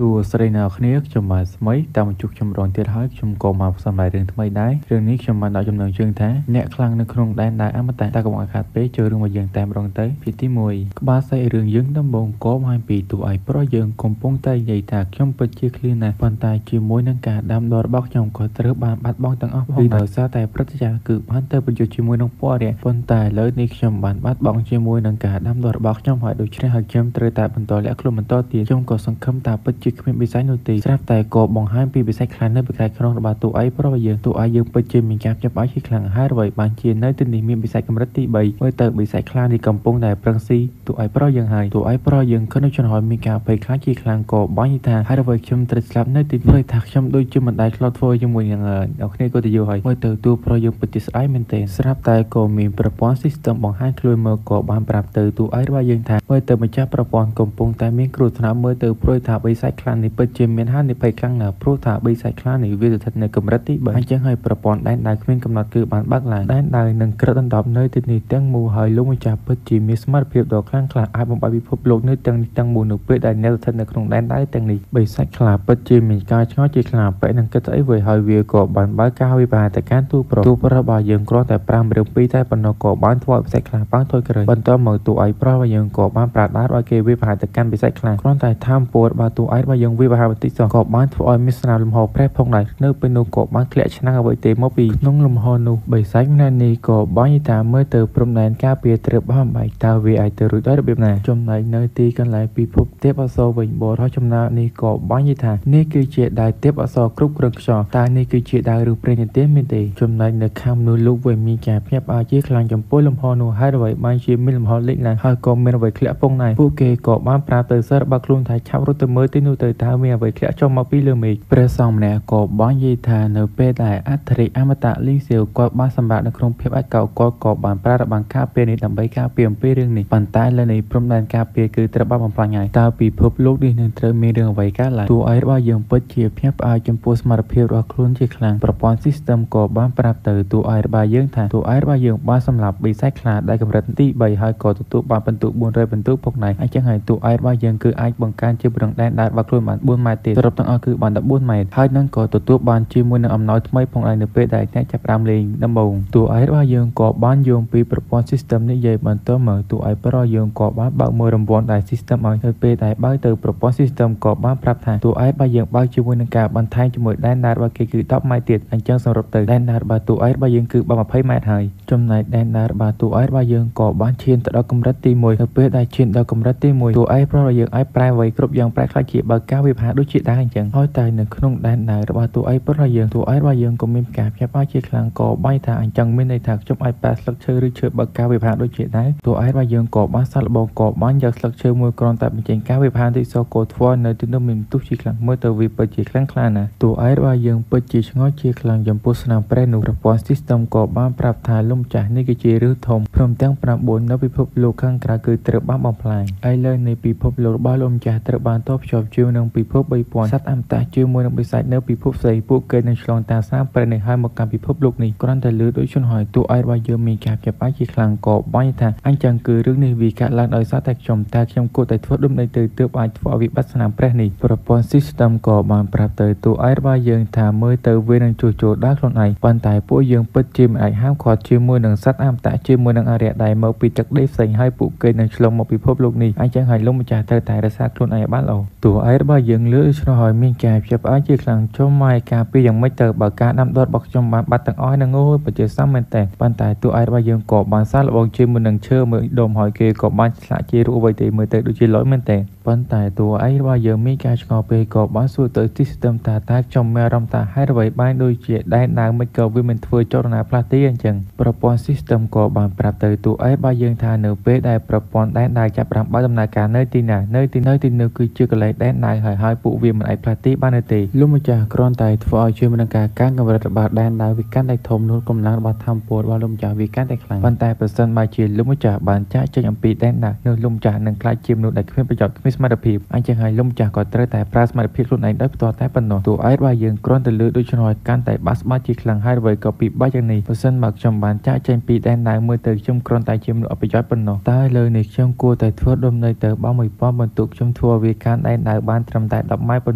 សួស្តីអ្នកនរគ្នាខ្ញុំបាទស្មីតាមជួបខ្ញុំរងទៀតហើយខ្ញុំក៏មកសម្ដែងរឿងថ្មីដែររឿងនេះខ្ញុំបានដាក់ចំណងជើងថាអ្នកខ្លាំងនៅក្នុងដែនដាវអមតៈតែកុំឲ្យខាតពេកចូលរឿងរបស់យើងតែម្ដងទៅភាគទី1ក្បាលសាច់រឿងយើងដំបូងក៏បង្ហាញពីតួឯកប្រុសយើងកំពុងតែនិយាយថាខ្ញុំពិតជាឃ្លានណាស់ប៉ុន្តែជាមួយនឹងការដាំដុះរបស់ខ្ញុំក៏ត្រូវបានបាត់បង់ទាំងអស់ផងដោយសារតែព្រឹទ្ធាចារ្យគឺបានទៅប្រយុទ្ធជាមួយនឹងពួកអរិយប៉ុន្តែឥឡូវនេះខ្ញុំបានបាត់បង់ជាមួយនឹងការដាំដុះរបស់ខ្ញុំហើយដូច្នេះហើយខ្ញុំត្រូវតែបន្តលាក់ខ្លួនបន្តទៀតខ្ញុំក៏សង្ឃឹមថាពិតជាគ្មានបិសាចនោះទេស្រាប់តែក៏បង្ហាញពីបិសាចខ្លាំងនៅពីក្រៅខ្នងរបស់តួឯកប្រុសយើងតួឯកយើងពិតជាមានការភ្ញាក់ផ្អើលជាខ្លាំងហើយអ្វីបានជានៅទីនេះមានបិសាចកម្រិតទី3មើលទៅបិសាចខ្លាំងនេះកំពុងតែប្រឹងស៊ីតួឯកប្រុសយើងហើយតួឯកប្រុសយើងគិតនៅឆ្ងល់មានការភ័យខ្លាចជាខ្លាំងក៏បាញ់ថាហើយអ្វីខ្ញុំត្រូវស្លាប់នៅទីនេះថាខ្ញុំដូចជាមិនដែលធ្លាប់ធ្វើជាមួយនឹងអ្នកគ្នាក៏ទៅយល់ហើយមើលទៅតួប្រុសយើងពិតជាស្ដាយមែនទេស្រាប់តែក៏មានប្រព័ន្ធ system បង្ហាញខ្លួនមកក៏បានប្រាប់ទៅតួឯករបស់យើងថាមើលទៅម្ចាស់ប្រព័ន្ធកំពុងតែមានគ្រោះថ្នាក់មើលទៅព្រួយថាបិសាចខ្លាំងនេះពិតជាមានហានិភ័យខ្លាំងណាស់ព្រោះថាបិសាចខ្លាំងនេះវាស្ថិតនៅកម្រិតទី3អញ្ចឹងហើយប្រព័ន្ធដែនដាវគ្មានកំណត់គឺបានបើកឡើងដែនដាវនឹងក្រឹតដណ្ដប់នៅទីនេះទាំងមូលហើយលោកម្ចាស់ពិតជាមានសមត្ថភាពដ៏ខ្លាំងក្លាអាចបំបែកពិភពលោកនៅទាំងនេះទាំងមូលនៅពេលដែលអ្នកស្ថិតនៅក្នុងដែនដាវទាំងនេះបិសាចខ្លាពិតជាមានការឆ្ងល់ជាខ្លាំងបែកនឹងគិតស្អីវិញហើយវាក៏បានបើកការវិបាកទៅកាន់ទូប្រុសទូប្រុសរបស់យើងគ្រាន់តែ5រឿង2តែប៉ុណ្ណោះក៏បានធ្វើឲ្យបិសាចខ្លាប៉ាំងថយក្រោយបន្តមកទូឯកប្រុសរបស់យើងក៏បានប្រាដាឲ្យគេវិបាកទៅកាន់បិសាចខ្លាគ្រាន់តែថាមពលរបស់ទូឯករបស់យើងវិបាកបន្តិចសោះក៏បានធ្វើឲ្យមានស្នាមលំហប្រេះផងដែរនៅពេលនោះក៏បានធ្លាក់ឆ្នាំងអ្វីទេមកពីក្នុងលំហនោះបិសាចម្នាក់នេះក៏បាញ់ថាមើលទៅព្រំដែនការពារត្រូវបានបែកតើវាអាចទៅរួចដោយរបៀបណាចំណែកនៅទីកន្លែងពិភពទេពអប្សរវិញបរិះចំណានេះក៏បាញ់ថានេះគឺជាដាវទេពអប្សរគ្រប់គ្រងខ្យល់តើនេះគឺជាដាវឬព្រេងនិទានមានទេចំណែកនៅខាងមនុស្សលោកវិញមានការភ្ញាក់ផ្អើលជាខ្លាំងចំពោះលំហនោះហើយអ្វីបានជាមានលំហលេចឡើងហើយក៏មានអ្វីធ្លាក់ពងដែរពួកគេក៏បានប្រាប់ទៅសិស្សរបស់ខ្លួនថាឆាប់រត់ទៅមើលទីនោះទៅតើមានអ្វីធ្លាក់ចុះមកពីលើមេឃព្រះសង្ឃម្នាក់ក៏បាននិយាយថានៅពេលដែលអធិរាជអមតៈលីងសៀវគាត់បានសម្រាប់នៅក្នុងភាពឯកោគាត់ក៏បានប្រើរបាំងការពារនេះដើម្បីការពារអំពីរឿងនេះប៉ុន្តែលើនៃព្រំដែនការពារគឺត្រូវបានបំផ្លាញហើយតើពិភពលោកនេះនឹងត្រូវមានរឿងអ្វីកើតឡើងតួឯករបស់យើងពិតជាភ្ញាក់ផ្អើលចំពោះសមត្ថភាពរបស់ខ្លួនជាខ្លាំងប្រព័ន្ធ system ក៏បានប្រាប់ទៅតួឯករបស់យើងថាតួឯករបស់យើងបានសម្លាប់បិសាចខ្លាដែលកម្រិតទី3ហើយក៏ទទួលបានពិន្ទុ400ពិន្ទុផងដែរអញ្ចឹងហើយតួឯករបស់យើងគឺអាចបង្កើនជាប្រឹងដែនដែលរបស់ខ្លួនបាន4ម៉ែត្រទៀតសរុបទាំងអស់គឺបាន14ម៉ែត្រហើយនឹងក៏ទទួលបានជាមួយនឹងអំណោយថ្មីផងដែរនៅពេលដែលអ្នកចាប់ផ្ដើមលេងដំបូងតួឯករបស់យើងក៏បានយោងពីប្រព័ន្ធ system នេះនិយាយបន្តមកតួឯកប្រុសយើងក៏បានបើកមើលរង្វាន់ដែល system ឲ្យនៅពេលដែលបើកទៅប្រព័ន្ធ system ក៏បានប្រាប់ថាតួឯករបស់យើងបើកជាមួយនឹងការបន្ថែមជាមួយដែនដាវរបស់គេគឺ10ម៉ែត្រទៀតអញ្ចឹងសរុបទៅដែនដាវរបស់តួឯករបស់យើងគឺបាន20ម៉ែត្រហើយចំណែកដែនដាវរបស់តួឯករបស់យើងក៏បានឈានទៅដល់កម្រិតទី1នៅពេលដែលឈានដល់កម្រិតទី1តួឯកប្រុសរបស់យើងអាចប្រែអ្វីគ្រប់យ៉ាងប្រែក្លាយជាបើកការវិភាគដូចជាដែរអញ្ចឹងហើយតែនៅក្នុងដែនដាវរបស់តួឯកប្រុសរបស់យើងតួឯករបស់យើងក៏មានការភ្ញាក់ផ្អើលជាខ្លាំងក៏បាញ់ថាអញ្ចឹងមានន័យថាខ្ញុំអាចប្រែស្លឹកឈើឬឈើបើកការវិភាគដូចជាដែរតួឯករបស់យើងក៏បានសាកល្បងក៏បានយកស្លឹកឈើមួយគ្រាន់តែបញ្ចេញការវិភាគទីសក៏ធ្វើនៅទីនោះមានទុះជាខ្លាំងមើលទៅវាពិតជាខ្លាំងក្លាណាស់តួឯករបស់យើងពិតជាឆ្ងល់ជាខ្លាំងចំពោះស្នាមប្រេះនោះប្រព័ន្ធ system ក៏បានប្រាប់ថាលំចាស់នេះគឺជារឿងធំព្រមទាំង9នៅពិភពលោកខាងក្រៅគឺត្រូវបានបំផ្លាញឥឡូវនៃពិភពលោករបស់លោកម្ចាស់ត្រូវបានតភ្ជាប់ជាមួយនឹងពិភព3000សត្វអមតៈជាមួយនឹងបិសាចនៅពិភពស្រីពួកគេនឹងឆ្លងតាមស្នាមប្រេះនេះហើយមកកាន់ពិភពលោកនេះគ្រាន់តែលើដូចជនហើយតួឯករបស់យើងមានការភ្ញាក់ផ្អើលជាខ្លាំងក៏បាញ់ថាអញ្ចឹងគឺរឿងនេះវាកើតឡើងដោយសារតែខ្ញុំតែខ្ញុំគួរតែធ្វើដូចម្តេចទៅទើបអាចធ្វើឲ្យវិបត្តិស្នាមប្រេះនេះប្រព័ន្ធ system ក៏បានប្រាប់ទៅតួឯករបស់យើងថាមើលទៅវានឹងជួសជុលដល់ខ្លួនឯងប៉ុន្តែពួកយើងពិតជាមិនអាចហាមឃាត់ជាមួយនឹងសត្វអមតៈជាមួយនឹងអរិយដែលមកពីទឹកដីផ្សេងហើយពួកគេនឹងឆ្លងមកពិភពលោកនេះអញ្ចឹងហើយលោកម្ចាស់ត្រូវតែរក្សាខ្លួនឯងឲ្យបានល្អតួឯករបស់យើងលើដូច្នោះហើយមានការភ្ញាក់ផ្អើលជាខ្លាំងចុះមកការពីយ៉ាងម៉េចទៅបើការដាំដុះរបស់ខ្ញុំបានបាត់ទាំងអស់នឹងអូយពិតជាសមមែនតើប៉ុន្តែតួឯករបស់យើងក៏បានសាកល្បងជាមួយនឹងឈើមួយដុំហើយគេក៏បានឆ្លាក់ជារូបអ្វីទេមើលទៅដូចជាលយមែនតើប៉ុន្តែតួឯករបស់យើងមានការឆ្ងល់ពេកក៏បានសួរទៅ system ថាតើខ្ញុំមានអារម្មណ៍ថាហេតុអ្វីបានដូចជាដែនដាវមិនក៏វាមិនធ្វើចលនាផ្លាស់ទីអញ្ចឹងប្រព័ន្ធ system ក៏បានប្រាប់ទៅតួឯករបស់យើងថានៅពេលដែលប្រព័ន្ធដែនដាវចាប់ផ្ដើមបើកដំណើរការនៅទីណានៅទីនោះគឺជាកន្លែងដែនដាវហើយពួកវាមិនអាចផ្លាស់ទីបានទេលោកម្ចាស់គ្រាន់តែធ្វើឲ្យជាមួយនឹងការកើនកម្រិតរបស់ដែនដាវវាកាន់តែធំនោះកម្លាំងរបស់ធម្មពលរបស់លោកម្ចាស់វាកាន់តែខ្លាំងប៉ុន្តែប្រសិនបើជាលោកម្ចាស់បានចាកចេញអំពីដែនដាវនោះលោកម្ចាស់នឹងក្លាយជាមនុស្សដែលគ្មានប្រយោជន៍គ្មានសមត្ថភាពអញ្ចឹងហើយលោកម្ចាស់ក៏ត្រូវតែប្រើសមត្ថភាពខ្លួនឯងដោយផ្ទាល់តែប៉ុណ្ណោះតួឯករបស់យើងគ្រាន់តែលើដូច្នោះឲ្យកាន់តែបាក់ស្បាតជាខ្លាំងហើយអ្វីក៏ពិបាកយ៉ាងនេះប្រសិនបើខ្ញុំបានចាកចេញពីដែនដាវមើលទៅខ្ញុំគ្រាន់តែជាមនុស្សអប្រយោជន៍ប៉ុណ្ណោះតើលើនេះខ្ញុំគួរតែធ្វើដូចម្តេចទៅបើ1000បន្ទុកខ្ញុំធ្វើវាកាន់ដែនដាវ បានត្រឹមតែ10ម៉ែត្រប៉ុណ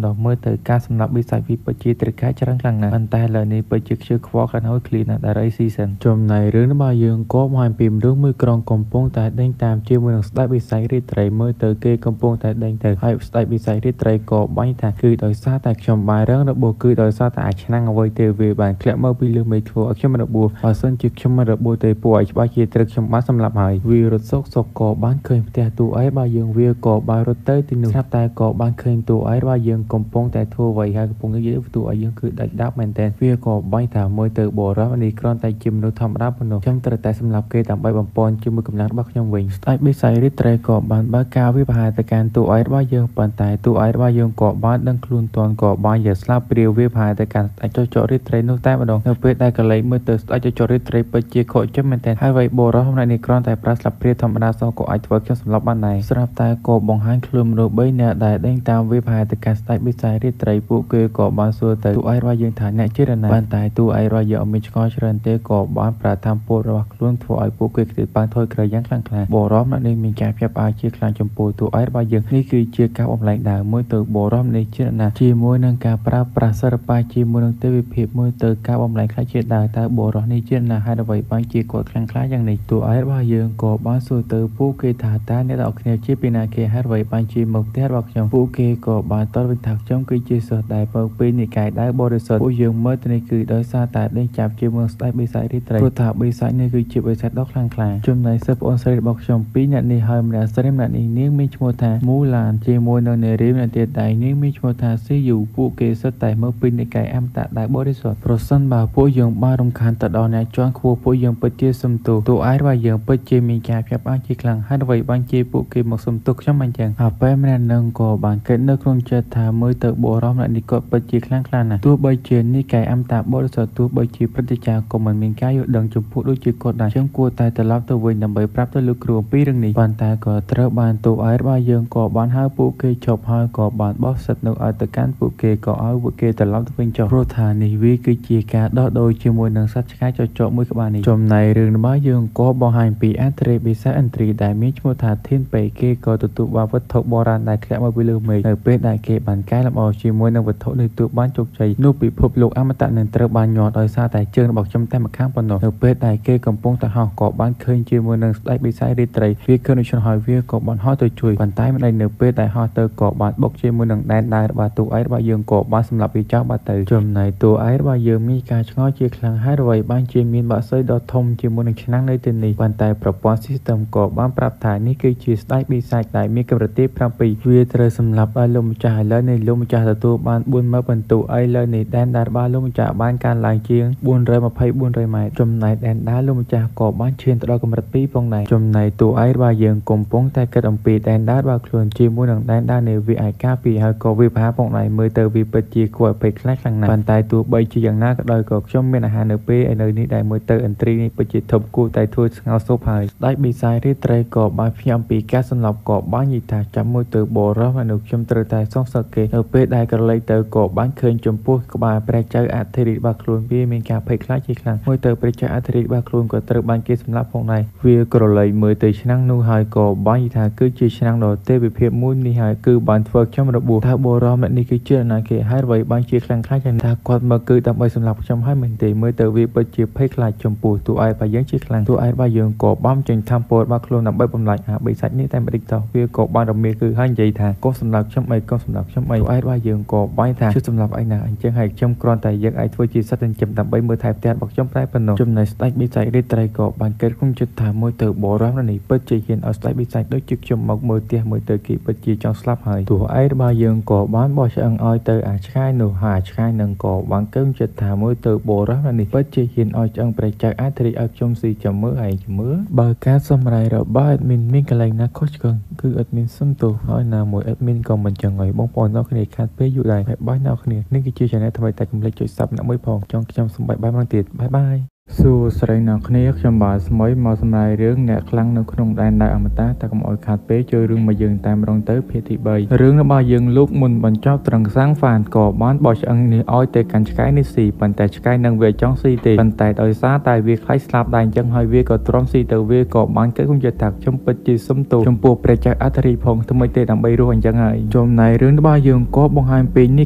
្ណោះមើលទៅការសម្លាប់បិសាចវាពិតជាត្រូវការច្រើនខ្លាំងណាស់ប៉ុន្តែឥឡូវនេះពិតជាខ្ជិលខ្វល់ខ្លាំងហើយឃ្លៀណាស់ដារីស៊ីសិនចំណែករឿងរបស់យើងក៏បង្ហាញពីមនុស្សមួយក្រុមកំពុងតែដេញតាមជាមួយនឹងស្ដេចបិសាចរាត្រីមើលទៅគេកំពុងតែដេញទៅហើយស្ដេចបិសាចរាត្រីក៏បាញ់ថាគឺដោយសារតែខ្ញុំបានរងរបួសគឺដោយសារតែអាឆ្នាំងអ្វីទេវាបានធ្លាក់មកពីលើមេឃធ្វើឲ្យខ្ញុំរបួសបើសិនជាខ្ញុំមិនរបួសទេពួកឲ្យច្បាស់ជាត្រូវខ្ញុំបានសម្លាប់ហើយវារត់សុកសុកក៏បានឃើញផ្ទះតួឯបើយើងវាក៏បានរត់ទៅទីនោះស្រាប់តែក៏បានឃើញតួឯបើយើងកំពុងតែធ្វើអ្វីហើយកំពុងនិយាយតួឯយើងគឺដាច់ដាប់មែនទែនវាក៏បាញ់ថាមើលទៅបរិសុទ្ធនេះគ្រាន់តែជាមនុស្សធម្មតាប៉ុណ្ណោះខ្ញុំត្រូវតែសម្លាប់គេដើម្បីបំពន់ជាមួយកម្លាំងរបស់ខ្ញុំវិញស្ដេចបិសាចរាត្រីក៏បានបើកការវាយប្រហារទៅកាន់តួឯរបស់យើងប៉ុន្តែតួឯរបស់យើងក៏បានដឹងខ្លួនទាន់ក៏បានយកស្លាបព្រាវវាយប្រហារទៅកាន់ស្ដេចចចករាត្រីនោះតែម្ដងនៅពេលដែលកលេចមើលទៅស្ដេចចចករាត្រីពិតជាខកចិត្តមែនទែនហើយវៃបរិសុទ្ធម្នាក់នេះគ្រាន់តែប្រើស្លាបព្រាធម្មតាសោះក៏អាចធ្វើខ្ញុំសម្លាប់បានដែរស្រាប់តែក៏បង្ហាញខ្លួនមនុស្ស3នាក់ដែលដេញតាមវាយប្រហារទៅកាន់ស្ដេចបិសាចរាត្រីពួកគេក៏បានសួរទៅតួឯរបស់យើងថាអ្នកជានរណាប៉ុន្តែតួឯរបស់យើងអត់មានឆ្ងល់ច្រើនទេក៏បានប្រើធម៌ពលរបស់ខ្លួនធ្វើឲ្យពួកគេខ្ទេចបានថយក្រោយយ៉ាងខ្លាំងក្លាបរិសុទ្ធម្នាក់នេះមានការភ្ញាក់ផ្អើលជាខ្លាំងចំពោះតួឯរបស់យើងនេះគឺជាការបំលែងដើមមួយទៅបរិសុទ្ធនេះជានរណាជាមួយនឹងការប្រើប្រាស់សិល្បៈជាមួយនឹងទេវភាពមួយទៅការបំលែងខ្លាចជាដើមតើបរិសុទ្ធនេះជានរណាហើយអ្វីបានជាគាត់ខ្លាំងក្លាយ៉ាងនេះតួឯរបស់យើងក៏បានសួរទៅពួកគេថាតើអ្នកទាំងអស់គ្នាជាពីណាគេហើយអ្វីបានជាមកផ្ទះរបស់ខ្ញុំពួកគេក៏បានតបវិញថាខ្ញុំគឺជាសិស្សដែលមកពីនិកាយដែលបរិសុទ្ធពួកយើងមើលទៅនេះគឺដោយសារតែដេញចាប់ជាមួយស្ដេចបិសាចរាត្រីព្រោះថាបិសាចនេះគឺជាបិសាចដ៏ខ្លាំងក្លាចំណែកសិស្សប្អូនស្រីរបស់ខ្ញុំពីរនាក់នេះហើយម្នាក់ស្រីម្នាក់នេះនាងមានឈ្មោះថាមូឡានជាមួយនឹងនារីម្នាក់ទៀតដែលនាងមានឈ្មោះថាស៊ីយូពួកគេសុទ្ធតែមកពីនិកាយអមតៈដែលបរិសុទ្ធប្រសិនបើពួកយើងបានរំខានទៅដល់អ្នកជាន់ខ្ពស់ពួកយើងពិតជាសំទោសតួឯរបស់យើងពិតជាមានការភ្ញាក់ផ្អើលជាខ្លាំងហើយអ្វីបានជាពួកគេមកសំទោសខ្ញុំអញ្ចឹងហើយពេលម្នាក់នឹងក៏បានគិតនៅក្នុងចិត្តថាមើលទៅបរិសុទ្ធម្នាក់នេះគាត់ពិតជាខ្លាំងក្លាណាស់ទោះបីជានិកាយអមតៈបរិសុទ្ធទោះបីជាព្រឹទ្ធាចារ្យក៏មិនមានការយល់ដឹងចំពោះដូចជាគាត់ដែរខ្ញុំគួរតែត្រឡប់ទៅវិញដើម្បីប្រាប់ទៅលោកគ្រូអំពីរឿងនេះប៉ុន្តែក៏ត្រូវបានតួឯរបស់យើងក៏បានហៅពួកគេជប់ហើយក៏បានបោះសិទ្ធិនោះឲ្យទៅកាន់ពួកគេក៏ឲ្យពួកគេត្រឡប់ទៅវិញចុះព្រោះថានេះវាគឺជាការដោះដូរជាមួយនឹងសត្វឆ្កែចចកមួយក្បាលនេះចំណែករឿងរបស់យើងក៏បង្ហាញពីអន្តរបិសាចឥន្ទ្រីដែលមានឈ្មោះថាធានពេគេក៏ទទួលបានវត្ថុបុរាណដែលធ្លាក់មកពីលើមេឃនៅពេលដែលគេបានកែលម្អជាមួយនឹងវត្ថុនេះទូបានជោគជ័យនោះពិភពលោកអមតៈនឹងត្រូវបានញាត់ដោយសារតែជើងរបស់ខ្ញុំតែម្ខាងប៉ុណ្ណោះនៅពេលដែលគេកំពុងតែហោះក៏បានឃើញជាមួយនឹងស្ដេចបិសាចរាត្រីវាឃើញដូច្នោះហើយវាក៏បានហោះទៅជួយប៉ុន្តែមិនដឹងនៅពេលដែលហោះទៅក៏បានបុកជាមួយនឹងដែនដាវរបស់តួឯរបស់យើងក៏បានសម្លាប់វាចោលបាត់ទៅចំណែកតួឯរបស់យើងមានការឆ្ងល់ជាខ្លាំងហើយអ្វីបានជាមានបក្សីដ៏ធំជាមួយនឹងឆ្នាំងនៅទីនេះប៉ុន្តែប្រព័ន្ធ system ក៏បានប្រាប់ថានេះគឺជាស្ដេចបិសាចដែលមានកម្រិតទី7វាត្រូវសម្លាប់ឲ្យលោកម្ចាស់ឥឡូវនេះលោកម្ចាស់ទទួលបាន40000ពិន្ទុឥឡូវនេះដែនដាវរបស់លោកម្ចាស់បានកើនឡើងជាង420 400ម៉ែត្រចំណែកដែនដាវលោកម្ចាស់ក៏បានឈានទៅដល់កម្រិត2ផងដែរចំណែកតួឯរបស់យើងកំពុងតែគិតអំពីដែនដាវរបស់ខ្លួនជាមួយនឹងដែនដាវនេះវាអាចការពារហើយក៏វាប្រហារផងដែរមើលទៅវាពិតជាគួរឲ្យភ័យខ្លាចខ្លាំងណាស់ប៉ុន្តែទោះបីជាយ៉ាងណាក៏ដោយក៏ខ្ញុំមានអាហារនៅពេលឥឡូវនេះដែលមើលទៅឥន្ទ្រីនេះពិតជាធំគួរតែធ្វើស្ងោរស៊ុបហើយស្ដេចបិសាចរាត្រីក៏បានភ្ញាក់អំពីការសម្លាប់ក៏បាននិយាយថាចាំមួយទៅបរិសុទ្ធមនុស្សខ្ញុំត្រូវតែសងសឹកគេនៅពេលដែលក្រឡេកទៅក៏បានឃើញចំពោះក្បាលព្រះចៅអធិរាជរបស់ខ្លួនវាមានការភ័យខ្លាចជាខ្លាំងមើលទៅព្រះចៅអធិរាជរបស់ខ្លួនក៏ត្រូវបានគេសម្លាប់ផងដែរវាក្រឡេកមើលទៅឆ្នាំងនោះហើយក៏បាននិយាយថាគឺជាឆ្នាំងដ៏ទេវភាពមួយនេះហើយគឺបានធ្វើខ្ញុំរបួសថាបរិសុទ្ធម្នាក់នេះគឺជានរណាគេហើយអ្វីបានជាខ្លាំងខ្លាចយ៉ាងថាគាត់មកគឺដើម្បីសម្លាប់ខ្ញុំហើយមែនទេមើលទៅវាពិតជាភ័យខ្លាចចំពោះតួឯរបស់យើងជាខ្លាំងតួឯរបស់យើងក៏បានចេញធម្មពលរបស់ខ្លួនដើម្បីបំលាញអាបិសាចនេះតែម្ដេចតោះវាក៏បានរមៀលគឺហើយនិយាយថាកុំសម្លាប់ខ្ញុំអីកុំសម្លាប់ខ្ញុំអីតួឯរបស់យើងក៏បានថាជួយសម្លាប់ឯណាអញ្ចឹងហើយខ្ញុំគ្រាន់តែយើងអាចធ្វើជាសត្វចិញ្ចឹមដើម្បីមើលថែផ្ទះរបស់ខ្ញុំតែប៉ុណ្ណោះចំណែកស្ដេចបិសាចរាត្រីក៏បានគិតក្នុងចិត្តថាមួយទៅបរិសុទ្ធនេះពិតជាហ៊ានឲ្យស្ដេចបិសាចដូចជាខ្ញុំមកមើលផ្ទះមើលទៅគេពិតជាចង់ស្លាប់ហើយតួឯរបស់យើងក៏បានបោះឆ្អឹងឲ្យទៅអាឆ្កែនោះហើយអាឆ្កែនឹងក៏បានគិតចិត្តថាមួយទៅបរិសុទ្ធនេះពិតជាហ៊ានឲ្យឆ្អឹងព្រះចៅអធិរាជឲ្យខ្ញុំស៊ីចាំមើលឯងចាំមើលបើការសម្រាយរបស់ admin មានកន្លែងណាខុសឆ្គងគឺ admin សុំទោសហើយណាមួយ admin ក៏មិនចង់ឲ្យបងប្អូនអ្នកគ្នាខាតពេលយូរដែរបាយបាយអ្នកគ្នានេះគឺជា channel ថ្មីតែកុំភ្លេចចុច sub អ្នកមួយផងចង់ខ្ញុំសូមបាយបាយម្ដងទៀតបាយបាយ។ សួស្តីអ្នកគ្នាខ្ញុំបាទស្មីមកសម្រាយរឿងអ្នកខ្លាំងនៅក្នុងដែនដៅអមតៈតែកុំឲ្យខាតពេលជួយរឿងមកយើងតែម្ដងទៅភាគទី3រឿងរបស់យើងលោកមុនបញ្ចប់ត្រង់សាំងហ្វានក៏បានបោះឆ្អឹងនេះឲ្យទៅកាន់ឆ្កែនេះស៊ីប៉ុន្តែឆ្កែនឹងវាចង់ស៊ីទេប៉ុន្តែដោយសារតែវាខ្លាចស្លាប់ដែរអញ្ចឹងហើយវាក៏ទ្រាំស៊ីទៅវាក៏បានគិតគុំចិត្តថាខ្ញុំពិតជាសុំទោសចំពោះព្រះចៅអធិរាជផងថ្មីទេដើម្បីរស់អញ្ចឹងហើយចំណែករឿងរបស់យើងក៏បង្ហាញពីនេះ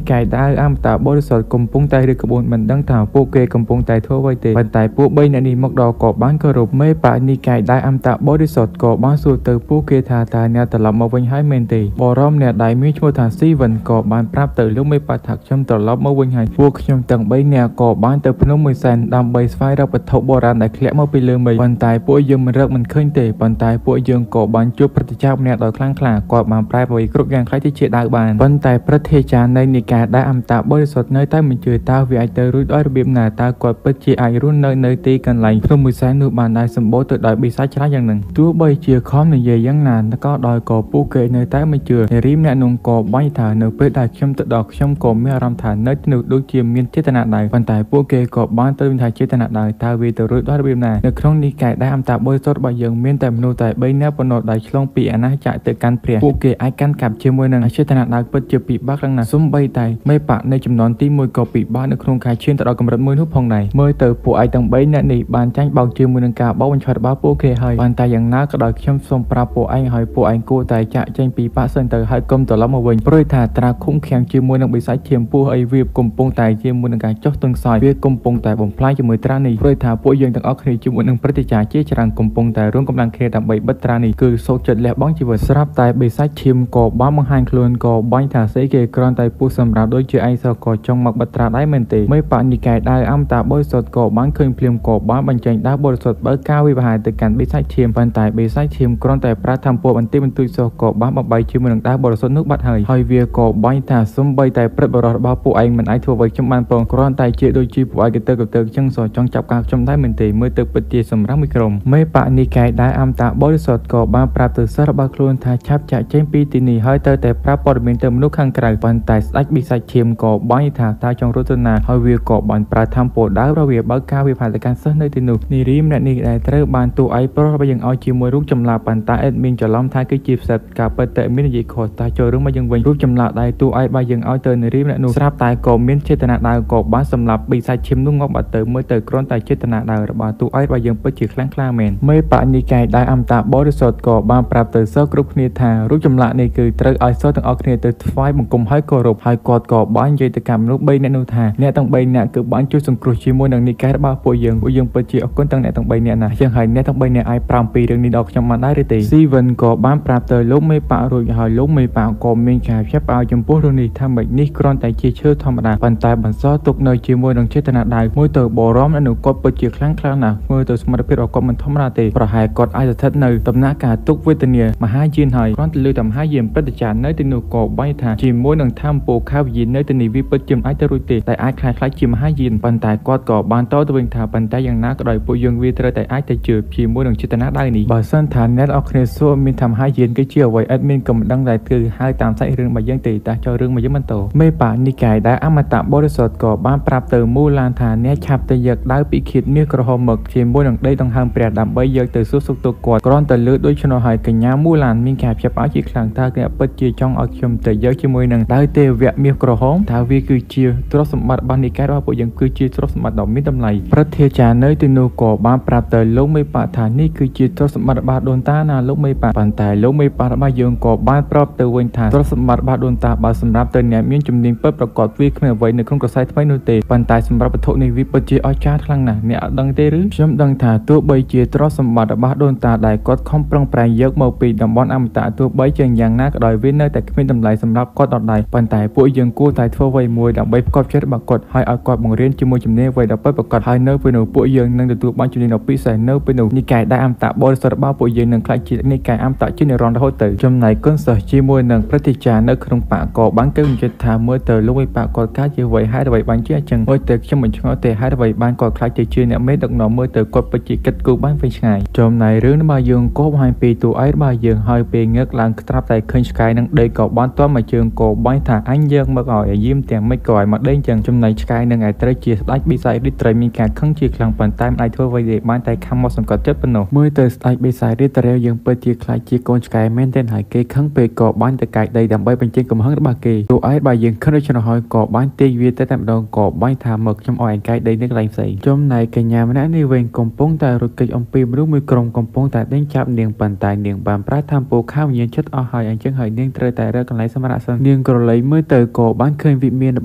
កែដៅអមតៈបរិសុទ្ធកំពុងតែរៀបក្បួនមិនដឹងថាពួកគេកំពុងតែធ្វើអ្វីទេប៉ុន្តែពួកបីអ្នកនេះមកដល់ក៏បានគោរពមេបានិកាយដែលអមតៈបរិសុទ្ធក៏បានសួរទៅពួកគេថាតើអ្នកត្រឡប់មកវិញហើយមែនទេបរមអ្នកដែលមានឈ្មោះថាស៊ីវិនក៏បានប្រាប់ទៅលោកមេបាថាខ្ញុំត្រឡប់មកវិញហើយពួកខ្ញុំទាំង3នាក់ក៏បានទៅភ្នំមួយសែនដើម្បីស្វែងរកវត្ថុបុរាណដែលធ្លាក់មកពីលើមេឃប៉ុន្តែពួកយើងមិនរកមិនឃើញទេប៉ុន្តែពួកយើងក៏បានជួបព្រឹទ្ធាចារ្យម្នាក់ដ៏ខ្លាំងក្លាគាត់បានប្រែអ្វីគ្រប់យ៉ាងខ្លះទៅជាដាវបានប៉ុន្តែព្រឹទ្ធាចារ្យនៃនិកាយដែលអមតៈបរិសុទ្ធនៅតែមិនជឿតើវាអាចទៅរួចដោយរបៀបណាតើគាត់ពិតជាអាចរស់នៅទីកន្លែងភ្នំមួយសែននោះបានដែរសម្បូរទៅដោយបិសាចច្រើនយ៉ាងនឹងទោះបីជាខំនិយាយយ៉ាងណាក៏ដោយក៏ពួកគេនៅតែមិនជឿនារីម្នាក់នោះក៏បាញ់ថានៅពេលដែលខ្ញុំទៅដល់ខ្ញុំក៏មានអារម្មណ៍ថានៅទីនោះដូចជាមានចេតនាដែរប៉ុន្តែពួកគេក៏បានទៅថាចេតនាដែរតើវាទៅរួចដោយរបៀបណានៅក្នុងនេះកែដែលអមតៈបរិសុទ្ធរបស់យើងមានតែមនុស្សតែ3នាក់ប៉ុណ្ណោះដែលឆ្លងពីអាណាចក្រទៅកាន់ព្រះពួកគេអាចកាន់កាប់ជាមួយនឹងចេតនាដែរពិតជាពិបាកខ្លាំងណាស់សូម្បីតែមេបកនៃចំនួនទី1ក៏ពិបាកនៅក្នុងការឈានទៅដល់កម្រិតមួយនោះផងដែរមើលទៅពួកឯងទាំង3អ្នកនេះបានចាញ់បោកជាមួយនឹងការបោកបញ្ឆោតរបស់ពួកគេហើយប៉ុន្តែយ៉ាងណាក៏ដោយខ្ញុំសូមប្រាប់ពួកឯងឲ្យពួកឯងគួរតែចាក់ចេញពីបាក់សិនទៅហើយកុំត្រឡប់មកវិញព្រោះថាត្រាឃុំឃាំងជាមួយនឹងបិសាចឈាមពោះអីវាកំពុងតែជាមួយនឹងការចុះទងខ្សោយវាកំពុងតែបំផ្លាញជាមួយត្រានេះព្រោះថាពួកយើងទាំងអស់គ្នាជាមួយនឹងព្រឹទ្ធាចារ្យជាច្រើនកំពុងតែរួមកម្លាំងគ្នាដើម្បីបិទត្រានេះគឺសូកចិត្តលះបង់ជីវិតស្រាប់តែបិសាចឈាមក៏បានបង្ហាញខ្លួនក៏បាញ់ថាស្អីគេគ្រាន់តែពុះសម្រាប់ដូចជាឯងសក៏ចង់មកបិទត្រាដែរមែនទេមេបនិកាយដែលអមតៈបរិសុទ្ធក៏បានឃើញភ្លាមក៏បានបញ្ចេញដាវបរិសុទ្ធបើការវិវហាទៅកាន់បិសាចឈាមប៉ុន្តែបិសាចឈាមគ្រាន់តែប្រាថ្នាពលបន្តិចបន្តួចសោះក៏បានបំបីជាមួយនឹងដាវបរិសុទ្ធនោះបាត់ហើយហើយវាក៏បាញ់ថាសំបីតែព្រឹទ្ធបរិសុទ្ធរបស់ពួកឯងមិនអាចធ្វើអ្វីខ្ញុំបានផងគ្រាន់តែជាដូចជាពួកឯងកទៅចឹងសោះចង់ចាប់ការខ្ញុំដែរមែនទេមើលទៅពិតជាសម្រាប់មួយក្រុមមេបនិកាយដែលអមតៈបរិសុទ្ធក៏បានប្រាប់ទៅសិស្សរបស់ខ្លួនថាឆាប់ចាក់ចេញពីទីនេះហើយទៅតែប្រាប់ព័ត៌មានទៅមនុស្សខាងក្រៅប៉ុន្តែស្ដេចបិសាចឈាមក៏បាញ់ថាតើចង់រត់ទៅណាហើយវាក៏បានប្រើធម្មពលដាវរវាបើការវិផាតកាន់សិស្សនៅទីនោះនារីម្នាក់នេះដែលត្រូវបានតួឯងប្រុសរបស់យើងឲ្យជាមួយរូបចម្លាក់ប៉ុន្តែអេតមានច្រឡំថាគឺជាផ្សិតការពិតតែមាននិយាយខុសតែចូលរឿងមកយើងវិញរូបចម្លាក់ដែលតួឯងរបស់យើងឲ្យទៅនារីម្នាក់នោះស្រាប់តែក៏មានចេតនាដាវក៏បានសម្លាប់បិសាចឈាមនោះងាប់បាត់ទៅមើលទៅគ្រាន់តែចេតនាដាវរបស់តួឯងរបស់យើងពិតជាខ្លាំងក្លាមែនមេបនិកាយដែលអមតៈបរិសុទ្ធក៏បានប្រាប់ទៅសិស្សគ្រប់គ្នាថារូបចម្លាក់នេះគឺត្រូវឲ្យសិស្សទាំងអស់គ្នាទៅថ្វាយបង្គំឲ្យគោរពហើយគាត់ក៏បាននិយាយទៅកាន់មនុស្ស3នាក់នោះថាអ្នកទាំង3នាក់គឺបានជួយសង្គ្រោះជាមួយនឹងនិកាយរបស់ពួកយើងពួកយើងពិតជាអរគុណទាំងអ្នកទាំង3នាក់ណាស់ជាងហើយអ្នកទាំង3នាក់អាចប្រាប់ពីរឿងនេះដល់ខ្ញុំបានដែរឬទេស៊ីវិនក៏បានប្រាប់ទៅលោកមេបាក់រួចហើយលោកមេបាក់ក៏មានការភ្ញាក់ផ្អើលចំពោះរឿងនេះថាម៉េចនេះគ្រាន់តែជាឈើធម្មតាប៉ុន្តែបន្សល់ទុកនៅជាមួយនឹងចេតនាដៅមួយទៅបរមនៅគាត់ពិតជាខ្លាំងខ្លាំងណាស់មើលទៅសមត្ថភាពរបស់គាត់មិនធម្មតាទេប្រហែលគាត់អាចស្ថិតនៅដំណាក់កាលទុកវេទនាមហាយានហើយគ្រាន់តែលើតែមហាយានព្រឹទ្ធាចារ្យនៅទីនោះក៏បាញ់ថាជាមួយនឹងធម្មពលខាវយាននៅទីនេះវាពិតជាមិនអាចទៅរួចទេតែអាចខ្លាចជាមហាយានប៉ុន្តែគាត់ក៏បានតទៅវិញថាប៉ុន្តែយ៉ាងណាក៏ដោយពួកយើងវាត្រូវតែអាចទៅជឿជាមួយនឹងចេតនាដៅនេះបើសិនថាអ្នកអរគ្នាសួរមានថាមហាយានគឺជាអ្វីអត់មានក៏មិនដឹងដែរគឺហៅតាមសាច់រឿងរបស់យើងទេតែចូលរឿងមកយើងបន្តមេបានិកាយដែលអមតៈបរិសុទ្ធក៏បានប្រាប់ទៅមូឡានថាអ្នកឆាប់ទៅយកដាវពិឃាតមាសក្រហមមកជាមួយនឹងដីដង្ហើមព្រះដើម្បីយកទៅសួរសុខទុក្ខគាត់គ្រាន់តែលើដូច្នោះហើយកញ្ញាមូឡានមានការភ្ញាក់ផ្អើលជាខ្លាំងថាអ្នកពិតជាចង់ឲ្យខ្ញុំទៅយកជាមួយនឹងដាវទេវៈមាសក្រហមថាវាគឺជាទ្រព្យសម្បត្តិរបស់និកាយរបស់ពួកយើងគឺជាទ្រព្យសម្បត្តិដ៏មានតម្លៃព្រឹទ្ធាចារ្យនៅទីនោះក៏បានប្រាប់ទៅលោកមេបាថានេះគឺជាទ្រព្យសម្បត្តិរបស់ដូនតាណាលោកមេបាប៉ុន្តែលោកមេបារបស់យើងក៏បានប្រាប់ទៅវិញថាទ្រព្យសម្បត្តិរបស់ដូនតាបើសម្រាប់ទៅអ្នកមានជំនាញពិតប្រាកដវាគ្មានអ្វីនៅក្នុងក្រសែថ្មីនោះទេប៉ុន្តែសម្រាប់វត្ថុនេះវាពិតជាអស្ចារ្យខ្លាំងណាស់អ្នកអត់ដឹងទេឬខ្ញុំដឹងថាទោះបីជាទ្រព្យសម្បត្តិរបស់ដូនតាដែលគាត់ខំប្រឹងប្រែងយកមកពីតំបន់អមតៈទោះបីជាយ៉ាងណាក៏ដោយវានៅតែគ្មានតម្លៃសម្រាប់គាត់ដដែលប៉ុន្តែពួកយើងគួរតែធ្វើអ្វីមួយដើម្បីផ្គប់ចិត្តរបស់គាត់ហើយឲ្យគាត់បង្រៀនជាមួយជំនាញអ្វីដ៏ពិតប្រាកដហើយនៅពេលនោះពួកយើងនឹងទទួលបានជំនាញដ៏ពិសេសនៅពេលនោះនិកាយដែលអមតៈបរិសុទ្ធរបស់ពួកយើងនឹងក្លាយជានិកាយអមតៈជានិរន្តរ៍រហូតទៅចំណែកគុណសិស្សជាមួយនឹងព្រឹទ្ធាចារ្យនៅក្នុងបកក៏បានគិតចិត្តថាមើលទៅលោកវិបាកគាត់កាជាអ្វីហេតុអ្វីបានជាអញ្ចឹងមើលទៅខ្ញុំមិនឆ្ងល់ទេហេតុអ្វីបានគាត់ខ្លាចទៅជាអ្នកមេដឹកនាំមើលទៅគាត់ពិតជាគិតគូរបានវែងឆ្ងាយចំណែករឿងរបស់យើងក៏បង្ហាញពីតួឯករបស់យើងហើយពេលងើកឡើងត្រាប់តែឃើញឆ្កែនឹងដេកក៏បានទាន់មួយជើងក៏បាញ់ថាអញយកមកឲ្យយាមទាំងមិនក៏ឲ្យមកដេកចឹងចំណែកឆ្កែនឹងឯត្រូវជាស្ដេចបិសាចរីត្រីមានការខឹង ឹងជាខ្លាំងប៉ុន្តែមិនអាចធ្វើអ្វីបានតែខំមកសង្កត់ចិត្តប៉ុណ្ណោះមើលទៅស្ដេចបិសាចរាត្រីយើងពិតជាខ្លាចជាកូនឆ្កែមែនទែនហើយគេខឹងពេកក៏បានទៅកាយដីដើម្បីបញ្ចេញកំហឹងរបស់គេតួឯងបើយើងខឹងដូច្នោះហើយក៏បានទាញវាទៅតែម្ដងក៏បាញ់ថាមកខ្ញុំឲ្យឯងកាយដីនៅកន្លែងផ្សេងចំណែកកញ្ញាម្នាក់នេះវិញកំពុងតែរត់គេចអំពីមនុស្សមួយក្រុមកំពុងតែដេញចាប់នាងប៉ុន្តែនាងបានប្រើធម្មពលខាវិញ្ញាណចិត្តអស់ហើយអញ្ចឹងហើយនាងត្រូវតែរកកន្លែងសម្រាប់សិននាងក្រឡេកមើលទៅក៏បានឃើញវិមានរ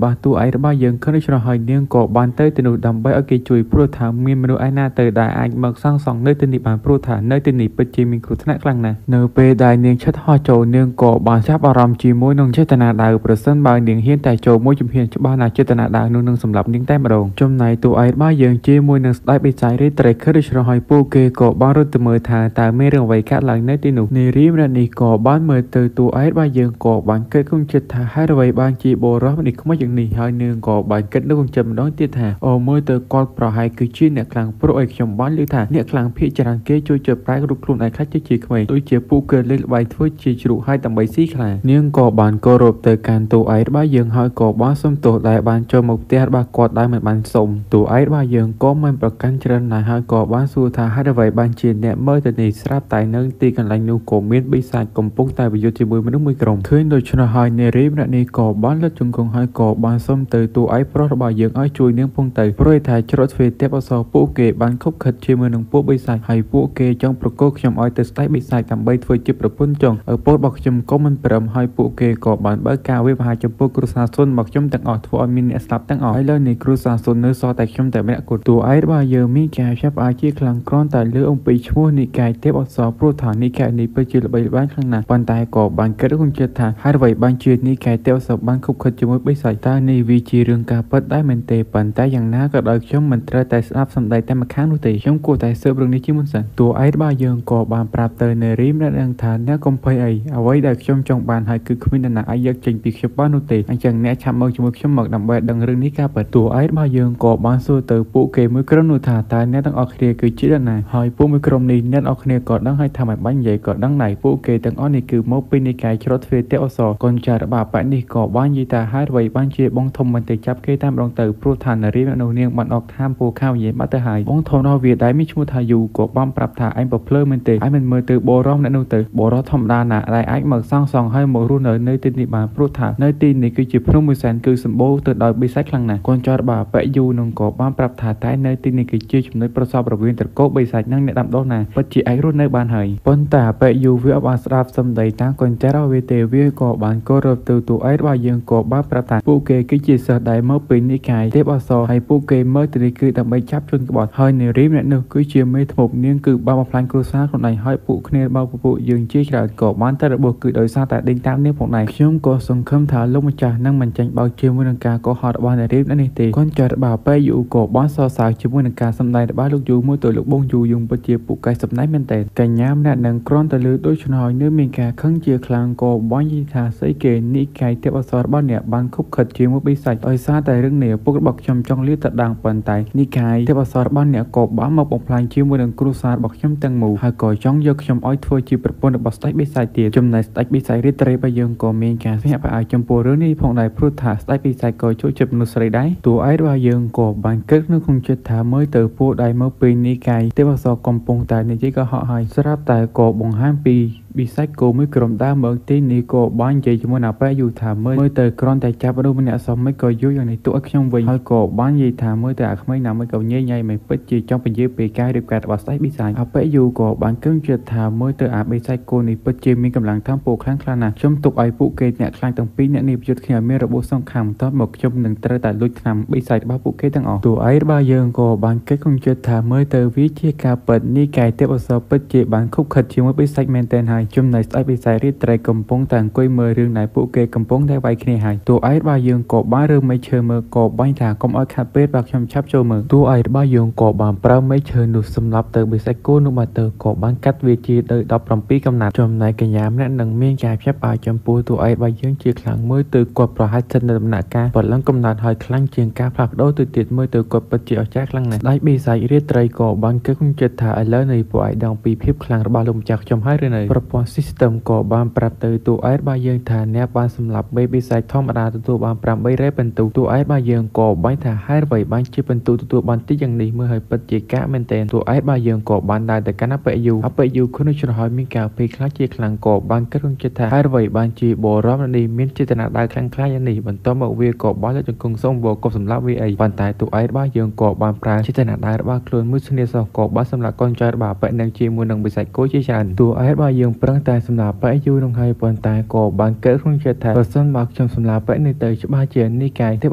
បស់តួឯងរបស់យើងខឹងដូច្នោះហើយនាងក៏បានទៅទីនោះដើម្បីឲ្យគេជួយព្រោះថាមានមនុស្សឯណាទៅដែលអាចមកសាងសង់នៅទីនេះបានព្រោះថានៅទីនេះពិតជាមានគ្រោះថ្នាក់ខ្លាំងណាស់នៅពេលដែលនាងឆិតហោះចូលនាងក៏បានចាប់អារម្មណ៍ជាមួយនឹងចេតនាដៅប្រសិនបើនាងហ៊ានតែចូលមួយជំហានច្បាស់ណាស់ចេតនាដៅនោះនឹងសម្លាប់នាងតែម្ដងចំណែកតួឯងរបស់យើងជាមួយនឹងស្ដេចបិសាចរាត្រីខឹងដូច្នោះហើយពួកគេក៏បានរត់ទៅមើលថាតើមានរឿងអ្វីកើតឡើងនៅទីនោះនារីម្នាក់នេះក៏បានមើលទៅតួឯងរបស់យើងក៏បានគិតក្នុងចិត្តថាហេតុអ្វីបានជាបុរសម្នាក់ខ្មោចយ៉ាងនេះហើយនាងក៏បានគិតនៅក្នុងចិត្តម្ដងទៀតថាអូមើលទៅគាត់ប្រហែលគឺជាអ្នកខ្លាំងព្រោះឲ្យខ្ញុំបានឮថាអ្នកខ្លាំងភាគច្រើនគេជួយចិត្តប្រែរូបខ្លួនឯងខ្លះជាក្មេងដូចជាពួកគេលេងល្បែងធ្វើជាជ្រូកហើយដើម្បីស៊ីខ្លានាងក៏បានគោរពទៅកាន់តួឯងរបស់យើងហើយក៏បានសុំទោសដែលបានចូលមកផ្ទះរបស់គាត់ដែលមិនបានសុំតួឯងរបស់យើងក៏មិនប្រកាន់ច្រើនណាស់ហើយក៏បានសួរថាហេតុអ្វីបានជាអ្នកមើលទៅនេះស្រាប់តែនៅទីកន្លែងនោះក៏មានបិសាចកំពុងតែប្រយុទ្ធជាមួយមនុស្សមួយក្រុមឃើញដូច្នោះហើយនារីម្នាក់នេះក៏បានលត់ជង្គង់ហើយក៏បានសុំទៅតួឯងប្រុសរបស់យើងឲ្យជួយនាងផងទៅព្រោះថាច្រកទ្វារទេពអសរពួកគេបានខុបខិតជាមួយនឹងពួកបិសាចហើយពួកគេចង់ប្រគល់ខ្ញុំឲ្យទៅស្ដេចបិសាចដើម្បីធ្វើជាប្រពន្ធចុងឪពុករបស់ខ្ញុំក៏មិនព្រមហើយពួកគេក៏បានបើកការវាយប្រហារចំពោះគ្រួសារសុនរបស់ខ្ញុំទាំងអស់ធ្វើឲ្យមានអ្នកស្លាប់ទាំងអស់ហើយលើនេះគ្រួសារសុននៅសល់តែខ្ញុំតែម្នាក់គត់តួឯងរបស់យើងមានការចាប់ផ្អើលជាខ្លាំងគ្រាន់តែលើអំពីឈ្មោះនិកាយទេពអសរព្រោះថានិកាយនេះពិតជាល្បីល្បាញខ្លាំងណាស់ប៉ុន្តែក៏បានគិតក្នុងចិត្តថាហេតុអ្វីបានជានិកាយទេពអសរបានខុបខិតជាមួយបិសាចតើនេះវាជារឿងការពិតដែរមែនទេប៉ុន្តែយ៉ាងណាក៏ដោយខ្ញុំមិនត្រូវតែស្ដាប់សម្ដីតែម្ខាងនោះទេខ្ញុំគួរតែស៊ើបរឿងនេះជាមុនសិនតួឯងរបស់យើងក៏បានប្រាប់ទៅនារីម្នាក់នឹងថាអ្នកកុំភ័យអីអ្វីដែលខ្ញុំចង់បានហើយគឺគ្មាននរណាអាចយកចេញពីខ្ញុំបាននោះទេអញ្ចឹងអ្នកឆាប់មកជាមួយខ្ញុំមកដើម្បីដឹងរឿងនេះការពិតតួឯងរបស់យើងក៏បានសួរទៅពួកគេមួយក្រុមនោះថាតើអ្នកទាំងអស់គ្នាគឺជានរណាហើយពួកមួយក្រុមនេះអ្នកទាំងអស់គ្នាក៏ដឹងហើយថាមិនបាញ់និយាយក៏ដឹងដែរពួកគេទាំងអស់នេះគឺមកពីនិកាយច្រកទ្វារទេពអសរកូនចៅរបស់អបនេះក៏បាននិយាយថាហេតុអ្វីបានជាបងធំមិនទៅចាប់គេតាមម្ដងទៅព្រោះថានារីនោះនាងបានអកថាមពូខាវនិយាយបាត់ទៅហើយបងធំរបស់វាដែលមានឈ្មោះថាយូក៏បានប្រាប់ថាឯងប្រភ្លើមែនទេឯងមិនមើលទៅបរោះអ្នកនោះទៅបរោះធម្មតាណាដែលអាចមកសង់ហើយមករស់នៅទីនេះបានព្រោះថានៅទីនេះគឺជាភ្នំមួយសែនគឺសម្បូរទៅដោយបិសាចខ្លាំងណាស់កូនចៅរបស់អបយូនឹងក៏បានប្រាប់ថាតែនៅទីនេះគឺជាចំណុចប្រសពរវាងត្រកូលបិសាចនិងអ្នកដាំដុះណាពិតជាអាចរស់នៅបានហើយប៉ុន្តែអបយូវាអត់បានស្ដាប់សម្ដីតាមកូនចៅរបស់វាទេវាក៏បានគោរពទៅតួឯងរបស់យើងក៏បានប្រាប់ថាពួកគេគឺជាសិស្សដែលមកពីនិកាយទេពអសរហើយពួកគេមើលទៅនេះគឺដើម្បីចាប់ជនក្បត់ហើយនារីម្នាក់នោះគឺជាមេធ្មប់នាងគឺបានបំផ្លាញគ្រួសារខ្លួនឯងហើយពួកគ្នារបស់ពួកយើងជាច្រើនក៏បានតែរបួសគឺដោយសារតែដេញតាមនាងផងដែរខ្ញុំក៏សង្ឃឹមថាលោកម្ចាស់នឹងមិនចាញ់បោកជាមួយនឹងការកុហករបស់នារីម្នាក់នេះទេកូនចៅរបស់បែយូក៏បានសរសើរជាមួយនឹងការសម្ដែងរបស់លោកយូមួយទៅលោកបងយូយើងពិតជាពូកែសម្ដែងមែនទែនកញ្ញាម្នាក់នឹងគ្រាន់តែលើដូច្នោះហើយនៅមានការខឹងជាខ្លាំងក៏បាញ់និយាយថាស្អីគេនិកាយទេពអសររបស់អ្នកបានខុបខិតជាមួយបិសាចដោយសារតែរឿងនេះពុករបស់ខ្ញុំចង់លាតត្រដាងប៉ុន្តែនិកាយទេពអសររបស់អ្នកក៏បានមកបំផ្លាញជាមួយនឹងគ្រួសាររបស់ខ្ញុំទាំងមូលហើយក៏ចង់យកខ្ញុំឲ្យធ្វើជាប្រពន្ធរបស់ស្ដេចបិសាចទៀតចំណែកស្ដេចបិសាចរាត្រីរបស់យើងក៏មានការភ្ញាក់ផ្អើលចំពោះរឿងនេះផងដែរព្រោះថាស្ដេចបិសាចក៏ចូលចិត្តមនុស្សស្រីដែរតួឯងរបស់យើងក៏បានគិតនៅក្នុងចិត្តថាមើលទៅពួកដែលមកពីនិកាយទេពអសរកំពុងតែនិយាយកុហកហើយស្រាប់តែក៏បង្ហាញពីបិសាចគោមួយក្រុមដើមមកទីនេះក៏បាននិយាយជាមួយនឹងអបយូថាមើលទៅគ្រាន់តែចាប់មនុស្សម្នាក់សោះមិនក៏យូរយ៉ាងនេះទុកឲ្យខ្ញុំវិញហើយក៏បាននិយាយថាមើលទៅអាក្មេងណាមួយក៏ញ៉ៃញ៉ៃមិនពិតជាចង់ពន្យាពីការរៀបការរបស់ស្ដេចបិសាចអបយូក៏បានគឹងចិត្តថាមើលទៅអាបិសាចគោនេះពិតជាមានកម្លាំងធំពោខ្លាំងខ្លាំងណាស់ខ្ញុំទុកឲ្យពួកគេអ្នកខ្លាំងទាំងពីរអ្នកនេះប្រយុទ្ធគ្នាមានរបួសសង្ខាំតមកខ្ញុំនឹងត្រូវតែលួចថ្នាំបិសាចរបស់ពួកគេទាំងអស់តួឯងរបស់យើងក៏បានគិតក្នុងចិត្តថាមើលទៅវាជាការពិតនេះកែទេពអសរពិតជាបានខុបខិតជាមួយបិសាចមែនទែនហើយចំណែកស្ដេចបិសាចរាត្រីកំពុងតែអង្គុយមើលរឿងដែលពួកគេកំពុងតែវាយគ្នាហើយតួឯងរបស់យើងក៏បានរើមែកឈើមើលក៏បាញ់ថាកុំឲ្យខាត់ពេលបើខ្ញុំឆាប់ចូលមើលតួឯងរបស់យើងក៏បានប្រើមែកឈើនោះសម្លាប់ទៅបិសាចគោនោះមកទៅក៏បានកាត់វាជាទៅ17កំណាត់ចំណែកកញ្ញាម្នាក់នឹងមានការភ្ញាក់ផ្អើលចំពោះតួឯងរបស់យើងជាខ្លាំងមើលទៅគាត់ប្រហែលស្ថិតនៅដំណាក់កាលបលឹងកំណត់ហើយខ្លាំងជាងការផ្លាស់ប្ដូរទៅទៀតមើលទៅគាត់ពិតជាអស្ចារ្យខ្លាំងណាស់ស្ដេចបិសាចរាត្រីក៏បានគិតក្នុងចិត្តថាឥឡូវនេះពួកឯងដឹងពីភាពខ្លាំងរបស់លោកម្ចាស់ខ្ញុំហើយឬនៅប្រព ព័ន្ធ system ក៏បានប្រាប់ទៅតួឯករបស់យើងថាអ្នកបានសម្លាប់មេបិសាចធម្មតាទទួលបាន800ពិន្ទុតួឯករបស់យើងក៏បាញ់ថាហេតុអ្វីបានជាពិន្ទុទទួលបានតិចយ៉ាងនេះមើលឲ្យពិតជាកាកមែនទែនតួឯករបស់យើងក៏បានដើរទៅកាន់អបិយូអបិយូក្នុងច្រហោមានការភ័យខ្លាចជាខ្លាំងក៏បានគិតក្នុងចិត្តថាហេតុអ្វីបានជាបរមនេះមានចេតនាដៅខ្លាំងខ្លាយ៉ាងនេះបន្ទាប់មកវាក៏បានលើកជង្គង់សុំវកុំសម្លាប់វាអីប៉ុន្តែតួឯករបស់យើងក៏បានប្រើចេតនាដៅរបស់ខ្លួនមួយស្នៀសោះក៏បានសម្លាប់កូនចៅរបស់អបិនឹងជាមួយនឹងបិសាចគោជាច្រើនតួឯករបស់យើងប្រឹងតែសម្លាប់អបិយូនឹងហើយប៉ុន្តែក៏បានគិតក្នុងចិត្តថាបើសិនបើខ្ញុំសម្លាប់អបិនេះទៅច្បាស់ជានេះកាយទេព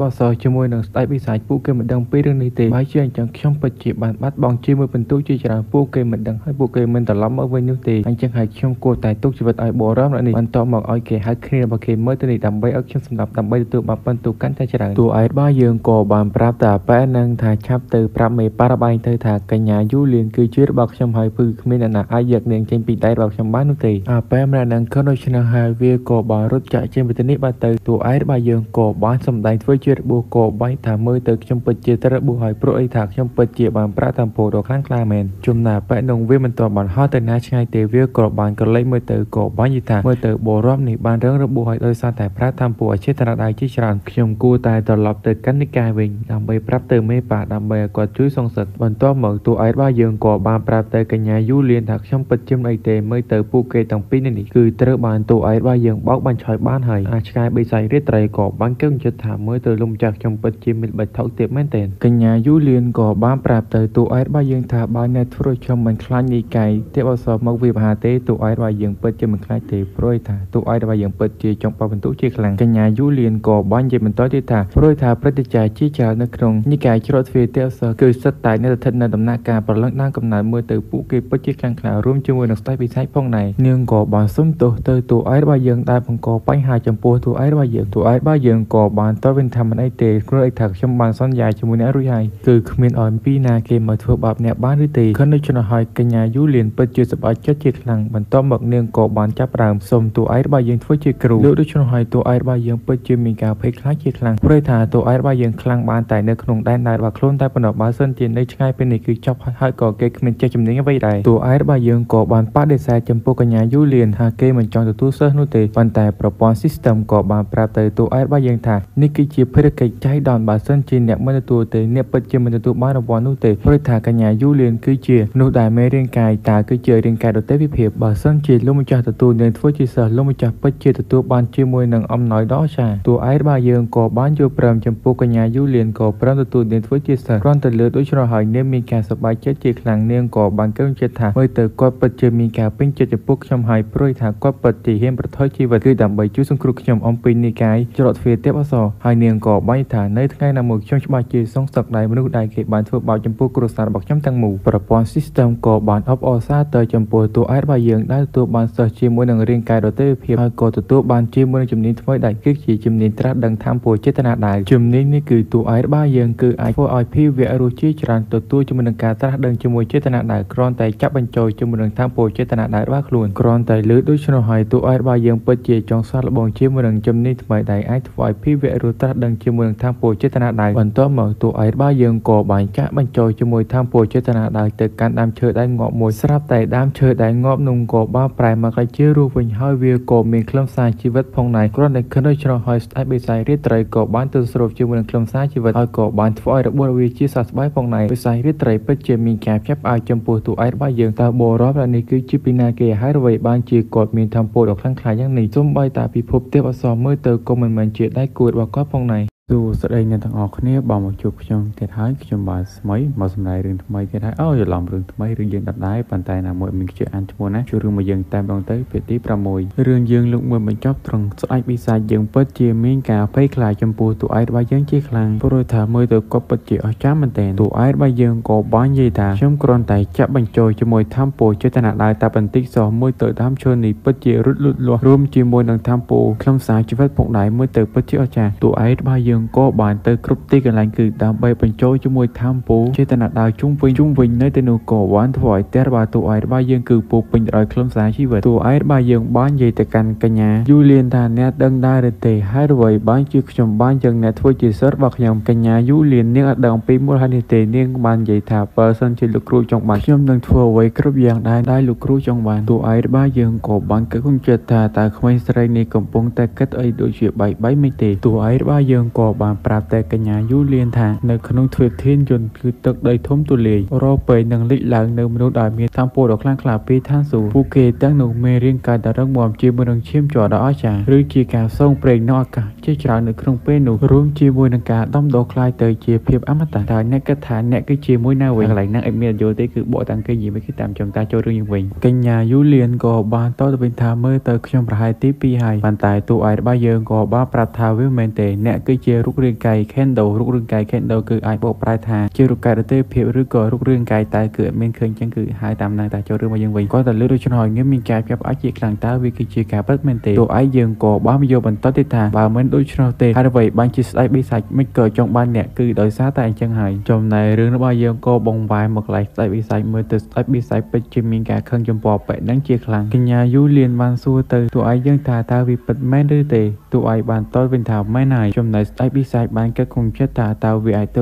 អប្សរជាមួយនឹងស្ដេចបិសាចពួកគេមិនដឹងពីរឿងនេះទេបើជាអញ្ចឹងខ្ញុំពិតជាបានបាត់បង់ជាមួយពិន្ទុជាច្រើនពួកគេមិនដឹងហើយពួកគេមិនត្រឡប់មកវិញនោះទេអញ្ចឹងហើយខ្ញុំគួរតែទុកជីវិតឲ្យបរមនេះបន្ទាប់មកឲ្យគេហៅគ្នារបស់គេមើលទៅនេះដើម្បីឲ្យខ្ញុំសម្លាប់ដើម្បីទទួលបានពិន្ទុកាន់តែច្រើនតួឯករបស់យើងក៏បានប្រាប់តាប៉ែនឹងថាឆាប់ទៅប្រាប់មេប៉ារ៉ាបាញ់ទៅថាកញ្ញាយូលៀនគឺជារបស់ខ្ញុំហើយគឺគ្មានអ្នកណាអាចយកនាងចេញពីដៃរបស់ខ្ញុំបាននោះទេអាប៉ែម្នាក់នឹងខដូច្នេះហើយវាក៏បានរត់ចាក់ចេញពីទីនេះបាទទៅតួឯករបស់យើងក៏បានសម្ដែងធ្វើជារបួសក៏បាញ់ថាមើលទៅខ្ញុំពិតជាត្រូវរបួសហើយព្រោះអីថាខ្ញុំពិតជាបានប្រាក់តាមពោដ៏ខ្លាំងក្លាមែនជំនាប៉ែនឹងវាមិនទាន់បានហោះទៅណាឆ្ងាយទេវាក៏បានក្រឡេកមើលទៅក៏បាញ់យថាមើលទៅបរមនេះបានរងរបួសហើយដោយសារតែប្រាក់តាមពោអចេតនាដៃជាច្រើនខ្ញុំគួរតែត្រឡប់ទៅកាន់និកាយវិញដើម្បីប្រាប់ទៅមេប៉ាដើម្បីឲ្យគាត់ជួយសងសឹកបន្ទាប់មកតួឯករបស់យើងក៏បានប្រាប់ទៅកញ្ញាយូលៀនថាខ្ញុំពិតជាមិនអីទេមើលទៅពួកគេទាំងពីរនេះគឺត្រូវបានតួឯករបស់យើងបោកបញ្ឆោយបានហើយអាឆ្កែបិសាចរាត្រីក៏បានគិតចិត្តថាមើលទៅលំចាស់ខ្ញុំពិតជាមានបិទថោកទៀតមែនទែនកញ្ញាយូលៀនក៏បានប្រាប់ទៅតួឯករបស់យើងថាបើអ្នកធ្វើខ្ញុំមិនខ្លាចនិកាយទេពអប្សរមកវិបាទេតួឯករបស់យើងពិតជាមិនខ្លាចទេព្រោះថាតួឯករបស់យើងពិតជាចង់បោះបន្ទុកជាខ្លាំងកញ្ញាយូលៀនក៏បាននិយាយបន្តទៀតថាព្រោះថាព្រឹទ្ធាចារ្យជាច្រើននៅក្នុងនិកាយច្រកទ្វារទេពអប្សរគឺសិតតែនៅស្ថិតនៅដំណាក់កាលប្រឡឹងដើមកំណើតមើលទៅពួកគេពិតជាខ្លាំងក្លារួមជាមួយនឹងស្ដេចបិសាចផងដែរនាងក៏បានសុំទោសទៅតួឯករបស់យើងដែលបង្កបញ្ហាចំពោះតួឯករបស់យើងតួឯករបស់យើងក៏បានតបវិញថាមិនអីទេព្រោះអីថាខ្ញុំបានសន្យាជាមួយអ្នករួចហើយគឺគ្មានឲ្យពីណាគេមកធ្វើបាបអ្នកបានឬទេខិនដូច្នោះហើយកញ្ញាយូលៀនពិតជាសប្បាយចិត្តជាខ្លាំងបន្ទាប់មកនាងក៏បានចាប់ផ្ដើមសុំតួឯករបស់យើងធ្វើជាគ្រូលើកដូច្នោះហើយតួឯករបស់យើងពិតជាមានការភ័យខ្លាចជាខ្លាំងព្រោះថាតួឯករបស់យើងខ្លាំងបានតែនៅក្នុងដែនដែលរបស់ខ្លួនតែប៉ុណ្ណោះបើសិនជានៅឆ្ងាយពីនេះគឺចប់ហើយក៏គេគ្មានចេះជំនាញអ្វីដែរតួឯករបស់យើងក៏បានបដិសេធចំពោះកញ្ញាយូលៀនថាគេមិនចង់ទទួលសិស្សនោះទេប៉ុន្តែប្រព័ន្ធ system ក៏បានប្រាប់ទៅតួឯករបស់យើងថានេះគឺជាភារកិច្ចចៃដន្យបើសិនជាអ្នកមិនទទួលទេអ្នកពិតជាមិនទទួលបានរង្វាន់នោះទេព្រោះថាកញ្ញាយូលៀនគឺជាមនុស្សដែលមានរាងកាយតើគឺជារាងកាយដទៃវិភាពបើសិនជាលោកម្ចាស់ទទួលនាងធ្វើជាសិស្សលោកម្ចាស់ពិតជាទទួលបានជាមួយនឹងអំណោយដ៏អស្ចារ្យតួឯករបស់យើងក៏បានយល់ព្រមចំពោះកញ្ញាយូលៀនក៏ព្រមទទួលនាងធ្វើជាសិស្សគ្រាន់តែលើដូច្នោះហើយនាងមានការសប្បាយចិត្តជាខ្លាំងនាងក៏បានគិតចិត្តថាមើលទៅគាត់ពិតជាមានការពេញចិត្តចំពោះខ្ញុំហើយព្រោះថាគាត់ពិតជាហ៊ានប្រថុយជីវិតគឺដើម្បីជួយសង្គ្រោះខ្ញុំអំពីនិកាយច្រកទ្វារទេពអប្សរហើយនាងក៏បាញ់ថានៅថ្ងៃណាមួយខ្ញុំច្បាស់ជាសងសឹកដែរមនុស្សដែលគេបានធ្វើបាបចំពោះគ្រួសាររបស់ខ្ញុំទាំងមូលប្រព័ន្ធ system ក៏បានអបអរសាទរចំពោះតួឯករបស់យើងដែលទទួលបានសិស្សជាមួយនឹងរាងកាយដទៃភាពហើយក៏ទទួលបានជាមួយនឹងជំនាញថ្មីដែលគឺជាជំនាញត្រាស់ដឹងធម្មពលចេតនាដែរជំនាញនេះគឺតួឯករបស់យើងគឺអាចធ្វើឲ្យភាវៈរស់ជាច្រើនទទួលជាមួយនឹងការត្រាស់ដឹងជាមួយចេតនាដែរគ្រាន់តែចាប់បញ្ចូលជាមួយនឹងធម្មពលចេតនាដែររបស់ខ្លួនគ្រាន់តែលើដូច្នោះហើយតួឯករបស់យើងពិតជាចង់សាកល្បងជាមួយនឹងជំនាញថ្មីដែលអាចធ្វើឲ្យភាវៈរស់ត្រាស់ដឹងជាមួយនឹងធម្មពលចេតនាដែរបន្ទាប់មកតួឯករបស់យើងក៏បានចាក់បញ្ចូលជាមួយធម្មពលចេតនាដែរទៅកាន់ដើមឈើដែលងាប់មួយស្រាប់តែដើមឈើដែលងាប់នោះក៏បានប្រែមកឲ្យជារស់វិញហើយវាក៏មានខ្លឹមសារជីវិតផងដែរគ្រាន់តែឃើញដូច្នោះហើយស្ដេចបិសាចរាត្រីក៏បានទៅស្រូបជាមួយនឹងខ្លឹមសារជីវិតហើយក៏បានធ្វើឲ្យរបួសវាជាសះស្បើយផងដែរបិសាចរាត្រីពិតជាមានការភ្ញាក់ផ្អើលចំពោះតួឯករបស់យើងតើបរមនេះគឺជាពីណាគេហើយអ្វីបានជាគាត់មានធម៌ពលដ៏ខ្លាំងក្លាយ៉ាងនេះសូម្បីតែពិភពទេពអប្សរមើលទៅក៏មិនមែនជាដៃគូរបស់គាត់ផងដែរសួស្តីអ្នកទាំងអស់គ្នាបើមកជួបខ្ញុំទៀតហើយខ្ញុំបាទស្មីមកសម្ដែងរឿងថ្មីទៀតហើយអូច្រឡំរឿងថ្មីរឿងយើងដដែលប៉ុន្តែណាមួយមានខ្ជិលអានឈ្មោះណាជួរឿងមកយើងតែម្ដងទៅភាគទី6រឿងយើងលើកមួយបញ្ចប់ត្រង់ស្ដេចបិសាចយើងពិតជាមានការភ័យខ្លាចចំពោះតួឯករបស់យើងជាខ្លាំងព្រោះថាមើលទៅគាត់ពិតជាអស្ចារ្យមែនទែនតួឯករបស់យើងក៏បាននិយាយថាខ្ញុំគ្រាន់តែចាក់បញ្ចូលជាមួយធម្មពលចេតនាដែរតែបន្តិចសោះមួយទៅដើមឈើនេះពិតជារត់លូតលាស់រួមជាមួយនឹងធម្មពលខ្លឹមសារជីវិតផងដែរមើលទៅពិតជាអស្ចារ្យតួឯករបស់យើង យើងក៏បានទៅគ្រប់ទីកន្លែងគឺដើម្បីបញ្ចូលជាមួយធម្មពលចេតនាដៅជុំវិញនៅទីនោះក៏បានធ្វើឲ្យផ្ទះរបស់តួឯករបស់យើងគឺពោពេញទៅដោយខ្លឹមសារជីវិតតួឯករបស់យើងបាននិយាយទៅកាន់កញ្ញាយូលៀនថាអ្នកដឹងដែរឬទេហើយអ្វីបានជាខ្ញុំបានយ៉ាងអ្នកធ្វើជាសិស្សរបស់ខ្ញុំកញ្ញាយូលៀននាងអត់ដឹងអំពីមូលហេតុនេះទេនាងបាននិយាយថាបើសិនជាលោកគ្រូចង់បានខ្ញុំនឹងធ្វើអ្វីគ្រប់យ៉ាងដែរដែលលោកគ្រូចង់បានតួឯករបស់យើងក៏បានគិតក្នុងចិត្តថាតើក្មេងស្រីនេះកំពុងតែគិតអីដូចជាបែកមិនទេតួឯករបស់យើងក៏បានប្រាប់តែកញ្ញាយូលៀនថានៅក្នុងទ្វីបធានយន្តគឺទឹកដីធំទូលាយរាល់ពេលនឹងលេចឡើងនៅមនុស្សដែលមានធម៌ពលដ៏ខ្លាំងក្លាពីឋានសួគ៌ពួកគេទាំងនោះមានរាងកាយដ៏រឹងមាំជាមួយនឹងឈាមជ័រដ៏អស្ចារ្យឬជាការសងព្រេងនៅឱកាសជាច្រើននៅក្នុងពេលនោះរួមជាមួយនឹងការដំដុះក្លាយទៅជាភាពអមតៈតើអ្នកគិតថាអ្នកគឺជាមួយណាវិញកន្លែងហ្នឹងអត់មានយល់ទេគឺបកតាំងគេនិយាយគឺតាមចំតាចូលរឿងយើងវិញកញ្ញាយូលៀនក៏បានតទៅវិញថាមើលទៅខ្ញុំប្រហែលទី2ហើយប៉ុន្តែតួឯករបស់យើងក៏បានប្រាប់ថាវាមិនមែនទេអ្នកគឺជារូបរាងកាយ Kendo រូបរាងកាយ Kendo គឺអាចបកប្រែថាជារូបកាយដទៃភាពឬក៏រូបរាងកាយតែគឺអត់មានឃើញចឹងគឺហៅតាមហ្នឹងតាចូលរឿងមកយើងវិញគាត់តែលើដូច្នោះហើយងាយមានការចាប់អាចជាខ្លាំងតើវាគឺជាការពិតមែនទេតួឯកយើងក៏បានយកបន្តទៀតថាបើមិនដូច្នោះទេហើយអ្វីបានជាស្ដេចបិសាចមិនក៏ចង់បានអ្នកគឺដោយសារតែអញ្ចឹងហើយចំណែករឿងរបស់យើងក៏បងវ៉ែមកកន្លែងស្ដេចបិសាចមើលទៅស្ដេចបិសាចពិតជាមានការខឹងចំពោះប៉ែនឹងជាខ្លាំងកញ្ញាយូលៀនបានសួរទៅតួឯកយើងថាតើវាពិតមែនឬទេតួឯកបានតបវិញថាមែនហើយចំណែកស្ដេចបិសាចបានគិតក្នុងចិត្តថាតើវាអាចទ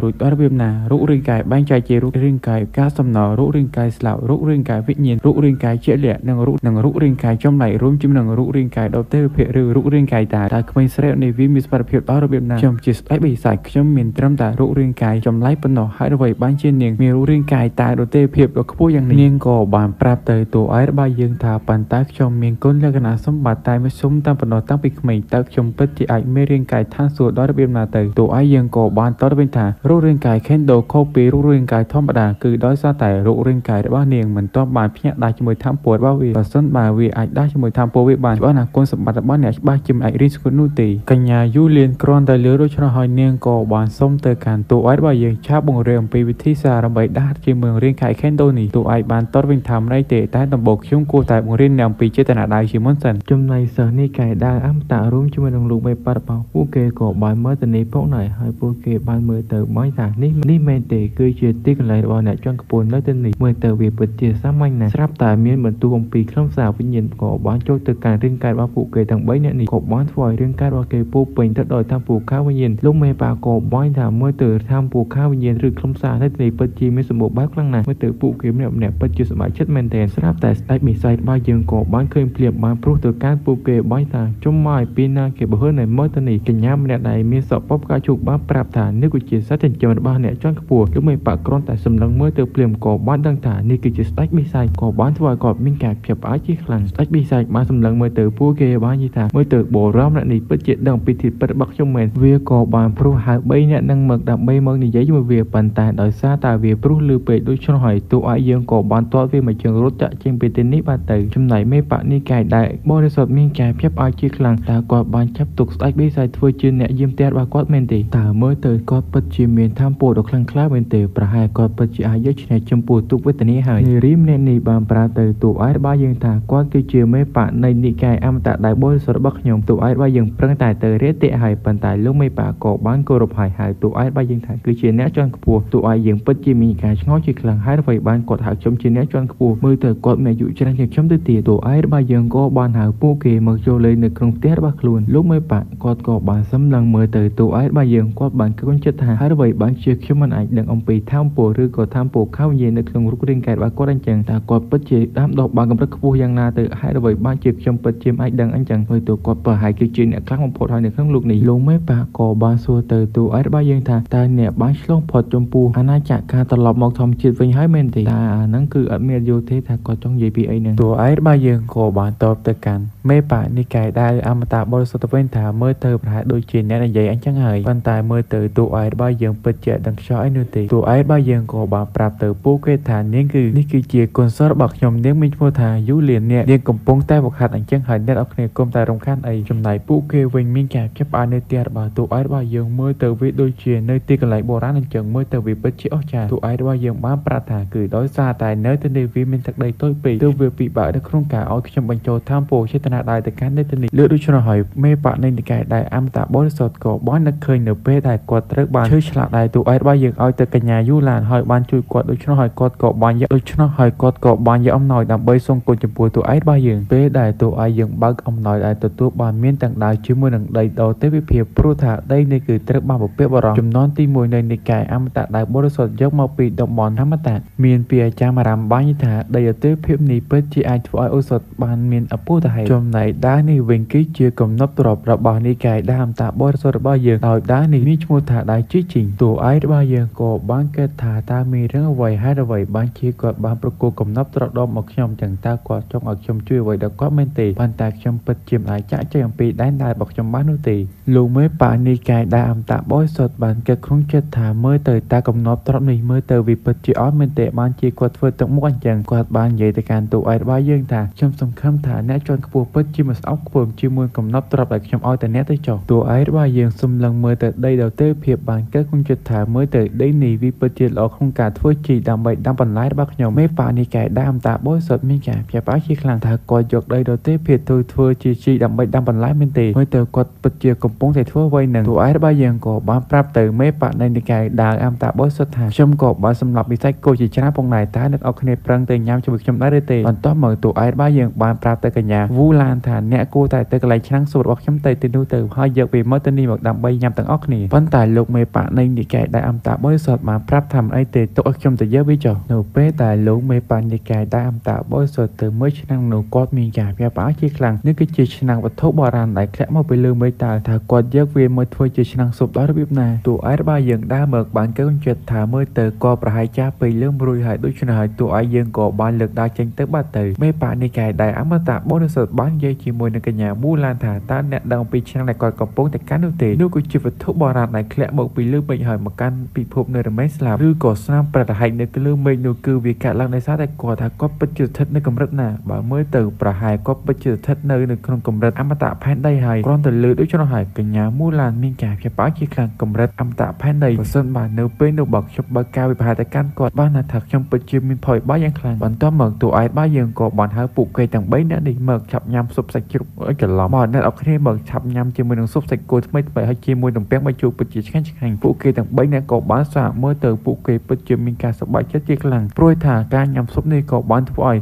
ៅរួចដល់របៀបណារូបរាងកាយបែងចែកជារូបរាងកាយការសំណល់រូបរាងកាយស្លាប់រូបរាងកាយវិញ្ញាណរូបរាងកាយជាក់លាក់និងរូបរាងកាយចម្លែករួមជាមួយនឹងរូបរាងកាយដទៃវិភាគឬរូបរាងកាយតាតើក្មេងស្រីនេះវាមានសមត្ថភាពដល់របៀបណាខ្ញុំជាស្ដេចបិសាចខ្ញុំមានត្រឹមតែរូបរាងកាយចម្លែកប៉ុណ្ណោះហើយអ្វីបានជានាងមានរូបរាងកាយតាដទៃភាពដ៏ខ្ពស់យ៉ាងនេះនាងក៏បានប្រាប់ទៅតួឯករបស់យើងថាប៉ុន្តែខ្ញុំមានគុណលក្ខណៈសម្បត្តិតែមួយសុំតាមប៉ុណ្ណោះតាំងពីក្មេងតើខ្ញុំពិតជាអាចមានរាងកាយឋានសួគ៌ដល់របៀបណាទៅតួឯកយើងក៏បានតបវិញថារូបរាងកាយ Kendo ខុសពីរូបរាងកាយធម្មតាគឺដោយសារតែរូបរាងកាយរបស់នាងមិនទាន់បានភ្ញាក់ដាស់ជាមួយធម៌ពលរបស់វាបើសិនបើវាអាចដាស់ជាមួយធម៌ពលវាបានច្បាស់ណាស់គុណសម្បត្តិរបស់អ្នកច្បាស់ជាមិនអាចរៀនស្គាល់នោះទេកញ្ញាយូលៀនគ្រាន់តែលើដូច្នោះហើយនាងក៏បានសុំទៅកាន់តួឯករបស់យើងឆាប់បង្រៀនអំពីវិធីសាស្ត្រដើម្បីដាស់ជាមួយរាងកាយ Kendo នេះតួឯកបានតបវិញថាមិនអីទេតែដំបូងខ្ញុំគួរតែបង្រៀនអ្នកអំពីចេតនាដៅជាមុនសិនចំណែកសិស្សនេះកាយដាវអមតៈរួមជាមួយនឹងលោកមេប៉ារបស់ពួកគេក៏បានមើលទៅនេះផងដែរហើយពួកគេបានមើលទៅបាញ់ថានេះមែនទេគឺជាទីកន្លែងរបស់អ្នកជាន់ខ្ពស់នៅទីនេះមើលទៅវាពិតជាសាមញ្ញណាស់ស្រាប់តែមានបន្ទូអំពីខ្លឹមសារវិញ្ញាណក៏បានចូលទៅកាន់រាងកាយរបស់ពួកគេទាំង3នាក់នេះក៏បានធ្វើឲ្យរាងកាយរបស់គេពោពេញទៅដោយធម៌ពូខាវិញ្ញាណលោកមេប៉ាក៏បាញ់ថាមើលទៅធម៌ពូខាវិញ្ញាណឬខ្លឹមសារនៅទីនេះពិតជាមានសម្បូរបែបខ្លាំងណាស់មើលទៅពួកគេម្នាក់ៗពិតជាសប្បាយចិត្តមែនទែនស្រាប់តែស្ដេចបិសាចរបស់យើងក៏បានឃើញភ្លាមបានព្រោះទៅកាន់ពួកគេបាញ់ថាជុំមកឲ្យពីណាគេបើហឺនៅមើលទៅនេះកញ្ញាម្នាក់ដែលមានសក់ពណ៌ផ្កាឈូកបានប្រាប់ថានេះគឺជាសត្វចិញ្ចឹមរបស់អ្នកជាន់ខ្ពស់លោកមេប៉ាគ្រាន់តែសម្លឹងមើលទៅភ្លាមក៏បានដឹងថានេះគឺជាស្ដេចបិសាចក៏បានធ្វើឲ្យគាត់មានការភ្ញាក់ផ្អើលជាខ្លាំងស្ដេចបិសាចបានសម្លឹងមើលទៅពួកគេបាននិយាយថាមើលទៅបុរសម្នាក់នេះពិតជាដឹងពីធាតុពិតរបស់ខ្ញុំមែនវាក៏បានព្រោះហៅ3នាក់នឹងមកដើម្បីមកនិយាយជាមួយវាប៉ុន្តែដោយសារតែវាព្រោះលឺពេកដូច្នោះហើយតួឯកយើងក៏បានទាត់វាមកជើងរត់ចាក់ចេញពីទីនេះបាទទៅចំណែកមេប៉នេះកាយដែលបរិសុទ្ធមានការភ្ញាក់ផ្អើលជាខ្លាំងតើគាត់បានចាប់ទុកស្ដេចបិសាចធ្វើជាអ្នកយាមផ្ទះរបស់គាត់មែនទេតើមើលទៅគាត់ពិតជាមានធម៌ពលដ៏ខ្លាំងក្លាមែនទេប្រហែលគាត់ពិតជាអាចយកឈ្នះចំពោះទុក្ខវេទនាហើយនារីម្នាក់នេះបានប្រាប់ទៅតួឯករបស់យើងថាគាត់គឺជាមេប៉នៃនិកាយអមតៈដែលបរិសុទ្ធរបស់ខ្ញុំតួឯករបស់យើងប្រឹងតែទៅរាទាក់ហើយប៉ុន្តែលោកមេប៉ក៏បានគោរពហើយហើយតួឯករបស់យើងថាគឺជាអ្នកជាន់ខ្ពស់តួឯកយើងពិតជាមានការឆ្ងល់ជាខ្លាំងហើយអ្វីបានគាត់ហៅខ្ញុំជាអ្នកជាន់ខ្ពស់មើលទៅគាត់មានអាយុច្រើនជាងខ្ញុំទៅទៀតតួឯករបស់យើងក៏បានហៅពួកគេមកចូលលេងនៅក្នុងផ្ទះរបស់ខ្លួនលោកមេប៉គាត់ក៏បានសម្លឹងមើលទៅតួឯករបស់យើងគាត់បានគិតចិត្តថាហើយអ្វីបានជាខ្ញុំមិនអាចដឹងអំពីធម៌ពលឬក៏ធម៌ពលខោនិយាយនៅក្នុងរូបរាងកាយរបស់គាត់អញ្ចឹងតើគាត់ពិតជាដាំដុះបានកម្រិតខ្ពស់យ៉ាងណាទៅហើយអ្វីបានជាខ្ញុំពិតជាមិនអាចដឹងអញ្ចឹងមើលទៅគាត់ប្រហែលគឺជាអ្នកខ្លាំងបំផុតហើយនៅក្នុងលោកនេះលោកមេប៉ាក៏បានសួរទៅតួឯករបស់យើងថាតើអ្នកបានឆ្លងផុតចំពោះអាណាចក្រការត្រឡប់មកធម្មជាតិវិញហើយមែនទេតើអាហ្នឹងគឺអត់មានយល់ទេថាគាត់ចង់និយាយពីអីហ្នឹងតួឯករបស់យើងក៏បានតបទៅកាន់មេប៉ានិកាយដែលអមតៈបរិសុទ្ធវិញថាមើលទៅប្រហែលដូចជាអ្នកនិយាយអញ្ចឹងហើយប៉ុន្តែមើលទៅតួឯករបស់យើងពិតជាដឹងខ្យល់អីនោះទេតួឯករបស់យើងក៏បានប្រាប់ទៅពួកគេថានាងគឺនេះគឺជាគុណសររបស់ខ្ញុំនាងមានឈ្មោះថាយូលៀនអ្នកនាងកំពុងតែវឹកហាត់អញ្ចឹងហើយអ្នកនរគ្នាគុំតែរំខានអីចំណែកពួកគេវិញមានការចាប់ផ្អើលនៅផ្ទះរបស់តួឯករបស់យើងមើលទៅវាដូចជានៅទីកន្លែងបុរាណអញ្ចឹងមើលទៅវាពិតជាអស្ចារ្យតួឯករបស់យើងបានប្រាប់ថាគឺដោយសារតែនៅទីនេះវាមានទឹកដីតូចពេកទើបវាពិបាកនៅក្នុងការឲ្យខ្ញុំបញ្ចូលធម៌ពលចេតនាដៅទៅកាន់នៅទីនេះលើដូច្នោះហើយមេប៉នៃនិកាយដែលអមតៈ មតៈបរិសុទ្ធក៏បាននឹកឃើញនៅពេលដែលគាត់ត្រូវបានឈឺឆ្លាក់ដែរតួឯករបស់យើងឲ្យទៅកញ្ញាយូឡានហើយបានជួយគាត់ដូច្នោះហើយគាត់ក៏បានយកដូច្នោះហើយគាត់ក៏បានយកអំណោយដើម្បីសងគុណចំពោះតួឯករបស់យើងពេលដែលតួឯកយើងបើកអំណោយដែលទទួលបានមានទាំងដាវជាមួយនឹងដីដ៏ទេវភាពព្រោះថាដីនេះគឺត្រូវបានពពាបរោះចំនួនទី1នៃនិកាយអមតៈដែលបរិសុទ្ធយកមកពីតំបន់អមតៈមានពីអាចារ្យមារ៉ាំបាញ់ថាដីអទេវភាពនេះពិតជាអាចធ្វើឲ្យឱសថបានមានអពុតហេតុចំណែកដាវនេះវិញគឺជាកំណត់ទ្រព្យរបស់និកាយដាវអមតៈបរិសុទ្ធរបស់យើងដោយដាវនេះមានឈ្មោះថាដាវជីជីងតួឯករបស់យើងក៏បានគិតថាតើមានរឿងអ្វីហេតុអ្វីបានជាគាត់បានប្រគល់កំណត់ទ្រព្យដល់មកខ្ញុំចឹងតើគាត់ចង់ឲ្យខ្ញុំជួយអ្វីដល់គាត់មែនទេប៉ុន្តែខ្ញុំពិតជាមិនអាចចាក់ចែងអំពីដែនដែលរបស់ខ្ញុំបាននោះទេលោកមេបានិកាយដែលអមតៈបរិសុទ្ធបានគិតក្នុងចិត្តថាមើលទៅតើកំណត់ទ្រព្យនេះមើលទៅវាពិតជាអត់មែនទេបានជាគាត់ធ្វើទឹកមុខអញ្ចឹងគាត់បាននិយាយទៅកាន់តួឯករបស់យើងថាខ្ញុំសង្ឃឹមថាអ្នកជាន់ខ្ពស់ពិតជាមិនស្អប់ខ្ពើមជាមួយកំណត់ទ្រព្យដែលខ្ញុំឲ្យតែអ្នកទៅចុះតួឯករបស់យើងសំឡឹងមើលទៅដីដល់ទេភាពបានគិតក្នុងចិត្តថាមើលទៅដីនេះវាពិតជាល្អក្នុងការធ្វើជីដើម្បីដាំបន្លែរបស់ខ្ញុំមេបានិកាយដែលអមតៈបរិសុទ្ធមានការព្យាបាលជាខ្លាំងថាគាត់យកដីដល់ទេភាពទៅធ្វើជាជីដើម្បីដាំបន្លែមែនទេមើលទៅគាត់ពិតជាកំពុងតែធ្វើអ្វីនឹងតួឯករបស់យើងក៏បានប្រាប់ទៅមេបានិកាយដែលអមតៈបរិសុទ្ធថាខ្ញុំក៏បានសម្លាប់វិស័យគោជាច្រើនផងដែរតើអ្នកអរគ្នាប្រឹងទៅញ៉ាំជាមួយខ្ញុំដែរឬទេបន្ទាប់មកតួឯករបស់យើងបានប្រាប់ទៅកញ្ញាវូឡានថាអ្នកគួរតែទៅកន្លែងឆ្នាំងស៊ុបរបស់ខ្ញុំទៅទីនោះទៅហើយយកវាមកទៅនេះមកដើម្បីញ៉ាំទាំងអស់គ្នាប៉ុន្តែលោកមេបានៃនិកាយដែលអមតៈបរិសុទ្ធបានប្រាប់ថាមិនអីទេទុកឲ្យខ្ញុំទៅយកវាចុះនៅពេលដែលលោកមេបានិកាយដែលអមតៈបរិសុទ្ធទៅមើលឆ្នាំងនោះគាត់មានការភ្ញាក់ផ្អើលជាខ្លាំងនេះគឺជាឆ្នាំងវត្ថុបុរាណដែលធ្លាក់មកពីលើមេឃតើថាគាត់យកវាមកធ្វើជាឆ្នាំងស៊ុបដល់របៀបណាតួឯករបស់យើងដើរមកបានកើចិត្តថាមើលទៅក៏ប្រហែលចាស់ពេលលើមរួយហើយដូច្នេះហើយតួឯកយើងក៏បានលើកដើរចេញទៅបាត់ទៅមេបានិកាយដែលអមតៈបរិសុទ្ធបាននិយាយជាមួយនឹងកញ្ញាមូឡានថាតើអ្នកដឹងពីឆ្នាំងដែលគាត់កំពុងតែកាន់នោះទេនោះគឺជាវត្ថុបុរាណដែលធ្លាក់មកពីលើមេឃហើយមកកាន់ពិភពនៅរមែងស្លាប់ឬក៏ស្នាមប្រតិហែកនៅលើមេឃនោះគឺវាកាត់ឡើងដោយសារតែគាត់ថាគាត់ពិតជាស្ថិតនៅកម្រិតណាបើមើលទៅប្រហែលគាត់ពិតជាស្ថិតនៅក្នុងកម្រិតអមតៈផែនដីហើយគ្រាន់តែលើដូច្នោះហើយកញ្ញាមូឡានមានការព្យាបាលជាខ្លាំងកម្រិតអមតៈផែនដីបើសិនបាទនៅពេលនោះបើខ្ញុំបើការវិភាគទៅកាន់គាត់បានថាខ្ញុំពិតជាមានផលបាយយ៉ាងខ្លាំងបន្ទាប់មកតួឯកបាយយើងក៏បានហៅពួកគេទាំង3នាក់នេះមកឆាប់ញ៉ាំស៊ុបសាច់ជ្រូកច្រឡំមកអ្នកអរគ្នាមកឆាប់ញ៉ាំជាមួយនឹងស៊ុបសាច់គោថ្មីថ្មីហើយជាមួយទំពាំងបាយជូរពិតជាឆ្ងាញ់ឆ្ងាញ់ពួកគេទាំង3នាក់ក៏បានសាកមើលទៅពួកគេពិតជាមានការសប្បាយចិត្តជាខ្លាំងព្រោះថាការញ៉ាំស៊ុបនេះក៏បានធ្វើ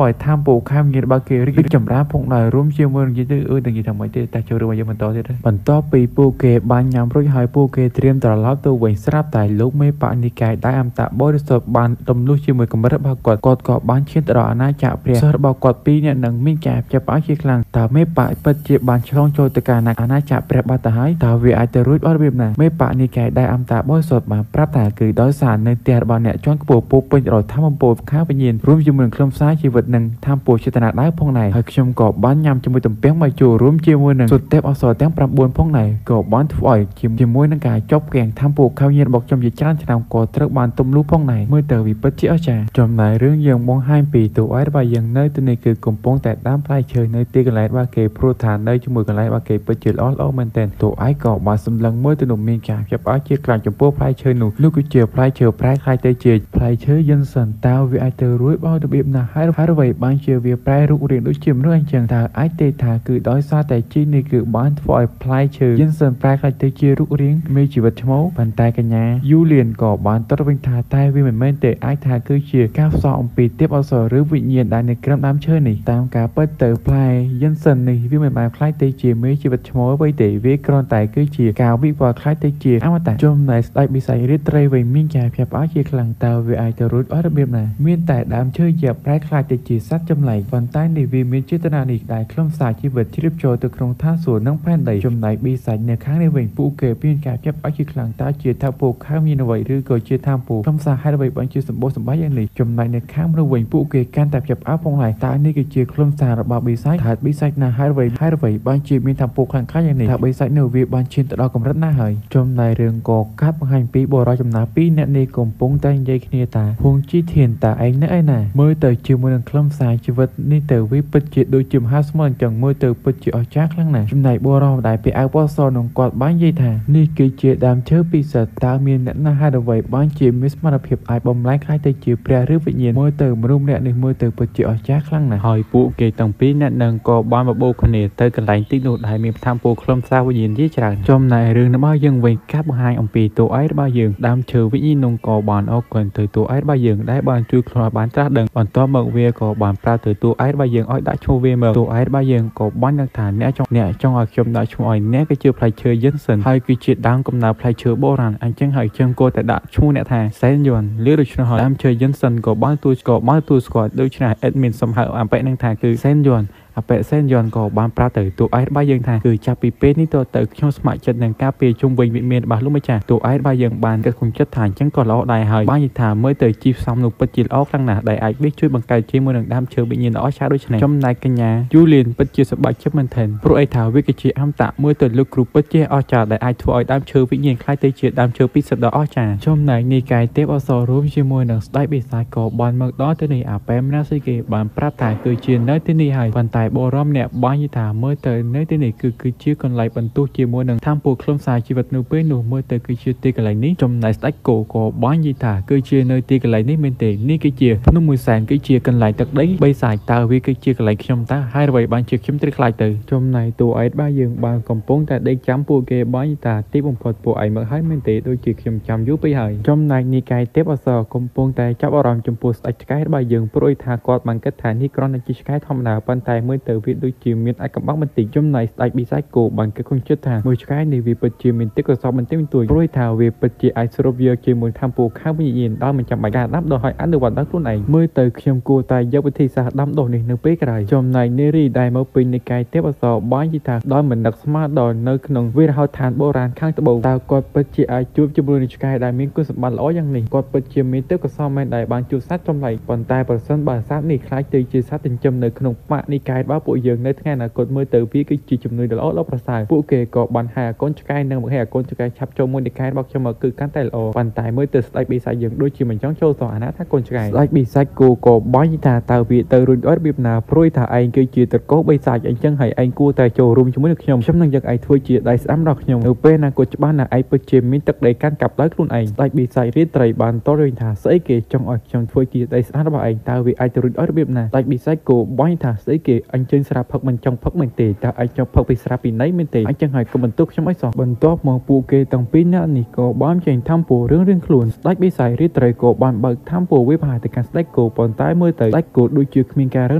ឲ្យថាមពលខាមញាតរបស់គេរីកចម្រើនផងដែររួមជាមួយនឹងនិយាយទៅអឺនិយាយថាម៉េចទេតែចូលរឿងមកយើងបន្តទៀតបន្ទាប់ពីពួកគេបានញ៉ាំរួចហើយពួកគេត្រៀមត្រឡប់ទៅវិញស្រាប់តែលោកមេបនិកាយដែលអមតៈបរិសុទ្ធបានរំលោះជាមួយកម្រិតរបស់គាត់គាត់ក៏បានឈានទៅដល់អាណាចក្រព្រះសិស្សរបស់គាត់ពីរនាក់នឹងមានការចាប់ផ្អើលជាខ្លាំងតើមេបពិតជាបានឆ្លងចូលទៅកាន់អាណាចក្រព្រះបាត់ទៅហើយតើវាអាចទៅរួចអត់របៀបណាមេបនិកាយដែលអមតៈបរិសុទ្ធបានប្រាប់ថាគឺដោយសារនៅផ្ទះរបស់អ្នកជាន់ខ្ពស់ពោពេញដោយធម្មពលខាវិញ្ញាណរួមជាមួយនឹងខ្លឹមសារជីវិតនិងធម្មពលចេតនាដៅផងដែរហើយខ្ញុំក៏បានញ៉ាំជាមួយទំពាំងបាយជូររួមជាមួយនឹងសុទ្ធទេពអសរទាំង9ផងដែរក៏បានធ្វើឲ្យជាមួយនឹងការចប់គៀងធម្មពលខាវិញ្ញាណរបស់ខ្ញុំជាច្រើនឆ្នាំក៏ត្រូវបានទំលុះផងដែរមើលទៅវាពិតជាអស្ចារ្យចំណែករឿងយើងបង្ហាញពីតួឯករបស់យើងនៅទីនេះគឺកំពុងតែដាំផ្លែឈើនៅទីកន្លែងរបស់គេព្រោះថានៅជាមួយកន្លែងរបស់គេពិតជាល្អល្អមែនទែនតួឯកក៏បានសម្លឹងមើលទៅនោះមានការចាប់ផ្អើលជាខ្លាំងចំពោះផ្លែឈើនោះនោះគឺជាផ្លែឈើប្រែក្លាយទៅជាផ្លែឈើយិនសិនតើវាអាចទៅរួចបោរបៀបណាហើយអ្វីបានជាវាប្រែរូបរាងដូចជាមនុស្សអញ្ចឹងតើអាចទេថាគឺដោយសារតែជីនេះគឺបានធ្វើឲ្យផ្លែឈើយិនសិនប្រែក្លាយទៅជារូបរាងមានជីវិតឈ្មោះប៉ុន្តែកញ្ញាយូលៀនក៏បានត្រាស់វិញថាតែវាមិនមែនទេអាចថាគឺជាការផ្សងអំពីទេពអប្សរឬវិញ្ញាណដែលនៅក្រោមដើមឈើនេះតាមការពិតទៅផ្លែយិនសិននេះវាមិនបានក្លាយទៅជាមេជីវិតឈ្មោះអ្វីទេវាគ្រាន់តែគឺជាការវិវត្តក្លាយទៅជាអមតៈចំណែកស្ដេចបិសាចរាត្រីវិញមានការភ្ញាក់ផ្អើលជាខ្លាំងតើវាអាចទៅរួចអត់របៀបណាមានតែដើមឈើជាប្រែក្លាយទៅជាសត្វចម្លែកប៉ុន្តែនេះវាមានចេតនានេះដែលខ្លឹមសារជីវិតជ្រាបចូលទៅក្នុងឋានសួគ៌និងផែនដីចំណែកបិសាចនៅខាងនេះវិញពួកគេមានការភ្ញាក់ផ្អើលជាខ្លាំងតើជាថាពួកខាងមានអ្វីឬក៏ជាថាពួកខ្លឹមសារហេតុអ្វីបានជាសម្បូរសម្បាយយ៉ាងនេះចំណែកនៅខាងមនុស្សវិញពួកគេកាន់តែភ្ញាក់ផ្អើលផងដែរតើនេះគឺជាខ្លឹមសាររបស់បិសាចថាបិសាចណាហេតុអ្វីបានជាមានថាពួកខ្លាំងខ្លាយ៉ាងនេះថាបិសាចនៅវាបានឈានទៅដល់កម្រិតណាហើយចំណែករឿងក៏កាត់បង្ហាញពីបុរសចំណាស់ពីរអ្នកនេះកំពុងតែនិយាយគ្នាថាហួងជីធានតាឯងនៅឯណាមើលទៅជាមួយនឹងខ្លឹមសារជីវិតនេះទៅវាពិតជាដូចជាមហាសមុទ្រអញ្ចឹងមើលទៅពិតជាអស្ចារ្យខ្លាំងណាស់ចំណែកបុរសដែលពាក់អាវពណ៌សនោះគាត់បាននិយាយថានេះគឺជាដើមឈើពិសេសតើមានអ្នកណាហេតុអ្វីបានជាមានសមត្ថភាពអាចបំលែងក្លាយទៅជាព្រះឬវិញ្ញាណមើលទៅមនុស្សម្នាក់នេះមើលទៅពិតជាអស្ចារ្យខ្លាំងណាស់ហើយពួកគេទាំងពីរអ្នកនឹងក៏បានបបួលគ្នាទៅកន្លែងទីនោះដែលមានធម្មពល ខ្លឹមសារវិញ្ញាណជាច្រើនចំណែករឿងរបស់យើងវិញកាត់បង្ហាញអំពីតួឯករបស់យើងដើមឈើវិញ្ញាណនោះក៏បានអរគុណទៅតួឯករបស់យើងដែលបានជួយខ្លួនឲ្យបានត្រាស់ដឹងបន្ទាប់មកវាក៏បានប្រាប់ទៅតួឯករបស់យើងឲ្យដាក់ឈ្មោះវាមកតួឯករបស់យើងក៏បានដឹងថាអ្នកចង់ឲ្យខ្ញុំដាក់ឈ្មោះឲ្យអ្នកគឺជាផ្លែឈើយិនសិនហើយគឺជាដើមកំណើតផ្លែឈើបុរាណអញ្ចឹងហើយខ្ញុំគួរតែដាក់ឈ្មោះអ្នកថាសែនយន់ឬដូច្នោះហើយដើមឈើយិនសិនក៏បានទួស្គាល់ដូច្នេះអេដមីនសំហៅអំបែនឹងថាគឺសែនយន់អបិសេនយន់ក៏បានប្រាប់ទៅតួឯករបស់យើងថាគឺចាប់ពីពេលនេះទៅខ្ញុំស្ម័គ្រចិត្តនឹងការពារជុំវិញវិមានរបស់លោកម្ចាស់តួឯករបស់យើងបានគិតក្នុងចិត្តថាអញ្ចឹងក៏ល្អដែរហើយបាននិយាយថាមើលទៅជីផ្សំនោះពិតជាល្អខ្លាំងណាស់ដែលអាចវាជួយបង្កើតជាមួយនឹងដើមឈើវិញ្ញាណល្អឆាដូចនេះចំណែកកញ្ញាយូលៀនពិតជាសប្បាយចិត្តមែនទែនព្រោះអីថាវាគឺជាអមតៈមើលទៅលោកគ្រូពិតជាអស្ចារ្យដែលអាចធ្វើឲ្យដើមឈើវិញ្ញាណក្លាយទៅជាដើមឈើពិសិដ្ឋដ៏អស្ចារ្យចំណែកនិកាយទេពអសររួមជាមួយនឹងស្ដេចបិសាចក៏បានមកដល់ទៅនេះអាប៉ែមណាស៊ីគេបានប្រាប់ថាគឺជានៅទីនេះហើយប៉ុន្តែបរមអ្នកបាននិយាយថាមើលទៅនៅទីនេះគឺជាកន្លែងបន្ទុះជាមួយនឹងធម្មពលខ្លឹមសារជីវិតនៅពេលនោះមើលទៅគឺជាទីកន្លែងនេះចំណែកស្ដេចគោក៏បាននិយាយថាគឺជានៅទីកន្លែងនេះមែនទេនេះគឺជាភ្នំមួយសែនគឺជាកន្លែងទឹកដីបីសាយតើវាគឺជាកន្លែងខ្ញុំតើហើយអ្វីបានជាខ្ញុំត្រូវខ្លាចទៅចំណែកតួឯកបាទយើងបានកំពុងតែដេកចាំពួកគេបាននិយាយថាទីបំផុតពួកឯងមកហើយមែនទេដូចជាខ្ញុំចាំយូរពេកហើយចំណែកនិកាយទេពអសរកំពុងតែចាប់អារម្មណ៍ចំពោះស្ដេចឆ្កែរបស់យើងព្រោះថាគាត់បានគិតថានេះគ្រាន់តែជាឆ្កែធម្មតាប៉ុន្តែមើលទៅវាដូចជាមានអាចកំបាំងបន្តិចចំណែកស្ដេចបិសាចគោបានគិតក្នុងចិត្តថាមួយឆ្កែនេះវាពិតជាមានទឹកកសបបន្តិចបន្តួចព្រោះថាវាពិតជាអាចស្រូបយកជាមួយធម្មពលខាងវិញ្ញាណដោយមិនចាំបាច់ការដាំដុះឲ្យអនុវត្តដោយខ្លួនឯងមើលទៅខ្ញុំគួរតែយកវិធីសាស្ត្រដាំដុះនេះនៅពេលក្រោយចំណែកនារីដែលមកពីនិកាយទេពអសរបាននិយាយថាដោយមិននឹកស្មានដល់នៅក្នុងវិរហោឋានបុរាណខាងត្បូងតើគាត់ពិតជាអាចជួបជាមួយនឹងឆ្កែដែលមានគុណសម្បត្តិល្អយ៉ាងនេះគាត់ពិតជាមានទឹកកសលមែនដែលបានជួបសត្វចម្លែកប៉ុន្តែប្រសិនបើសត្វនេះក្លាយទៅជាសត្វចិញ្ចឹមនៅក្នុងបកនិកាយរបស់ពួកយើងនៅថ្ងៃអនាគតមើលទៅវាគឺជាជំនួយដ៏ល្អដ៏ប្រសើរពួកគេក៏បានហៅអាកូនឆ្កែនិងមកហៅអាកូនឆ្កែឆាប់ចូលមួយនិកាយរបស់ខ្ញុំមកគឺកាន់តែល្អប៉ុន្តែមើលទៅស្ដេចបិសាចយើងដូចជាមិនចង់ចូលសោះអាណាថាកូនឆ្កែស្ដេចបិសាចគោក៏បាញ់ថាតើវាទៅរួចដោយរបៀបណាព្រួយថាឯងគឺជាត្រកូលបិសាចអញ្ចឹងហើយឯងគួរតែចូលរួមជាមួយនឹងខ្ញុំខ្ញុំនឹងយកឯងធ្វើជាដៃស្ដាំរបស់ខ្ញុំនៅពេលណាគាត់ច្បាស់ណាឯងពិតជាមានទឹកដីកាន់កាប់ដោយខ្លួនឯងស្ដេចបិសាចរាត្រីបានតរួចថាស្អីគេចង់ឲ្យខ្ញុំធ្វើជាដៃស្ដាំរបស់ឯងតើវាអាចទៅរួចដោយរបៀបណាស្ដេចបិសាចគោបាញ់ថាស្អីគេអញ្ជើញស្រាផឹកមិនចង់ផឹកមែនទេតើឯងចង់ផឹកពីស្រាពីណីមែនទេអញ្ចឹងហើយកុំបន្ទោសខ្ញុំអីសោះបន្ទាប់មកពួកគេទាំងពីរនាក់នេះក៏បានចេញធម្មពលរឿងខ្លួនស្ដេចបិសាចរាត្រីក៏បានបើកធម្មពលវិផាទៅកាន់ស្ដេចគោប៉ុន្តែមើលទៅស្ដេចគោដូចជាគ្មានការរឹង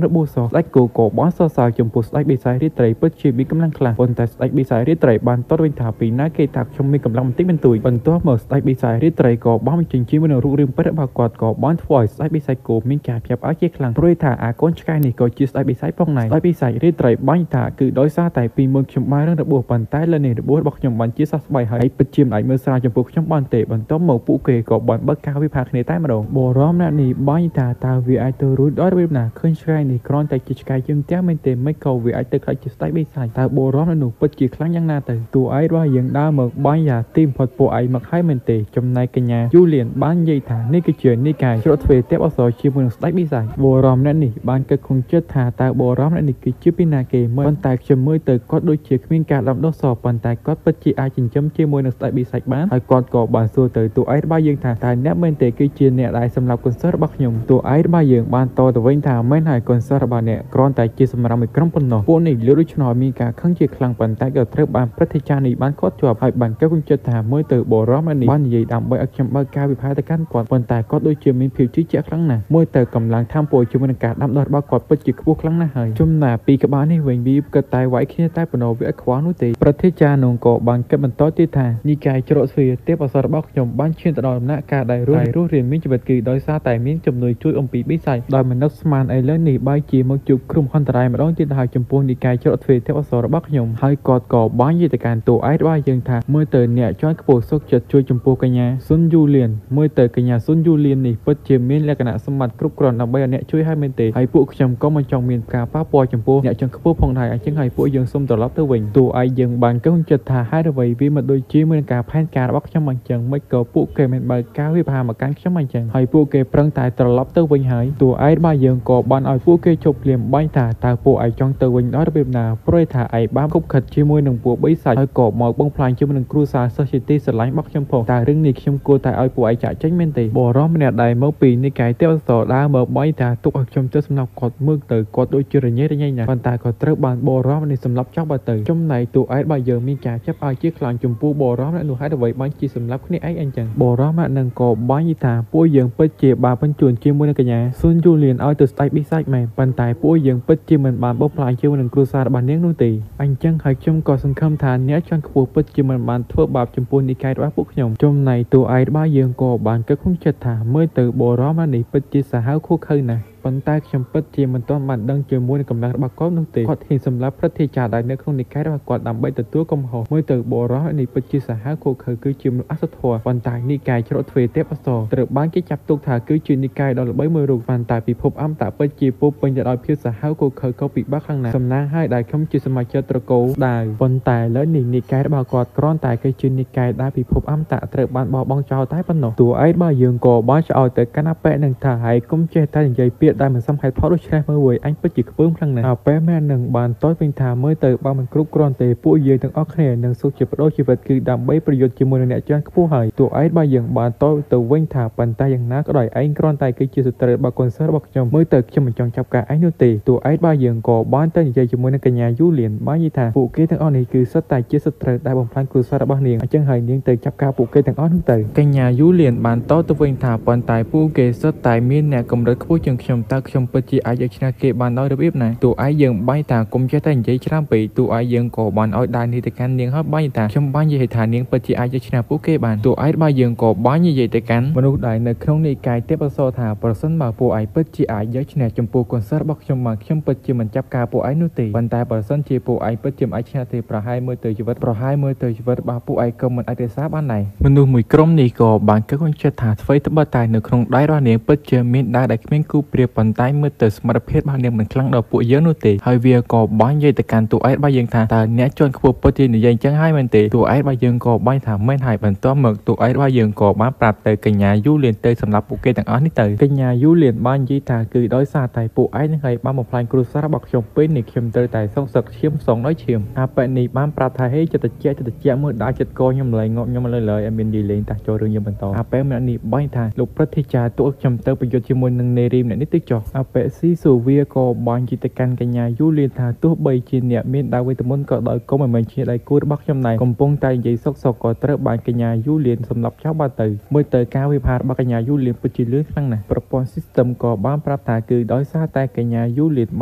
របួសសោះស្ដេចគោក៏បានសរសើរចំពោះស្ដេចបិសាចរាត្រីពិតជាមានកម្លាំងខ្លាំងប៉ុន្តែស្ដេចបិសាចរាត្រីបានតតវិញថាពីណាគេថាខ្ញុំមានកម្លាំងបន្តិចបន្តួចបន្ទាប់មកស្ដេចបិសាចរាត្រីក៏បានបញ្ចេញជាមួយនឹងរូបរាងពិតរបស់គាត់ក៏បានធ្វើឲ្យស្ដេចបិសាចគោមានការភ្ញាក់ផ្អើលជាខ្លាំងព្រោះថាអាកូនឆ្កែនេះក៏ជាស្ដេចបិសាចផងដែរស្ដេចបិសាចរាត្រីបាញ់ថាគឺដោយសារតែពីមុនខ្ញុំបានរឹងរបួសប៉ុន្តែលើនេះរបួសរបស់ខ្ញុំបានជាសះស្បើយហើយពិតជាមិនអាចមើលស្រាលចំពោះខ្ញុំបានទេបន្ទាប់មកពួកគេក៏បានបើកការវិភាគគ្នាតែម្ដងបរមអ្នកនេះបាញ់ថាតើវាអាចទៅរួចដោយរបៀបណាឃើញឆ្កែនេះគ្រាន់តែជាឆ្កែជាងផ្ទះមែនទេមិនក៏វាអាចទៅខ្លាចជាស្ដេចបិសាចតើបរមអ្នកនោះពិតជាខ្លាំងយ៉ាងណាទៅតួឯងរបស់យើងដើរមកបាញ់យ៉ាទីបំផុតពួកឯងមកហើយមែនទេចំណែកកញ្ញាយូលៀនបាននិយាយថានេះគឺជានិកាយច្រកទ្វារទេពអសរជាមួយនឹងស្ដេចបិសាចបរមអ្នកនេះបានគិតក្នុងចិត្តថាតើបរមអ្នកនេះគឺជាពីណាគេមើលប៉ុន្តែខ្ញុំមើលទៅគាត់ដូចជាគ្មានការដាំដុះសោះប៉ុន្តែគាត់ពិតជាអាចចិញ្ចឹមជាមួយនឹងស្ដេចបិសាចបានហើយគាត់ក៏បានសួរទៅតួឯងរបស់យើងថាតើអ្នកមែនទេគឺជាអ្នកដែលសម្លាប់កូនសិស្សរបស់ខ្ញុំតួឯងរបស់យើងបានតទៅវិញថាមែនហើយកូនសិស្សរបស់អ្នកគ្រាន់តែជាសម្រាប់មួយក្រុមប៉ុណ្ណោះពួកនេះលើដូច្នោះមានការខឹងជាខ្លាំងប៉ុន្តែក៏ត្រូវបានព្រឹទ្ធាចារ្យនេះបានគាត់ជាប់ហើយបានកើគុំចិត្តថាមើលទៅបរមនេះបាននិយាយដើម្បីឲ្យខ្ញុំបើកការវិភាគទៅកាន់គាត់ប៉ុន្តែគាត់ដូចជាមានភាពជឿជាក់ខ្លាំងណាស់មើលទៅកម្លាំងធម្មពលជាមួយនឹងការដាំដុះរបស់គាត់ពិតជាខ្ពស់ខ្លាំងណាស់ហើយចំណែកពីក្បាលនេះវិញវាគិតតែវាយគ្នាតែប៉ុណ្ណោះវាអត់ខ្វល់នោះទេព្រឹទ្ធាចារ្យនោះក៏បានគិតបន្តទៀតថានិកាយច្រកទ្វារទេពអសររបស់ខ្ញុំបានឈានទៅដល់ដំណាក់កាលដែលរស់រានមានជីវិតគឺដោយសារតែមានជំនួយជួយអំពីបិសាចដោយមិននឹកស្មានឥឡូវនេះបែរជាមកជួបគ្រោះមហន្តរាយម្ដងទៀតហើយចំពោះនិកាយច្រកទ្វារទេពអសររបស់ខ្ញុំហើយគាត់ក៏បាននិយាយទៅកាន់តួឯករបស់យើងថាមើលទៅអ្នកជាន់ខ្ពស់សុខចិត្តជួយចំពោះកញ្ញាស៊ុនយូលៀនមើលទៅកញ្ញាស៊ុនយូលៀននេះពិតជាមានលក្ខណៈសម្បត្តិគ្រប់គ្រាន់ដើម្បីឲ្យអ្នកជួយឲ្យមែនទេហើយពួកខ្ញុំក៏មិនចង់មានការប៉ះពាល់ចំពោះអ្នកជាន់ខ្ពស់ផងដែរអញ្ចឹងហើយពួកយើងសូមត្រឡប់ទៅវិញតួឯកយើងបានកុំចិត្តថាហេតុអ្វីវាមិនដូចជាមួយនឹងការផែនការរបស់ខ្ញុំអញ្ចឹងមិនក៏ពួកគេមិនបើកការវិភាគមកកាន់ខ្ញុំអញ្ចឹងហើយពួកគេប្រឹងតែត្រឡប់ទៅវិញហើយតួឯករបស់យើងក៏បានឲ្យពួកគេជប់ភ្លាមបាញ់ថាតើពួកឯងចង់ទៅវិញដោយរបៀបណាព្រោះថាឯងបានគប់ខិតជាមួយនឹងពួកបិសាចហើយក៏មកបងផ្លាញជាមួយនឹងគ្រួសារសិស្សជាទីស្រឡាញ់របស់ខ្ញុំផងតើរឿងនេះខ្ញុំគួរតែឲ្យពួកឯងចាក់ចេញមែនទេបរោះម្នាក់ដែលមកពីនិកាយទេពអសរដើរមកបាញ់ថាទុកឲ្យខ្ញុំទៅសម្រាប់គាត់មើលទៅគាត់ដូចជារញ៉េ ញ៉ៃរញ៉ៃណាស់ប៉ុន្តែក៏ត្រូវបានបរោះនេះសម្លាប់ចោលបាត់ទៅចំណែកតួឯករបស់យើងមានការចាប់ឲ្យជាខ្លាំងចំពោះបរោះនោះហេតុអ្វីបានជាសម្លាប់គ្នាឯងអញ្ចឹងបរោះនឹងក៏បាននិយាយថាពួកយើងពិតជាបានបញ្ជូនជាមួយនឹងកញ្ញាស៊ុនយូលៀនឲ្យទៅស្ដេចបិសាចមែនប៉ុន្តែពួកយើងពិតជាមិនបានបំផ្លាញជាមួយនឹងគ្រួសាររបស់នាងនោះទេអញ្ចឹងហើយខ្ញុំក៏សង្ឃឹមថាអ្នកជាន់ខ្ពស់ពិតជាមិនបានធ្វើបាបចំពោះនិកាយរបស់ពួកខ្ញុំចំណែកតួឯករបស់យើងក៏បានគិតក្នុងចិត្តថាមើលទៅបរោះនេះពិតជាសាហាវឃោរឃៅណាស់ប៉ុន្តែខ្ញុំពិតជាមិនទាន់បានដឹងជាមួយនឹងកម្លាំងរបស់គាត់នោះទេគាត់ហ៊ានសម្លាប់ព្រឹទ្ធាចារ្យដែលនៅក្នុងនិកាយរបស់គាត់ដើម្បីទទួលកំហុសមើលទៅបរោះនេះពិតជាសាហាវឃោរឃៅគឺជាមនុស្សអសធម៌ប៉ុន្តែនិកាយច្រកទ្វារទេពអប្សរត្រូវបានគេចាប់ទុកថាគឺជានិកាយដ៏ល្បីមួយរូបប៉ុន្តែពិភពអមតៈពិតជាពោពេញទៅដោយភាពសាហាវឃោរឃៅក៏ពិបាកខ្លាំងណាស់សំណាងហើយដែលខ្ញុំជាសមាជិកត្រកូលដាវប៉ុន្តែលើនេះនិកាយរបស់គាត់គ្រាន់តែគឺជានិកាយដែលពិភពអមតៈត្រូវបានបោះបង់ចោលតែប៉ុណ្ណោះតួឯករបស់យើងក៏បានឆ្អោយទៅកាន់អាប៉ែនឹងថាហើយកុំចេះតែនិយាយពាក្យដែលមិនសមហេតុផលដូច្នេះមើលវើយអញពិតជាខ្ពើមខ្លាំងណាស់អាប៉ែមែននឹងបានតយវិញថាមើលទៅបើមិនគ្រប់គ្រាន់ទេពួកយើងទាំងអស់គ្នានឹងសុខជាបដូរជីវិតគឺដើម្បីប្រយុទ្ធជាមួយនឹងអ្នកជាន់ខ្ពស់ហើយតួឯងបើយើងបានតយទៅវិញថាប៉ុន្តែយ៉ាងណាក៏ដោយឯងគ្រាន់តែគឺជាសត្រូវរបស់កូនសិស្សរបស់ខ្ញុំមើលទៅខ្ញុំមិនចង់ចាប់ការឯងនោះទេតួឯងបើយើងក៏បានទៅនិយាយជាមួយនឹងកញ្ញាយូលៀនបាននិយាយថាពួកគេទាំងអស់នេះគឺសុទ្ធតែជាសត្រូវដែលបំផ្លាញគ្រួសាររបស់នាងអញ្ចឹងហើយនាងទៅចាប់ការពួកគេទាំងអស់នោះទៅកញ្ញាយូលៀនបានតទៅវិញថាប៉ុន្តែពួកគេសុទ្ធតែមានអ្នកកម្រិតខ្ពស់ជាងខ្ញុំតើខ្ញុំពិតជាអាចយកឈ្នះគេបានដោយរបៀបណាតួឯងយើងបាយថាគុំចេះតែនិយាយច្រើនពេកតួឯងយើងក៏បានឲ្យដៃនេះទៅកាន់នាងហើយបាយថាខ្ញុំបាននិយាយថានាងពិតជាអាចយកឈ្នះពួកគេបានតួឯងបាយយើងក៏បាននិយាយទៅកាន់មនុស្សដែលនៅក្នុងនិកាយទេពអប្សរថាប្រសិនបើពួកឯងពិតជាអាចយកឈ្នះចំពោះកូនសិស្សរបស់ខ្ញុំបានខ្ញុំពិតជាមិនចាប់ការពួកឯងនោះទេប៉ុន្តែប្រសិនជាពួកឯងពិតជាមិនអាចឈ្នះទេប្រហែលមើលទៅជីវិតប្រហែលមើលទៅជីវិតរបស់ពួកឯងក៏មិនអាចរក្សាបានដែរមនុស្សមួយក្រុមនេះក៏បានគិតក្នុងចិត្តថាអ្វីត្បិតតែនៅក្នុងដៃរបស់នាងពិតជាមានដៃដែលគ្មានគូប្រៀបប៉ុន្តែមើលទៅសមត្ថភាពរបស់នាងមិនខ្លាំងដល់ពួកយើងនោះទេហើយវាក៏បាញ់និយាយទៅកាន់តួឯករបស់យើងថាតើអ្នកជាន់ខ្ពស់ពិតជានិយាយអញ្ចឹងហើយមែនទេតួឯករបស់យើងក៏បាញ់ថាមែនហើយបន្ទាប់មកតួឯករបស់យើងក៏បានប្រាប់ទៅកញ្ញាយូលៀនទៅសម្រាប់ពួកគេទាំងអស់នេះទៅកញ្ញាយូលៀនបាននិយាយថាគឺដោយសារតែពួកឯងនឹងហើយបានបំផ្លាញគ្រួសាររបស់ខ្ញុំពេលនេះខ្ញុំត្រូវតែសងសឹកឈាមសងដោយឈាមអាប៉ែនេះបានប្រាប់ថាហេចិត្តតិចចិត្តតិចមើលដាក់ចិត្តកខ្ញុំឡើយងាប់ខ្ញុំឡើយឡើយឲ្យមាននិយាយលេងតាចូលរឿងយើងបន្តអាប៉ែម្នាក់នេះបាញ់ថាលោកព្រឹទ្ធាចារ្យទូខ្ញុំទៅប្រយុទ្ធជាមួយនឹងនេរីម្នាក់នេះទៅចុះអាប៉ែស៊ីសូវាក៏បាញ់ទៅកាន់កញ្ញាយូលៀនថាទោះបីជាអ្នកមានដាវវេទមន្តក៏ដោយក៏មិនមែនជាដៃគូរបស់ខ្ញុំដែរកំពុងតែនិយាយសុកសុកក៏ត្រូវបានកញ្ញាយូលៀនសម្លាប់ចោលបាត់ទៅមើលទៅការវិភាគរបស់កញ្ញាយូលៀនពិតជាលឿនខ្លាំងណាស់ប្រព័ន្ធ system ក៏បានប្រាប់ថាគឺដោយសារតែកញ្ញាយូលៀនប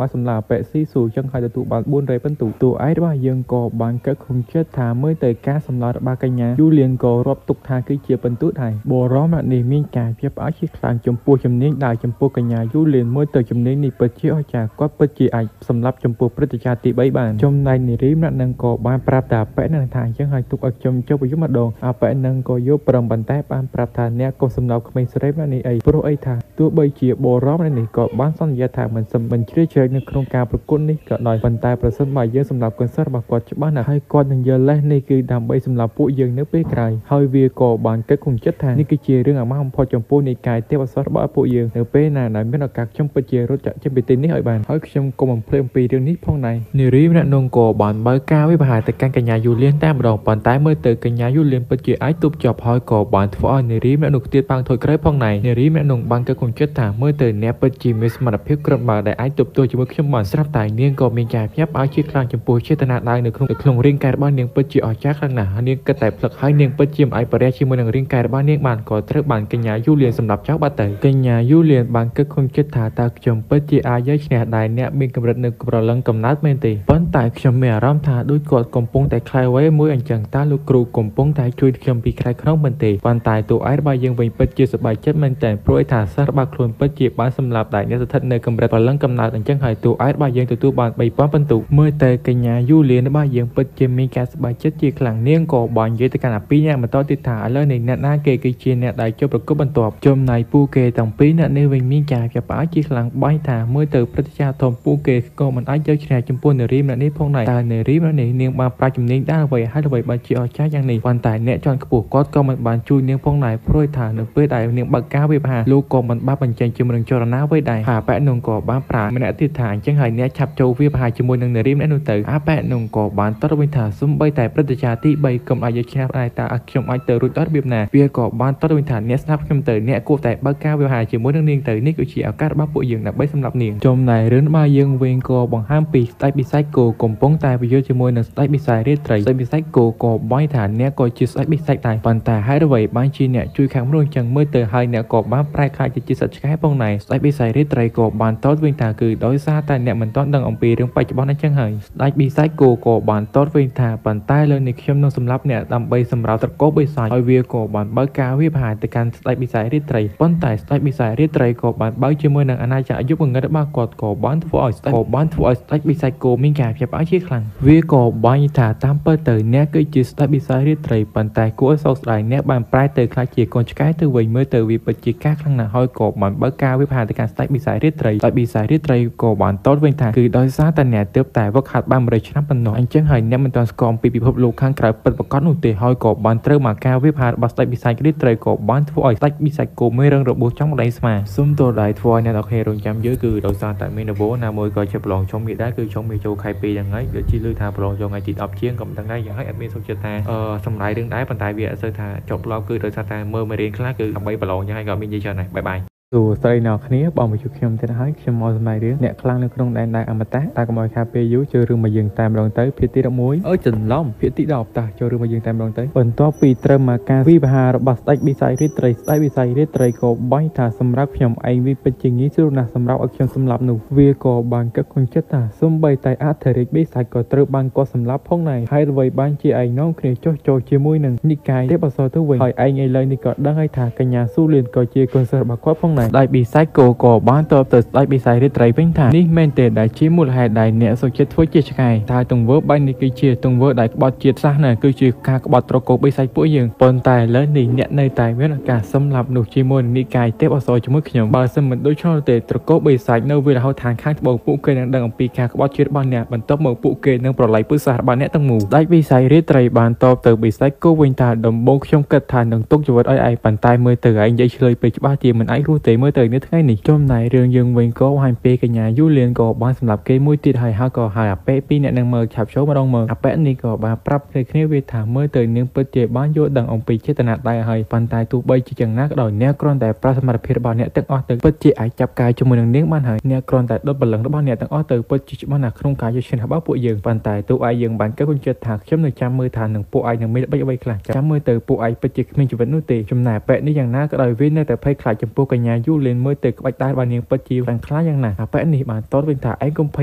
ានសម្លាប់អាប៉ែស៊ីស៊ូចឹងហើយទទួលបាន400ពិន្ទុតួឯករបស់យើងក៏បានគិតក្នុងចិត្តថាមើលទៅការសម្លាប់របស់កញ្ញាយូលៀនក៏រាប់ទុកថាគឺជាពិន្ទុដែរបរោះម្នាក់នេះមានការភ្ញាក់ផ្អើលជាខ្លាំងចំពោះជំនាញដែលចំពោះកញ្ញាយូលៀនមើលទៅជំនាញនេះពិតជាអស្ចារ្យគាត់ពិតជាអាចសម្លាប់ចំពោះព្រឹទ្ធាចារ្យទី3បានចំណែកនារីម្នាក់នឹងក៏បានប្រាប់តែអាប៉ែនឹងថាអញ្ចឹងហើយទុកឲ្យខ្ញុំចុះប្រយុទ្ធម្ដងអាប៉ែនឹងក៏យល់ព្រមប៉ុន្តែបានប្រាប់ថាអ្នកក៏សម្លាប់ក្មេងស្រីម្នាក់នេះអីព្រោះអីថាទោះបីជាបរោះម្នាក់នេះក៏បានសន្យាថាមិនជ្រៀតជ្រែកនៅក្នុងការប្រកួតនេះក៏ដោយប៉ុន្តែប្រសិនបើយើងសម្លាប់កូនសិស្សរបស់គាត់ច្បាស់ណាស់ហើយគាត់នឹងយកលេសនេះគឺដើម្បីសម្លាប់ពួកយើងនៅពេលក្រោយហើយវាក៏បានគិតក្នុងចិត្តថានេះគឺជារឿងអាម៉ាស់បំផុតចំពោះនិកាយទេពអប្សររបស់ពួកយើងនៅពេលណាដែលមានឱកាសខ្ញុំពិតជារត់ចាក់ចេញពីទីនេះឲ្យបានហើយខ្ញុំក៏មិនភ្លេចអំពីរឿងនេះផងដែរនារីម្នាក់នោះក៏បានបើកការវិភាគទៅកាន់កញ្ញាយូលៀនតែម្ដងប៉ុន្តែមើលទៅកញ្ញាយូលៀនពិតជាអាចទប់ជាប់ហើយក៏បានធ្វើឲ្យនារីម្នាក់នោះទៀតប៉ាងថយក្រោយផងដែរនារីម្នាក់នោះបានគិតក្នុងចិត្តថាមើលទៅអ្នកពិតជាមានសមត្ថភាពគ្រាន់បើដែលអាចទប់ទល់ជាមួយខ្ញុំបានស្រាប់តែនាងក៏មានការភ្ញាក់ផ្អើលជាខ្លាំងចំពោះចេតនាដៅនៅក្នុងរាងកាយរបស់នាងពិតជាអស្ចារ្យខ្លាំងណាស់នាងគិតតែផ្លឹកហើយនាងពិតជាមិនអាចបរិយាជាមួយនឹងរាងកាយរបស់នាងបានក៏ត្រូវបានកញ្ញាយូលៀនសម្រាប់ចោលបាត់ទៅកញ្ញាយូលៀនបានគិតក្នុងចិត្តថាតើខ្ញុំពិតជាអាចយកឈ្នះដែរអ្នកមានកម្រិតនៅប្រឡឹងកំណើតមែនទេប៉ុន្តែខ្ញុំមានអារម្មណ៍ថាដូចគាត់កំពុងតែខ្លាចអ្វីមួយអញ្ចឹងតើលោកគ្រូកំពុងតែជួយខ្ញុំពីក្រៅខ្នងមែនទេប៉ុន្តែតួឯងរបស់យើងវិញពិតជាសប្បាយចិត្តមែនតើព្រោះថាសិស្សរបស់ខ្លួនពិតជាបានសម្លាប់ដែលអ្នកស្ថិតនៅកម្រិតប្រឡឹងកំណើតអញ្ចឹងហើយតួឯងរបស់យើងទទួលបាន3000ពិន្ទុមើលទៅកញ្ញាយូលៀនរបស់យើងពិតជាមានការសប្បាយចិត្តជាខ្លាំងនាងក៏បាននិយាយទៅកាន់អាពីរអ្នកបន្តទៀតថាឥឡូវនេះអ្នកណាគេគឺជាអ្នកដែលចូលប្រកួតបន្ទាប់ចំណែកពួកគេទាំងពីរអ្នកនេះវិញមានការភ្ញាក់ផ្អើលជាខ្លាំងបាញ់ថាមើលទៅព្រឹទ្ធាចារ្យធំពួកគេក៏មិនអាចយកឈ្នះចំពោះនារីម្នាក់នេះផងដែរតើនារីម្នាក់នេះនាងបានប្រាជ្ញជំនាញដែរអ្វីហើយអ្វីបានជាអស្ចារ្យយ៉ាងនេះប៉ុន្តែអ្នកជាន់ខ្ពស់គាត់ក៏មិនបានជួយនាងផងដែរព្រោះថានៅពេលដែលនាងបើកការវិភាគលោកក៏មិនបានបញ្ចេញជាមួយនឹងចលនាអ្វីដែរហើយអាប៉ែនោះក៏បានប្រាម្នាក់ទៀតថាអញ្ចឹងហើយអ្នកឆាប់ចូលវិភាគជាមួយនឹងនារីម្នាក់នោះទៅអាប៉ែនោះក៏បានតបវិញថាសំបីតែព្រឹទ្ធាចារ្យទី3កុំអាចយកឈ្នះដែរតើខ្ញុំអាចទៅរួចដល់របៀបណាវាក៏បានតបវិញថាអ្នកស្ដាប់ខ្ញុំទៅអ្នកគួរតែបើកការវិភាគជាមួយនឹងនាងទៅនេះគឺជាឱកាស កាសរបស់ពួកយើងដើម្បីសម្លាប់នាងចំណែករឿងរបស់យើងវិញក៏បង្ហាញពីស្ដេចបិសាចគោកំពុងតែប្រយុទ្ធជាមួយនឹងស្ដេចបិសាចរាត្រីស្ដេចបិសាចគោក៏បាញ់ថាអ្នកក៏ជាស្ដេចបិសាចដែរប៉ុន្តែហេតុអ្វីបានជាអ្នកជួយខាងមនុស្សចឹងមើលទៅហើយអ្នកក៏បានប្រែក្លាយទៅជាសត្វឆ្កែផងដែរស្ដេចបិសាចរាត្រីក៏បានតតវិញថាគឺដោយសារតែអ្នកមិនទាន់ដឹងអំពីរឿងបច្ចុប្បន្នអញ្ចឹងហើយស្ដេចបិសាចគោក៏បានតតវិញថាប៉ុន្តែលើនេះខ្ញុំនឹងសម្លាប់អ្នកដើម្បីសម្រាប់ត្រកូលបិសាចហើយវាក៏បានបើកការវាយប្រហារទៅកាន់ស្ដេចបិសាចរាត្រីប៉ុន្តែស្ដេចបិសាចរាត្រីក៏បានបើកជាមួយនឹងអាណាចក្រយុគងឹតរបស់គាត់ក៏បានធ្វើឲ្យស្ដេចបិសាចគោមានការភ្ញាក់ផ្អើលជាខ្លាំងវាក៏បាញ់ថាតាមពិតទៅអ្នកគឺជាស្ដេចបិសាចរាត្រីប៉ុន្តែគួរឲ្យសោកស្ដាយអ្នកបានប្រែទៅក្លាយជាកូនឆ្កែទៅវិញមើលទៅវាពិតជាការខ្លាំងណាស់ហើយក៏បានបើកការវាយប្រហារទៅកាន់ស្ដេចបិសាចរាត្រីស្ដេចបិសាចរាត្រីក៏បានតតវិញថាគឺដោយសារតែអ្នកទើបតែវឹកហាត់បាន100ឆ្នាំប៉ុណ្ណោះអញ្ចឹងហើយអ្នកមិនទាន់ស្គាល់ពីពិភពលោកខាងក្រៅពិតប្រាកដនោះទេហើយក៏បានត្រូវមកការវាយប្រហាររបស់ស្ដេចបិសាចរាត្រីក៏បានធ្វើឲ្យស្ដេចបិសាចគោមានរឹងរបួសចំកន្លែងស្មាសុំទោសដែលធ្វើឲ្យអ្នកនរគ្នារងចាំយឺគឺដោយសារតែមាននវណាមួយក៏ជាប្រឡងចុងមានដែរគឺចុងមានចូលខែ2ហ្នឹងហើយដូចជាឮថាប្រឡងចូលថ្ងៃទី10ជាងក៏មិនដឹងដែរយ៉ាងហើយអត់មានសុខចិត្តថាសម្រាយរឿងដែរប៉ុន្តែវាអត់សូវថាចប់ឡប់គឺដោយសារតែមើលមេរៀនខ្លះគឺដើម្បីប្រឡងយ៉ាងហើយក៏មាននិយាយច្រើនដែរបាយបាយសួស្តីអ្នកគ្នាបងមកជួបខ្ញុំទៀតហើយខ្ញុំមកសម្ដែងរឿងអ្នកខ្លាំងនៅក្នុងដែនដីអមតៈតែកុំឲ្យខាតពេលយូរចូលរឿងមកយើងតាមម្ដងទៅភាគទី11អើយច្រឡំភាគទី10តាចូលរឿងមកយើងតាមម្ដងទៅបន្ទាប់ពីត្រូវមកការវិវហារបស់ស្ដេចបិសាចរាត្រីស្ដេចបិសាចរាត្រីក៏បាញ់ថាសម្រាប់ខ្ញុំឯងវាពិតជាងាយស្រួលណាស់សម្រាប់ឲ្យខ្ញុំសម្លាប់នោះវាក៏បានគិតក្នុងចិត្តថាសូម្បីតែអធិរាជបិសាចក៏ត្រូវបានគាត់សម្លាប់ផងដែរហើយអ្វីបានជាឯងនាំគ្នាចុះចូលជាមួយនឹងនិកាយទេពអប្សរទៅវិញហើយឯងឥឡូវនេះក៏ដឹងហើយថាកញ្ញាស៊ូលៀនក៏ជាកូនសិស្សរបស់គាត់ផងស្ដេចបិសាចគោក៏បានតបទៅស្ដេចបិសាចរាត្រីវិញថានេះមែនទេដែលជាមូលហេតុដែលអ្នកសុខចិត្តធ្វើជាឆ្កែតែទង្វើបែបនេះគឺជាទង្វើដែលក្បត់ជាតិសាសន៍ណាគឺជាការក្បត់ត្រកូលបិសាចពួកយើងប៉ុន្តែឥឡូវនេះអ្នកនៅតែមានឱកាសសម្លាប់នោះជាមួយនឹងនិកាយទេពអប្សរជាមួយខ្ញុំបើសិនមិនដូច្នោះទេត្រកូលបិសាចនៅវាលហោឋានខាងត្បូងពួកគេនឹងដឹងអំពីការក្បត់ជាតិរបស់អ្នកបន្ទាប់មកពួកគេនឹងប្រឡាយពូជសាសន៍របស់អ្នកទាំងមូលស្ដេចបិសាចរាត្រីបានតបទៅបិសាចគោវិញថាដំបូងខ្ញុំគិតថានឹងទុកជីវិតឲ្យឯងប៉ុន្តែមើលទៅឯងនិយាយឆ្លើយពេកច្បាស់ជាមិនអាចរស់ទេមើលទៅនៅថ្ងៃនេះចំណែករឿងយើងវិញក៏បង្ហាញពេលកញ្ញាយូលៀនក៏បានសម្លាប់គេមួយទៀតហើយហើយក៏ហៅអាប៉េពីរអ្នកនឹងមើលឆាប់ចូលម្ដងមើលអាប៉េនេះក៏បានប្រាប់គ្នាវាថាមើលទៅនាងពិតជាបានយល់ដឹងអំពីចេតនាដែរហើយប៉ុន្តែទោះបីជាយ៉ាងណាក៏ដោយអ្នកគ្រាន់តែប្រាសមត្ថភាពរបស់អ្នកទាំងអស់ទៅពិតជាអាចចាប់កាយជាមួយនឹងនាងបានហើយអ្នកគ្រាន់តែដុតព្រលឹងរបស់អ្នកទាំងអស់ទៅពិតជាច្បាស់ណាស់ក្នុងការយកឈ្នះរបស់ពួកយើងប៉ុន្តែទោះឯងយើងបានគិតក្នុងចិត្តថាខ្ញុំនឹងចាំមើលថានឹងពួកឯងនឹងមានល្បិចអ្វីខ្លះចាំមើលទៅពួកឯងពិតជាគ្មានជីវិតនោះទេចំណែកអាប៉េនេះយ៉ាងណាក៏ដោយវានៅតែភ័យខ្លាចចំពោះកញ្ញាយូលៀនមើលទៅក្បាច់ដែររបស់នាងពិតជាខ្លាំងខ្លាយ៉ាងណាអាប៉ែនេះបានតតវិញថាឯងកុំភ័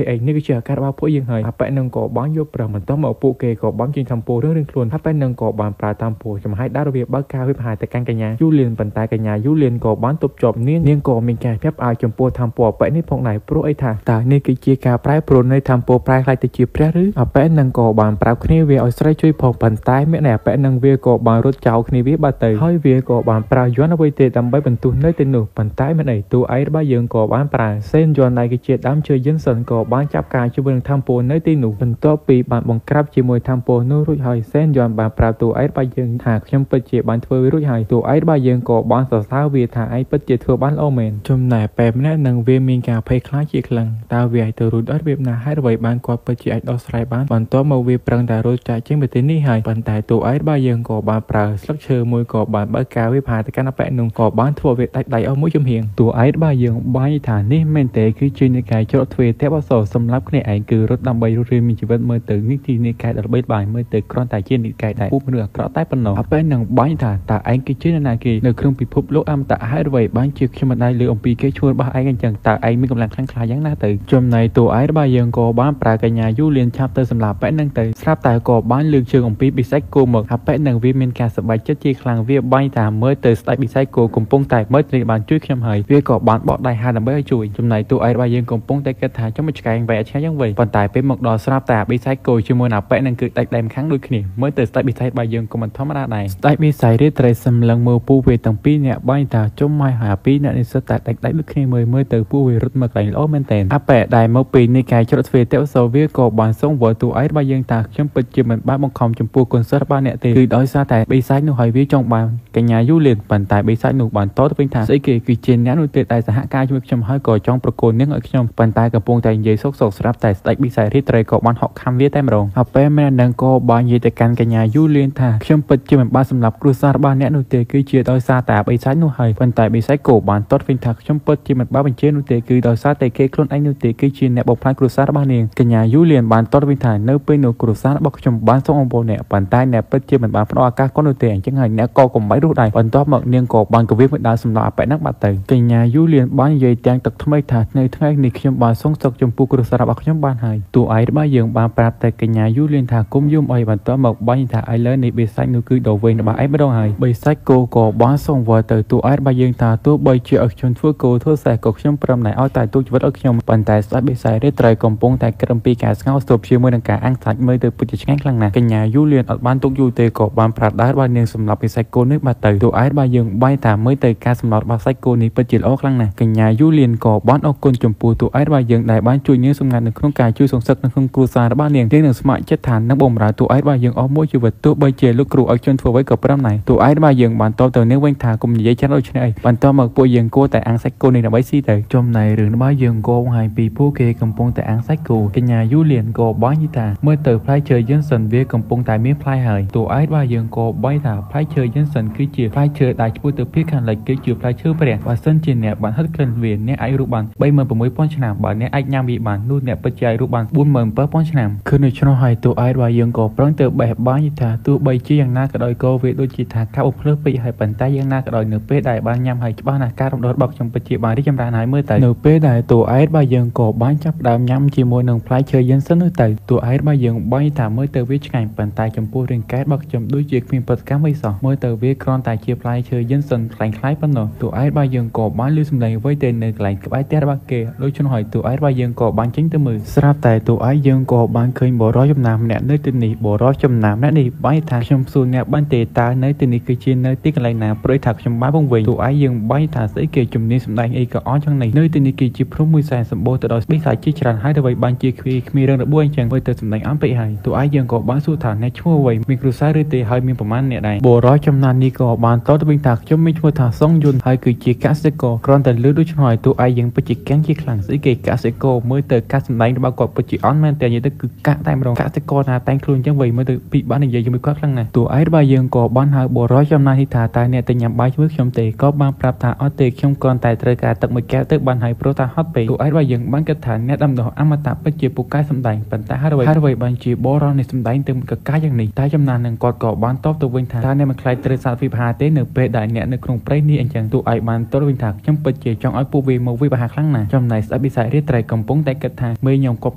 យអីនេះគឺជាឱកាសរបស់ពួកយើងហើយអាប៉ែនឹងក៏បានយកប្រមិនតមកពួកគេក៏បានជិះធំពោរឿងខ្លួនអាប៉ែនឹងក៏បានប្រើតាមពោចំហាយដល់របៀបបើកការវិភាគទៅកាន់កញ្ញាយូលៀនប៉ុន្តែកញ្ញាយូលៀនក៏បានទប់ជាប់នាងក៏មានការភ្ញាក់ផ្អើលចំពោះធំពោអាប៉ែនេះផងដែរព្រោះអីថាតើនេះគឺជាការប្រែប្រួលនៃធំពោប្រែក្លាយទៅជាព្រះឬអាប៉ែនឹងក៏បានប្រាប់គ្នាវាឲ្យស្រីជួយផងប៉ុន្តែមានអាប៉ែនឹងវាក៏បានរត់ចោលគ្នាវាបាត់ទៅហើយវាក៏បានប្រើយន្តអ្វីទេដើម្បីបន្ទុះនៅទីនោះប៉ុន្តែមិនអីតួឯងរបស់យើងក៏បានប្រើសេនយន្តដែលគឺជាដើមឈើយិនសិនក៏បានចាប់ការជាមួយនឹងធម្មពលនៅទីនោះបន្ទាប់ពីបានបង្ក្រាបជាមួយធម្មពលនោះរួចហើយសេនយន្តបានប្រាប់តួឯងរបស់យើងថាខ្ញុំពិតជាបានធ្វើវារួចហើយតួឯងរបស់យើងក៏បានសរសើរវាថាឯងពិតជាធ្វើបានល្អមែនចំណែកបែបម្នាក់នឹងវាមានការភ័យខ្លាចជាខ្លាំងតើវាអាចទៅរួចដល់របៀបណាហើយអ្វីបានគាត់ពិតជាអាចដោះស្រាយបានបន្ទាប់មកវាប្រឹងតែរត់ចាកចេញពីទីនេះហើយប៉ុន្តែតួឯងរបស់យើងក៏បានប្រើស្លឹកឈើមួយក៏បានបើកការវាផាទៅកាន់អប៉ែនោះក៏បានធ្វើវាដាច់ដៃអស់មួយជំហានតួឯងរបស់យើងបាយថានេះមែនទេគឺជានិកាយច្រកទ្វារទេពអប្សរសម្រាប់គ្នាឯងគឺរត់ដើម្បីរស់រានមានជីវិតមើលទៅនេះទីនិកាយដ៏ល្បីល្បាញមើលទៅគ្រាន់តែជានិកាយដែលពួកមនុស្សអាក្រក់តែប៉ុណ្ណោះអាប៉ែនឹងបាញ់ថាតើឯងគឺជានរណាគេនៅក្នុងពិភពលោកអមតៈហើយអ្វីបានជាខ្ញុំមិនដែលលើអំពីគេឈ្មោះរបស់ឯងអញ្ចឹងតើឯងមានកម្លាំងខ្លាំងក្លាយ៉ាងណាទៅចំណែកតួឯងរបស់យើងក៏បានប្រើកញ្ញាយូលៀនឆាប់ទៅសម្លាប់ប៉ែនឹងទៅស្រាប់តែក៏បានលើកជើងអំពីបិសាចគោមកអាប៉ែនឹងវាមានការសប្បាយចិត្តជាខ្លាំងវាបាញ់ថាមើលទៅស្ដេចបិសាចគោកំពុងតែមើលត្រីបានជួយខ្ញុំហើយវាក៏បានបកដៃហាដើម្បីឲ្យជួយចំណែកតួឯងរបស់យើងកំពុងតែគិតថាចុះមកឆ្កែងវែកឆ្ងាយយ៉ាងវិញប៉ុន្តែពេលមកដល់ស្រាប់តែអាបិសាចគោជាមួយនឹងអាប៉ែនឹងគឺដាច់ដៃម្ខាងដូចគ្នាមើលទៅស្ដេចបិសាចរបស់យើងក៏មិនធម្មតាដែរស្ដេចបិសាចរាត្រីសម្លឹងមើលពូវាទាំងពីរអ្នកបាញ់ថាចុំម៉ែហើយអាពីរអ្នកនេះសុទ្ធតែដាច់ដៃដូចគ្នាមើលទៅពូវារត់មកកន្លែងល្អមែនទែនអាប៉ែដែលមកពីនិកាយច្រកទ្វារទេពអប្សរវាក៏បានសងវល់តួឯងរបស់យើងថាខ្ញុំពិតជាមិនបានបង្ខំចំពោះកូនសិស្សរបស់អ្នកទេគឺដោយសារតែបិសាចនោះហើយវាចង់បានកញ្ញាយូលៀនប៉ុន្តែបិសាចនោះបានតទៅវិញថាស្អីគេ គឺជាអ្នកនោះទេដែលសហការជាមួយខ្ញុំហើយក៏ចង់ប្រគល់នាងឲ្យខ្ញុំប៉ុន្តែកំពុងតែនិយាយសុកសុកស្រាប់តែស្ដេចបិសាចរាត្រីក៏បានហក់ខំវាតែម្ដងហើយពេលម្នាក់នឹងក៏បាននិយាយទៅកាន់កញ្ញាយូលៀនថាខ្ញុំពិតជាមិនបានសម្លាប់គ្រួសាររបស់អ្នកនោះទេគឺជាដោយសារតែបិសាចនោះហើយប៉ុន្តែបិសាចក៏បានទាត់វិញថាខ្ញុំពិតជាមិនបានបញ្ជានោះទេគឺដោយសារតែគេខ្លួនឯងនោះទេគឺជាអ្នកបំផ្លាញគ្រួសាររបស់នាងកញ្ញាយូលៀនបានទាត់វិញថានៅពេលនោះគ្រួសាររបស់ខ្ញុំបានសូមអង្វរអ្នកប៉ុន្តែអ្នកពិតជាមិនបានផ្ដល់ឱកាសគាត់នោះទេអញ្ចឹងហើយអ្នកក៏កុំបីរស់ដែរបន្ទាប់មកនាងក៏បានកវិសមួយដើរសម្លាប់អាប៉ែហ្នឹងបាត់ទៅកញ្ញាយូលៀនបាននិយាយទាំងទឹកថ្មីថានៅថ្ងៃនេះខ្ញុំបានសងសឹកចំពោះគ្រួសាររបស់ខ្ញុំបានហើយតួឯងរបស់យើងបានប្រាប់តែកញ្ញាយូលៀនថាគុំយំអីបន្ទាប់មកបាញ់ថាឥឡូវនេះបិសាចនោះគឺដល់វិញរបស់ឯងម្ដងហើយបិសាចគោក៏បានសងវល់ទៅតួឯងរបស់យើងថាទោះបីជាឲ្យខ្ញុំធ្វើគោធ្វើសេះក៏ខ្ញុំព្រមដែរឲ្យតែទូជីវិតឲ្យខ្ញុំប៉ុន្តែស្ដេចបិសាចរាត្រីកំពុងតែក្រឹមពីការស្ងោស្ទប់ជាមួយនឹងការអាំងសាច់មើលទៅពិតជាឆ្ងាញ់ខ្លាំងណាស់កញ្ញាយូលៀនអត់បានទុកយូរទេក៏បានប្រាដើរបស់នាងសម្លាប់បិសាចគោនេះបាត់ទៅតួឯងរបស់យើងបាយថាមើលទៅការសម្លាប់របស់សាច់គោនេះពិតជាល្អខ្លាំងណាស់កញ្ញាយូលៀនក៏បានអរគុណចំពោះតួឯងរបស់យើងដែលបានជួយនាងសម្ងាត់នៅក្នុងការជួយសងសឹកនៅក្នុងគ្រួសាររបស់នាងនាងនឹងស្ម័គ្រចិត្តថានឹងបម្រើតួឯងរបស់យើងអស់មួយជីវិតទោះបីជាលោកគ្រូឲ្យខ្ញុំធ្វើអ្វីក៏ព្រមដែរតួឯងរបស់យើងបានតបទៅនាងវិញថាកុំនិយាយច្រើនដូច្នេះអីបន្ទាប់មកពួកយើងគួរតែអាំងសាច់គោនេះដើម្បីស៊ីទៅចំណែករឿងរបស់យើងក៏បង្ហាញពីពួកគេកំពុងតែអាំងសាច់គោកញ្ញាយូលៀនក៏បាននិយាយថាមើលទៅផ្លែឈើយិនសិនវាកំពុងតែមានផ្លែហើយតួឯងរបស់យើងក៏បាយថាផ្លែឈើយិនសិនគឺជាផ្លែឈើដែលឆ្ពោះទៅភាគខាងលិចគឺជាផ្លែឈើព្រះបើសិនជាអ្នកបានហិតក្លិនវាអ្នកអាចរស់បាន36000ឆ្នាំបើអ្នកអាចញ៉ាំវាបាននោះអ្នកពិតជាអាចរស់បាន47000ឆ្នាំគឺនៅឆ្នោះហើយតួឯងរបស់យើងក៏ប្រឹងទៅបេះបានថាទោះបីជាយ៉ាងណាក៏ដោយក៏វាដូចជាថាកាប់ភ្លើពេកហើយប៉ុន្តែយ៉ាងណាក៏ដោយនៅពេលដែលបានញ៉ាំហើយច្បាស់ណាស់ការរំដោះរបស់ខ្ញុំពិតជាបានរីកចម្រើនហើយមើលទៅនៅពេលដែលតួឯងរបស់យើងក៏បានចាប់ផ្ដើមញ៉ាំជាមួយនឹងផ្លែឈើយិនសិននោះទៅតួឯងរបស់យើងបាយថាមើលទៅវាឆ្ងាញ់ប៉ុន្តែចំពោះរាងកាយរបស់ខ្ញុំដូចជាគ្មានប្រតិកម្មអីសោះមើលទៅវាគ្រាន់តែជាផ្លែឈើយិនសិនខ្លាំងខ្លាយប៉ុណ្ណោះតួឯងរបស់យើងក៏បានលឺសំឡេងអ្វីទៅនៅកន្លែងក្បែរផ្ទះរបស់គេដូច្នោះហើយតួឯងរបស់យើងក៏បានចេញទៅមើលស្រាប់តែតួឯងយើងក៏បានឃើញបុរសចំណាស់ម្នាក់នៅទីនេះបុរសចំណាស់ម្នាក់នេះបាយថាខ្ញុំសួរអ្នកបានទេតើនៅទីនេះគឺជានៅទីកន្លែងណាព្រោះថាខ្ញុំបានវង្វេងតួឯងយើងបាយថាស្អីគេជំនាញសម្ដែងអីក៏អន់ចឹងនេះនៅទីនេះគឺជាភ្នំមួយសែនសម្បូរទៅដោយបិសាចជាច្រើនហើយដើម្បីបានជាគ្មានរឿងរបួសអញ្ចឹងមើលទៅសម្ដែងអន់ពេកហើយតួឯងយើងក៏បានសួរថាអ្នកឈ្មោះអ្វីមានគ្រួសារឬទេហើយមានប្រមាណអ្នកដែរបុរសចំណាស់នេះក៏បានតបទៅវិញថាខ្ញុំមានឈ្មោះថាសុងយុនហើយគឺជាកសិករគ្រាន់តែលឺដូច្នោះហើយតួឯងយើងពិតជាកាំងជាខ្លាំងស្អីគេកសិករមើលទៅការសម្ដែងរបស់គាត់ពិតជាអន់មែនតែនិយាយទៅគឺកាក់តែម្ដងកសិករណាតែងខ្លួនអញ្ចឹងវិញមើលទៅពិបាកនិយាយជាមួយគាត់ខ្លាំងណាស់តួឯងរបស់យើងក៏បានហៅបុរសចំណាស់នេះថាតើអ្នកទៅញ៉ាំបាយជាមួយខ្ញុំទេក៏បានប្រាប់ថាអត់ទេខ្ញុំគ្រាន់តែត្រូវការទឹកមួយកែវទៅបានហើយព្រោះថាហត់ពេកតួឯងរបស់យើងបានគិតថាអ្នកដាំដុះអមតៈពិតជាពូកែសម្ដែងប៉ុន្តែហើយអ្វីបានជាបុរសនេះសម្ដែងទៅកកាយ៉ាងនេះតែចំណាស់នឹងគាត់ក៏បានតបទៅវិញថាតើអ្នកមិនខ្លាចត្រូវសត្វវិបាទេនៅពេលដែលអ្នកនៅក្នុងព្រៃនេះអញ្ចឹងតួឯងបានតបវិញថាខ្ញុំពិតជាចង់ឲ្យពួកវាមកវិបាខ្លាំងណាស់ចំណែកស្ដេចបិសាចរាត្រីកំពុងតែគិតថាមេញោមគាត់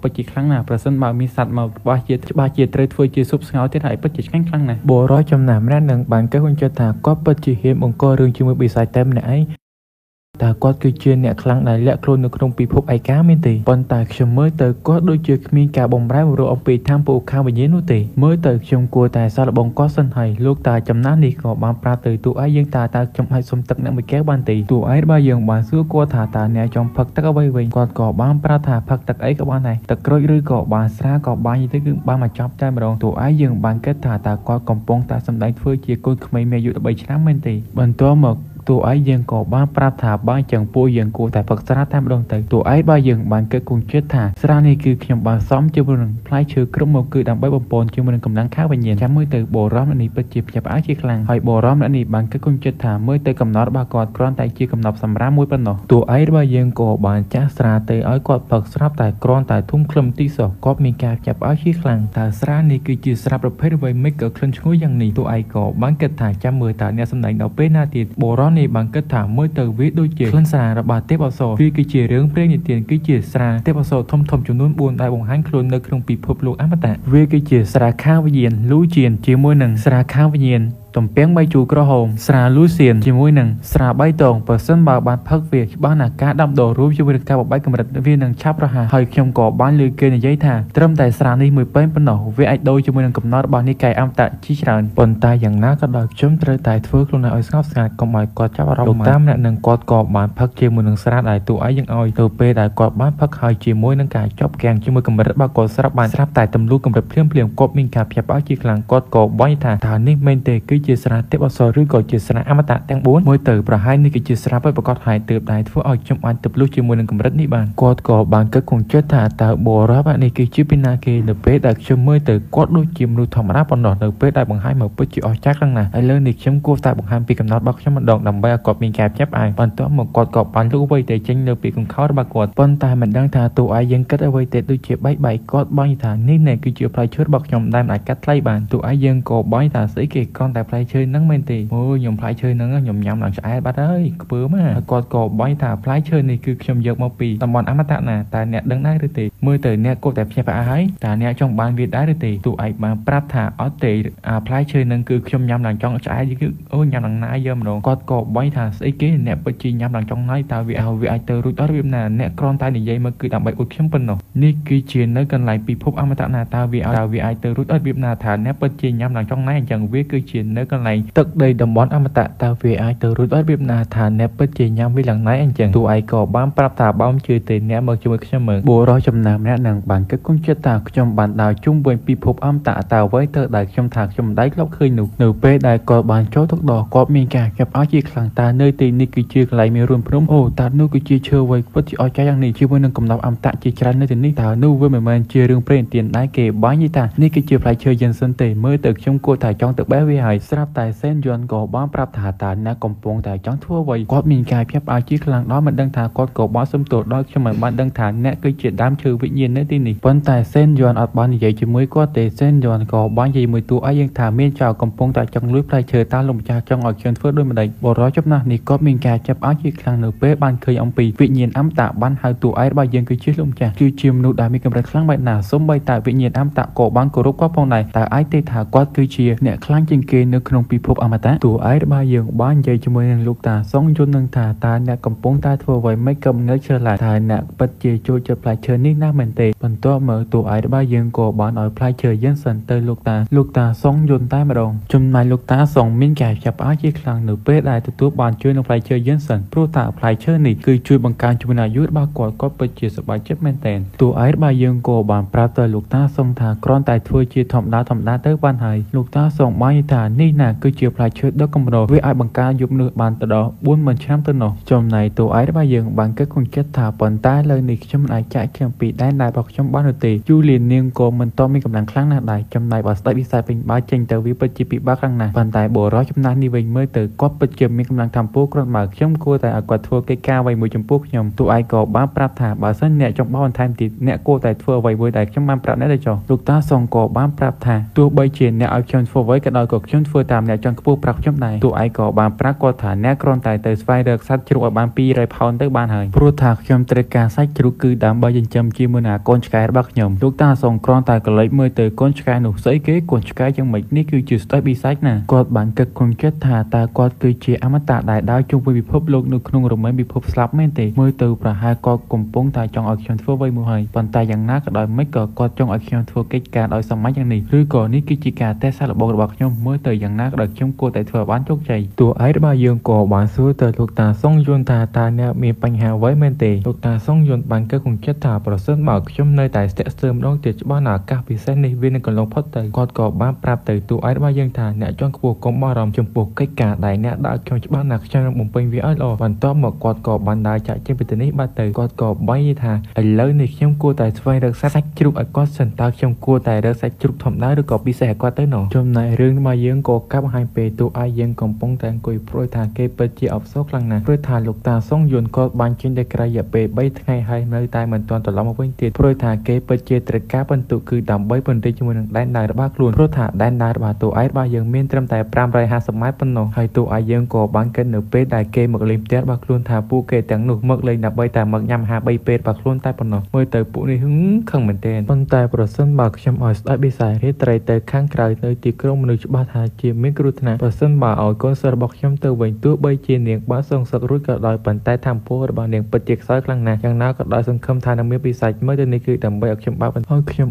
ពិតជាខ្លាំងណាស់ប្រសិនបើមានសត្វមកច្បាស់ជាត្រូវធ្វើជាស៊ុបស្ងោរទៀតហើយពិតជាឆ្ងាញ់ខ្លាំងណាស់បុរសចំណាស់ម្នាក់នឹងបានគិតក្នុងចិត្តថាគាត់ពិតជាហ៊ានបង្ករឿងជាមួយបិសាចតែម្នាក់ឯងតើគាត់គឺជាអ្នកខ្លាំងដែលលាក់ខ្លួននៅក្នុងពិភពឯកាមែនទេប៉ុន្តែខ្ញុំមើលទៅគាត់ដូចជាគ្មានការបម្រែបម្រួលអំពីធម្មពលខាងវិញ្ញាណនោះទេមើលទៅខ្ញុំគួរតែសាកល្បងគាត់សិនហើយលោកតាចំណាស់នេះក៏បានប្រាប់ទៅតួឯងយើងថាតើខ្ញុំអាចសុំទឹកអ្នកមួយកែវបានទេតួឯងរបស់យើងបានសួរគាត់ថាតើអ្នកចង់ផឹកទឹកអ្វីវិញគាត់ក៏បានប្រាប់ថាផឹកទឹកអីក៏បានដែរទឹកក្រូចឬក៏បានស្រាក៏បានទៅគឺបានមកចប់តែម្ដងតួឯងយើងបានគិតថាតើគាត់កំពុងតែសម្ដែងធ្វើជាកូនក្មេងមានអាយុ13ឆ្នាំមែនទេបន្ទាប់មកតួឯងយើងក៏បានប្រាប់ថាបើចឹងពួកយើងគួរតែផឹកស្រាតែម្ដងទៅតួឯងបើយើងបានគិតគង់ចិត្តថាស្រានេះគឺខ្ញុំបានសំជាមួយនឹងផ្លែឈើគ្រប់មកគឺដើម្បីបំពន់ជាមួយនឹងកម្លាំងខាងវិញ្ញាណចាំមើលទៅបុរសម្នាក់នេះពិតជាភ្ញាក់ផ្អើលជាខ្លាំងហើយបុរសម្នាក់នេះបានគិតគង់ចិត្តថាមើលទៅកំណត់របស់គាត់គ្រាន់តែជាកំណត់សម្រាប់មួយប៉ុណ្ណោះតួឯងរបស់យើងក៏បានចាស់ស្រាទៅឲ្យគាត់ផឹកស្រាប់តែគ្រាន់តែធុំក្លឹមទីសោះគាត់មានការភ្ញាក់ផ្អើលជាខ្លាំងតើស្រានេះគឺជាស្រាប្រភេទអ្វីមិនក៏ក្លិនឈ្ងុយយ៉ាងនេះតួឯងក៏បានគិតថាចាំមើលតើអ្នកសម្ដែងដល់ពេលណាទៀតបុរសនេះបានគិតថាមើលទៅវាដូចជាក្លិនស្រារបស់ទេពអប្សរវាគឺជារឿងព្រេងនិទានគឺជាស្រាទេពអប្សរធំៗចំនួន4ដែលបង្ហាញខ្លួននៅក្នុងពិភពលោកអមតៈវាគឺជាស្រាខាងវិញ្ញាណលូជៀនជាមួយនឹងស្រាខាងវិញ្ញាណទំពាំងបាយជូរក្រហមស្រាលូសៀនជាមួយនឹងស្រាបៃតងបើសិនបើបានផឹកវាច្បាស់ណាស់ការដាំដុះរួមជាមួយនឹងការបំបែកកម្រិតវានឹងឆាប់រហ័សហើយខ្ញុំក៏បានលើគេនិយាយថាត្រឹមតែស្រានេះមួយពេនប៉ុណ្ណោះវាអាចដូរជាមួយនឹងកំណត់របស់និកាយអមតៈជាច្រើនប៉ុន្តែយ៉ាងណាក៏ដោយខ្ញុំត្រូវតែធ្វើខ្លួនឯងឲ្យស្ងប់ស្ងាត់កុំឲ្យគាត់ចាប់អារម្មណ៍លោកតាមអ្នកនឹងគាត់ក៏បានផឹកជាមួយនឹងស្រាដែលតួឯងយើងឲ្យទៅពេលដែលគាត់បានផឹកហើយជាមួយនឹងការជាប់គាំងជាមួយកម្រិតរបស់គាត់ស្រាប់បានស្រាប់តែទម្លុះកម្រិតភ្លាមៗគាត់មានការភ្ញាក់ផ្អើលជាខ្លាំងគាត់ក៏បាញ់ថាតើនេះមែនទេគឺ គឺជាស្រាទេពអប្សរឬក៏ជាស្រាអមតៈទាំង4មើលទៅប្រហែលនេះគឺជាស្រាពិតប្រាកដហើយទើបដែរធ្វើឲ្យខ្ញុំអាចទៅលុះជាមួយនឹងកម្រិតនេះបានគាត់ក៏បានគិតក្នុងចិត្តថាតើបរិបនេះគឺជាពីណាគេនៅពេលដែលខ្ញុំមើលទៅគាត់ដូចជាមនុស្សធម្មតាប៉ុណ្ណោះនៅពេលដែលបង្ហាញមកពិតជាអស្ចារ្យខ្លាំងណាស់ឥឡូវនេះខ្ញុំគួរតែបង្ហាញពីកំណត់របស់ខ្ញុំម្ដងដើម្បីឲ្យគាត់មានការភ្ញាក់ផ្អើលបន្ទាប់មកគាត់ក៏បានលូកអ្វីទៅចេញនៅពីកង្ខោរបស់គាត់ប៉ុន្តែមិនដឹងថាតួឯងយើងគិតអ្វីទេដូចជាបែកបែកគាត់បាញ់ថានេះណែគឺជាផ្លែឈើរបស់ខ្ញុំដែលមិនអាចកាត់ថ្លៃបានតួឯងយើងក៏បាញ់ថាស្អីគេគ្រាន់តែផ្លែឈើហ្នឹងមែនទេអូខ្ញុំផ្លែឈើហ្នឹងខ្ញុំញ៉ាំឡើងឆ្អែតបាត់ហើយខ្ពើមហើយគាត់ក៏បាញ់ថាផ្លែឈើនេះគឺខ្ញុំយកមកពីតំបន់អមតៈណាតើអ្នកដឹងដែរឬទេមើលទៅអ្នកគួរតែភ្ញាក់ផ្អើលហើយតើអ្នកចង់បានវាដែរឬទេតួឯងបានប្រាប់ថាអត់ទេអាផ្លែឈើហ្នឹងគឺខ្ញុំញ៉ាំឡើងចង់ឆ្អែតគឺអូញ៉ាំឡើងណាយយកម្ដងគាត់ក៏បាញ់ថាស្អីគេអ្នកពិតជាញ៉ាំឡើងចង់ណាយតើវាអាចទៅរួចដល់របៀបណាអ្នកគ្រាន់តែនិយាយមកគឺដើម្បីអួតខ្ញុំប៉ុណ្ណោះនេះគឺជានៅកន្លែងពិភពអមតៈណាតើវាអាចទៅរួចដល់របៀបណាថាអ្នកពិតជាញ៉ាំឡើងចង់ណាយអញ្ចឹងវាគឺជានៅកន្លែងទឹកដីតំបន់អមតៈតើវាអាចទៅរួចដល់របៀបណាថាអ្នកពិតជាញ៉ាំវាឡើងណាយអញ្ចឹងតួឯងក៏បានប្រាប់ថាបើមិនជឿទេអ្នកមកជាមួយខ្ញុំមើលបុរសចំណាស់ម្នាក់នឹងបានគិតក្នុងចិត្តថាខ្ញុំបានដើរជុំវិញពិភពអមតៈតើអ្វីទៅដែលខ្ញុំថាខ្ញុំមិនដែលធ្លាប់ឃើញនោះនៅពេលដែលគាត់បានចូលទៅដល់គាត់មានការចាប់ឲ្យជាខ្លាំងតើនៅទីនេះគឺជាកន្លែងមានរួនភ្នំអូតើនោះគឺជាឈើអ្វីពិតជាអស្ចារ្យយ៉ាងនេះជាមួយនឹងកំណប់អមតៈជាច្រើននៅទីនេះតើនោះវាមិនមែនជារឿងព្រេងនិទានដែរគេបាញ់និយាយថានេះគឺជាផ្លែឈើយិនសិនទេមើលទៅខ្ញុំគួរតែចង់ទៅបេះវាហើយស្រាប់តែសេនយន់ក៏បានប្រាប់ថាតើអ្នកកំពុងតែចង់ធ្វើអ្វីគាត់មានការភ្ញាក់ផ្អើលជាខ្លាំងដល់មិនដឹងថាគាត់ក៏បានសុំទោសដល់ខ្ញុំមិនបានដឹងថាអ្នកគឺជាដើមឈើវិញ្ញាណនៅទីនេះប៉ុន្តែសេនយន់អត់បាននិយាយជាមួយគាត់ទេសេនយន់ក៏បាននិយាយមួយតួឯងយើងថាមានចៅកំពុងតែចង់លួចផ្លែឈើតើលោកម្ចាស់ចង់ឲ្យខ្ញុំធ្វើដូចម្ដេចបរិចំណាស់នេះគាត់មានការចាប់ឲ្យជាខ្លាំងនៅពេលបានឃើញអំពីវិញ្ញាណអមតៈបានហៅតួឯងរបស់យើងគឺជាលោកម្ចាស់គឺជាមនុស្សដែលមានកម្រិតខ្លាំងបែបណាសូម្បីតែវិញ្ញាណអមតៈក៏បានគោរពគាត់ផងដែរតើអាចទេថាគាត់គឺជាអ្នកខ្លាំងជាងគេនៅក្នុងពិភពអមតៈតួឯងរបស់យើងបាននិយាយជាមួយនឹងលោកតាសុងយុននឹងថាតើអ្នកកំពុងតែធ្វើអ្វីមិនក៏ងើយឈើឡើយតើអ្នកពិតជាចូលចិត្តផ្លែឈើនេះណាស់មែនទេបន្ទាប់មកតួឯងរបស់យើងក៏បានឲ្យផ្លែឈើយិនសិនទៅលោកតាសុងយុនតែម្ដងចំណែកលោកតាសុងមានការចាប់ផ្អើលជាខ្លាំងនៅពេលដែលទទួលបានជួយនឹងផ្លែឈើយិនសិនព្រោះថាផ្លែឈើនេះគឺជួយបង្កើនជំនាញអាយុរបស់គាត់គាត់ពិតជាសប្បាយចិត្តមែនទែនតួឯងរបស់យើងក៏បានប្រាប់ទៅលោកតាសុងថាគ្រាន់តែធ្វើជាធម្មតាទៅបានហើយលោកតាសុងបាននិយាយថានេះណាគឺជាផ្លែឈើដ៏កម្រវាអាចបង្កើនអាយុមនុស្សបានទៅដល់40000ឆ្នាំទៅនោះចំណែកតួឯងរបស់យើងបានគិតក្នុងចិត្តថាប៉ុន្តែលើនេះខ្ញុំមិនអាចចាក់ចេញពីដែនរបស់ខ្ញុំបាននោះទេយូលីនាងក៏មិនតមានកម្លាំងខ្លាំងណាស់ដែរចំណែកបើស្ដេចវិស័យវិញបើចេញទៅវាពិតជាពិបាកខ្លាំងណាស់ប៉ុន្តែបុរសចំណាស់នេះវិញមើលទៅគាត់ពិតជាមានកម្លាំងធម្មពលគ្រាន់បើខ្ញុំគួរតែឲ្យគាត់ធ្វើកិច្ចការអ្វីមួយចំពោះខ្ញុំតួឯងក៏បានប្រាប់ថាបើសិនអ្នកចង់បោះបន្ថែមទៀតអ្នកគួរតែធ្វើអ្វីមួយដែលខ្ញុំបានប្រាប់អ្នកទៅចុះលោកតាសុងក៏បានប្រាប់ថាទោះបីជាអ្នកឲ្យខ្ញុំធ្វើអ្វីក៏ដោយក៏ខ្ញុំធ្វើតាមអ្នកចង់ខ្ពស់ប្រាប់ខ្ញុំដែរតួឯងក៏បានប្រាប់គាត់ថាអ្នកគ្រាន់តែទៅស្វែងរកសត្វជ្រូកឲ្យបាន200ផោនទៅបានហើយព្រោះថាខ្ញុំត្រូវការសាច់ជ្រូកគឺដើម្បីចិញ្ចឹមជាមួយនឹងកូនឆ្កែរបស់ខ្ញុំលោកតាសុងគ្រាន់តែកលេចមើលទៅកូនឆ្កែនោះស្អីគេកូនឆ្កែយ៉ាងម៉េចនេះគឺជាស្ដេចបិសាចណាគាត់បានគិតក្នុងចិត្តថាតើគាត់គឺជាអមតៈដែលដើរជុំវិញពិភពលោកនៅក្នុងរមែងពិភពស្លាប់មែនទេមើលទៅប្រហែលគាត់កំពុងតែចង់ឲ្យខ្ញុំធ្វើអ្វីមួយហើយប៉ុន្តែយ៉ាងណាក៏ដោយមិនក៏គាត់ចង់ឲ្យខ្ញុំធ្វើកិច្ចការដោយសាមញ្ញយ៉ាងនេះឬក៏នេះគឺជាការតេស្តសាកល្បងរបស់ខ្ញុំមើលទៅយ៉ាងណាក៏ដោយខ្ញុំគួរតែធ្វើឲ្យបានជោគជ័យតួឯងរបស់យើងក៏បានសួរទៅលោកតាសុងយុនថាតើអ្នកមានបញ្ហាអ្វីមែនទេលោកតាសុងយុនបានគិតក្នុងចិត្តថាប្រសិនបើខ្ញុំនៅតែស្ទាក់ស្ទើរម្ដងទៀតច្បាស់ណាស់ឱកាសពិសេសនេះវានឹងកន្លងផុតទៅគាត់ក៏បានប្រាប់ទៅតួឯងរបស់យើងថាអ្នកចង់ខ្ពស់កុំបារម្ភចំពោះកិច្ចការដែលអ្នកដាក់ខ្ញុំច្បាស់ណាស់ខ្ញុំនឹងបំពេញវាឲ្យល្អបន្ទាប់មកគាត់ក៏បានដើរចាក់ចេញពីទីនេះបាត់ទៅគាត់ក៏បាញ់ថាឥឡូវនេះខ្ញុំគួរតែស្វែងរកសាច់ជ្រូកឲ្យគាត់សិនតើខ្ញុំគួរតែរកសាច់ជ្រូកធម្មតាឬក៏ពិសេសឲ្យគាត់ទៅណោះចំណែករឿងរបស់យើងក៏កាប់បង្ហាញពេលតួឯងយើងកំពុងតែអង្គុយព្រួយថាគេពិតជាអបសរខ្លាំងណាស់ព្រោះថាលោកតាសុងយុនគាត់បានចេញទៅក្រៅរយៈពេល3ថ្ងៃហើយនៅតែមិនទាន់ត្រឡប់មកវិញទៀតព្រោះថាគេពិតជាត្រូវការបន្ទុកគឺដើម្បីពន្រីកជាមួយនឹងដែនដៅរបស់ខ្លួនព្រោះថាដែនដៅរបស់តួឯងរបស់យើងមានត្រឹមតែ550ម៉ែត្រប៉ុណ្ណោះហើយតួឯងយើងក៏បានគិតនៅពេលដែលគេមកលេងផ្ទះរបស់ខ្លួនថាពួកគេទាំងនោះមកលេងដើម្បីតែមកញ៉ាំអាហារ3ពេលរបស់ខ្លួនតែប៉ុណ្ណោះមើលទៅពួកនេះខឹងមែនទែនប៉ុន្តែប្រសិនបើខ្ញុំឲ្យស្ដេចបិសាចរាត្រីទៅខាងក្រៅនៅទីក្រុងមនុស្សច្បាស់ថាជាមានគ្រោះថ្នាក់ប្រសិនបើឲ្យកូនសិស្សរបស់ខ្ញុំទៅវិញទោះបីជានាងបានសងសឹករួចក៏ដោយប៉ុន្តែធម្មពលរបស់នាងពិតជាខ្សោយខ្លាំងណាស់យ៉ាងណាក៏ដោយសង្ឃឹមថានឹងមានបិសាចមើលទៅនេះគឺដើម្បីឲ្យខ្ញុំ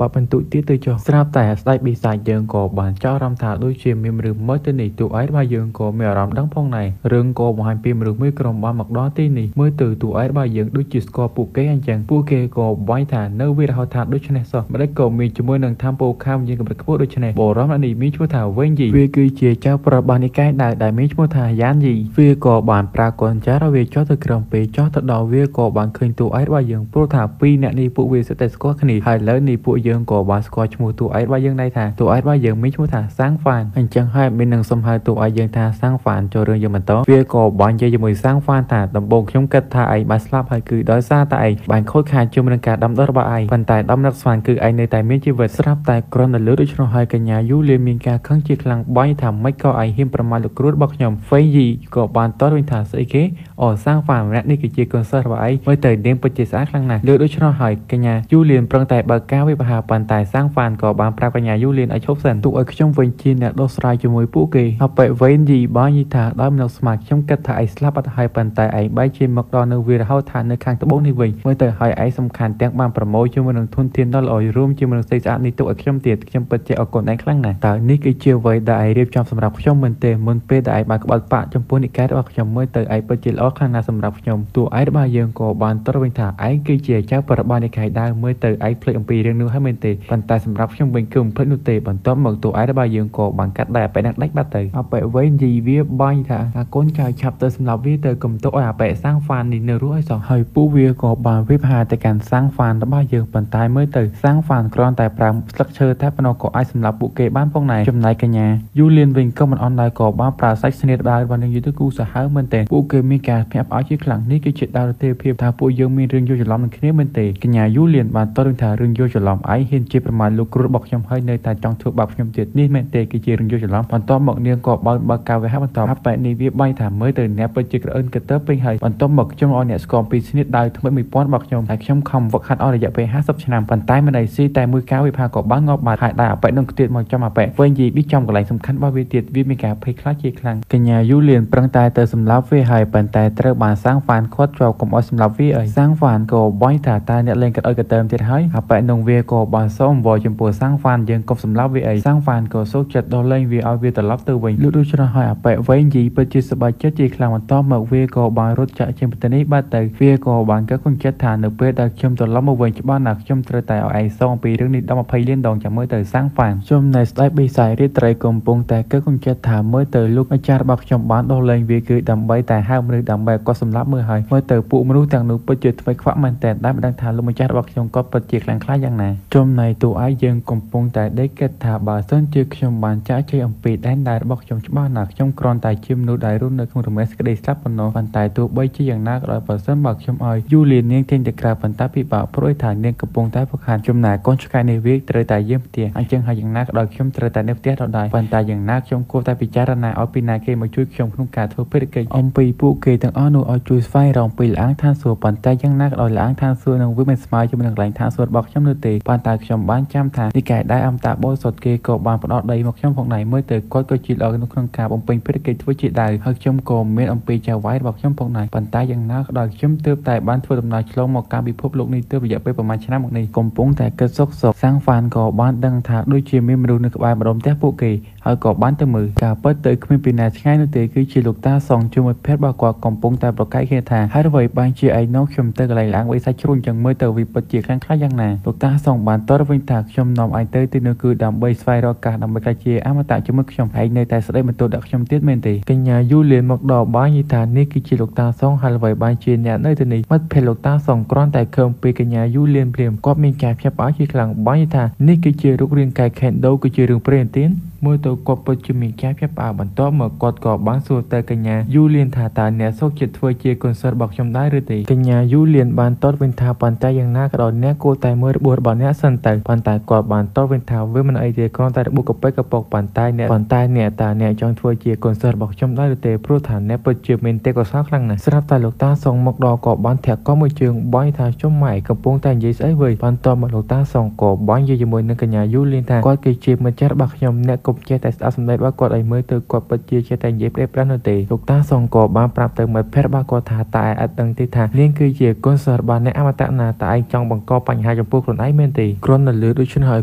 បាក់បន្ទុកទៀតទៅចុះស្រាប់តែស្ដេចបិសាចយើងក៏បានចោទអារម្មណ៍ថាដូចជាមានរឿងមើលទៅនេះតួឯងរបស់យើងក៏មានអារម្មណ៍ដឹងផងដែររឿងក៏បង្ហាញពីមនុស្សមួយក្រុមបានមកដល់ទីនេះមើលទៅតួឯងរបស់យើងដូចជាស្គាល់ពួកគេអញ្ចឹងពួកគេក៏បាញ់ថានៅវារហូតថាដូច្នេះសោះម្ដេចក៏មានជាមួយនឹងធម្មពលខាងយើងកម្រិតខ្ពស់ដូច្នេះបរិមនេះមានឈ្មោះថាវេងយីវា គឺជាចៅប្រុសរបស់និកាយដែលមានឈ្មោះថាយ៉ានយីវាក៏បានប្រើកូនចៅឲ្យវាចុះទៅក្រោមពេលចុះទៅដល់វាក៏បានឃើញតួឯករបស់យើងព្រោះថាពីរអ្នកនេះពួកវាសុទ្ធតែស្គាល់គ្នាហើយឥឡូវនេះពួកយើងក៏បានស្គាល់ឈ្មោះតួឯករបស់យើងដែរថាតួឯករបស់យើងមានឈ្មោះថាសាងហ្វានអញ្ចឹងហើយមាននឹងសុំហៅតួឯកយើងថាសាងហ្វានចូលរឿងយើងបន្តវាក៏បាននិយាយជាមួយសាងហ្វានថាដំបូងខ្ញុំគិតថាឯងបានស្លាប់ហើយគឺដោយសារតែឯងបានខូចខាតជាមួយនឹងការដាំដុះរបស់ឯងប៉ុន្តែដំណឹកស្វានគឺឯងនៅតែមានជីវិតស្រាប់តែគ្រាន់តែលើដូច្នោះហើយកញ្ញាយូលៀនមានការខឹងជាខ្លាំងបាញ់ថាមិនក៏ឯងហ៊ានប្រមាថលោកគ្រូរបស់ខ្ញុំហ្វេងយីក៏បានតបវិញថាស្អីគេអូសាងហ្វានម្នាក់នេះគឺជាកូនសិស្សរបស់ឯងមើលទៅនាងពិតជាស្អាតខ្លាំងណាស់លើដូច្នោះហើយកញ្ញាយូលៀនប្រឹងតែបើកការវិបាប៉ុន្តែសាងហ្វានក៏បានប្រាប់កញ្ញាយូលៀនឲ្យឈប់សិនទុកឲ្យខ្ញុំវិញជាអ្នកដោះស្រាយជាមួយពួកគេអបិវេនយីបាននិយាយថាដោយមិនស្មានខ្ញុំគិតថាឯងស្លាប់អត់ហើយប៉ុន្តែឯងបែរជាមកដល់នៅវារហូតថានៅខាងត្បូងនេះវិញមើលទៅហើយឯងសំខាន់ទាំងបានប្រមូលជាមួយនឹងធនធានដ៏ល្អរួមជាមួយនឹងស្រីស្អាតនេះទុកឲ្យខ្ញុំទៀតខ្ញុំពិតជាអរគុណឯងខ្លាំងណាស់តើនេះគឺជាអ្វីដែលឯងរៀបចំសម្រាប់ខ្ញុំមែនទេមុនពេលដែលឯងបានក្បត់បាក់ចំពោះនិកាយរបស់ខ្ញុំមើលទៅឯងពិតជាល្អខ្លាំងណាស់សម្រាប់ខ្ញុំតួឯងរបស់យើងក៏បានត្រវិញថាឯងគឺជាចៅប្ររបស់និកាយដើមមើលទៅឯងភ្លេចអំពីរឿងនោះហើយមែនទេប៉ុន្តែសម្រាប់ខ្ញុំវិញគឺមិនភ្លេចនោះទេបន្ទាប់មកតួឯងរបស់យើងក៏បានកាត់ដៃអាប៉ែនឹងដាច់បាត់ទៅអាប៉ែវិញនិយាយវាបាញ់ថាអាកូនចៅឆាប់ទៅសម្រាប់វាទៅកុំទុកឲ្យអាប៉ែសាងហ្វាននេះនៅរស់ឲ្យសោះហើយពូវាក៏បានវិភាទៅកាន់សាងហ្វានរបស់យើងប៉ុន្តែមើលទៅសាងហ្វានគ្រាន់តែប្រើស្លឹកឈើតែប៉ុណ្ណោះក៏អាចសម្លាប់ពួកគេបានផងដែរចំណែកកញ្ញាយូលៀនវិញក៏មិនអន់ដែរក៏បានប្រើសាច់ស្នៀតដាវរបស់នាងយូទៅគូសាហាវមែនទេពួកគេមានការភ្ញាក់ផ្អើលជាខ្លាំងនេះគឺជាដាវទេភាពថាពួកយើងមានរឿងយល់ច្រឡំនឹងគ្នាមែនទេកញ្ញាយូលៀនបានតបថារឿងយល់ច្រឡំឯងហ៊ានជាប្រមាថលោកគ្រូរបស់ខ្ញុំហើយនៅតែចង់ធ្វើបាបខ្ញុំទៀតនេះមែនទេគឺជារឿងយល់ច្រឡំបន្ទាប់មកនាងក៏បើកការវិហារបន្តអាប៉ែនេះវាបាញ់ថាមើលទៅអ្នកពិតជាក្រអឿនកទើពេញហើយបន្ទាប់មកខ្ញុំឲ្យអ្នកស្គាល់ពីស្នៀតដាវថ្មី1000របស់ខ្ញុំតែខ្ញុំខំវឹកហាត់អស់រយៈពេល50ឆ្នាំប៉ុន្តែមិនអីស៊ីតែមួយការវិភាក៏បានងាប់បាត់ហើយដែរអាប៉ែនឹងទៀតមកចំអាប៉ែវិញយីប៊ីចំកន្លែងសំខាន់របស់វាទៀតវាមានការភ័យខ្លាចជាខ្លាំងកញ្ញាយូលៀនប្រឹងតែទៅសម្លាប់វាហើយប៉ុន្តែត្រូវបានសាងហ្វានខាត់ជាប់កុំឲ្យសម្លាប់វាអីសាងហ្វានក៏បាញ់ថាតើអ្នកលេងកឲ្យកតើមទៀតហើយអាប៉ែនឹងវាក៏បានសូមអង្វរចំពោះសាងហ្វានយើងកុំសម្លាប់វាអីសាងហ្វានក៏សូកចិត្តដោះលែងវាឲ្យវាត្រឡប់ទៅវិញលុះដូច្នោះហើយអាប៉ែវិញយីពិតជាសប្បាយចិត្តជាខ្លាំងបន្តមកវាក៏បានរត់ចាក់ចេញពីទីនេះបាត់ទៅវាក៏បានគិតក្នុងចិត្តថានៅពេលដែលខ្ញុំត្រឡប់មកវិញច្បាស់ណាស់ខ្ញុំត្រូវតែឲ្យឯងសងអំពីរឿងនេះដល់20លានដងចាំមើលទៅសាងហ្វានចំណែកស្ដេចបិសាចរាត្រីកំពុងតែគិតក្នុងចិត្តថាមើលទៅលោកម្ចាស់របស់ខ្ញុំបានដោះលែងវាគឺដើម្បីតែហៅមនុស្សដើម្បីគាត់សម្លាប់មើលហើយមើលទៅពួកមនុស្សទាំងនោះពិតជាថ្មីខ្វាក់មែនតើតែមិនដឹងថាលោកម្ចាស់របស់ខ្ញុំក៏ពិតជាខ្លាំងក្លាយ៉ាងណាចំណែកតួឯងយើងកំពុងតែដេកគិតថាបើសិនជាខ្ញុំបានចាកចេញអំពីដែនដីរបស់ខ្ញុំច្បាស់ណាស់ខ្ញុំគ្រាន់តែជាមនុស្សដែលរស់នៅក្នុងរមែងសេចក្តីស្លាប់ប៉ុណ្ណោះប៉ុន្តែទោះបីជាយ៉ាងណាក៏ដោយបើសិនបើខ្ញុំឲ្យយូលៀននាងចេញទៅក្រៅប៉ុន្តែពិបាកព្រោះថានាងកំពុងតែហ្វឹកហាត់ចំណែកកូនឆ្កែនេះវាត្រូវតែយាមផ្ទះអញ្ចឹងហើយយ៉ាងណាក៏ដោយខ្ញុំត្រូវតែនៅផ្ទះដដែលប៉ុន្តែយ៉ាងណាខ្ញុំគួរតែពិចារណាឲ្យពីណាគេមកជួយខ្ញុំក្នុងការធ្វើភារកិច្ចអំពីពួកគេទាំងអស់នោះឲ្យជួយស្វែងរកពីលាងឋានសួគ៌ប៉ុន្តែយ៉ាងណាក៏ដោយលាងឋានសួគ៌នឹងវាមិនស្មើជាមួយនឹងកន្លែងឋានសួគ៌របស់ខ្ញុំនោះទេប៉ុន្តែខ្ញុំបានចាំថានិកាយដែរអមតាបោសុតគេក៏បានផ្ដល់ដីមកខ្ញុំផងដែរមើលទៅគាត់ក៏ជាល្អនៅក្នុងការបំពេញភារកិច្ចធ្វើជាដៅហើយខ្ញុំក៏មានអំពីចៅហ្វាយរបស់ខ្ញុំផងដែរប៉ុន្តែយ៉ាងណាក៏ដោយខ្ញុំទើបតែបានធ្វើដំណើរឆ្លងមកកាន់ពិភពលោកនេះទើបរយៈពេលប្រហែលឆ្នាំមកនេះកំពុងតែគិតសុខសុខសាងហ្វានក៏បានដឹងថាដូចជាមានមនុស្សនៅក្បែរម្ដុំផ្ទះពួកគេហើយក៏បានទៅមើលការពិតទៅគ្មានពីណាឆ្ងាយនោះទេគឺជាលោកតាសងជាមួយភេទរបស់គាត់កំពុងតែប្រកែកគ្នាថាហើយអ្វីបានជាឯងនាំខ្ញុំទៅកន្លែងលាងវៃសាច់ជ្រុញចឹងមើលទៅវាពិតជាខ្លាំងក្លាយ៉ាងណាលោកតាសងបានតបវិញថាខ្ញុំនាំឯងទៅទីនោះគឺដើម្បីស្វែងរកឱកាសដើម្បីក្លាយជាអមតៈជាមួយខ្ញុំឯងនៅតែស្ដីបន្ទោសដាក់ខ្ញុំទៀតមែនទេកញ្ញាយូលៀនមកដល់បាននិយាយថានេះគឺជាលោកតាសងហើយអ្វីបានជាអ្នកនៅទីនេះមិត្តភក្តិលោកតាសងគ្រាន់តែឃើញពីកញ្ញាយូលៀនភ្លាមគាត់មានការភ្ញាក់ផ្អើលជាខ្លាំងបាននិយាយថានេះគឺជារូបរាងកាយខេនដូគឺជារឿងព្រេងទៀនមើលទៅគាត់ពិតជាមានការភ្ញាក់ផ្អើលបន្ទាប់មកគាត់ក៏បានសួរទៅកញ្ញាយូលៀនថាតើអ្នកសុខចិត្តធ្វើជាកូនសិស្សរបស់ខ្ញុំដែរឬទេកញ្ញាយូលៀនបានតបវិញថាប៉ុន្តែយ៉ាងណាក៏ដោយអ្នកគួរតែមើលរបួសរបស់អ្នកសិនទៅប៉ុន្តែគាត់បានតបវិញថាវាមិនអីទេគ្រាន់តែរបួសកប៉ិកកប៉ុកប៉ុន្តែអ្នកតើអ្នកចង់ធ្វើជាកូនសិស្សរបស់ខ្ញុំដែរឬទេព្រោះថាអ្នកពិតជាមានទេពកោសល្យខ្លាំងណាស់ស្រាប់តែលោកតាសងមកដល់ក៏បានធាក់កមួយជើងបាញ់ថាជុំម៉ែកំពុងតែនិយាយស្អីវិញបន្ទាប់មកលោកតាសងក៏បាញ់និយាយជាមួយនឹងកញ្ញាយូលៀនថាគាត់គឺជាមិត្តចាស់របស់ខ្ញុំអ្នកកុំចេះតែស្ដាប់សម្ដីរបស់គាត់ឲ្យមើលទៅគាត់ពិតជាចេះតែនិយាយផ្ដេសផ្ដាសនោះទេលោកតាសងក៏បានប្រាប់ទៅមិត្តភក្តិរបស់គាត់ថាតែអត់ដឹងទេថានាងគឺជាកូនសិស្សរបស់អ្នកអមតៈណាតែឯងចង់បង្កបញ្ហាចំពោះខ្លួនឯងមែនទេគ្រាន់តែលើដូច្នេះហើយ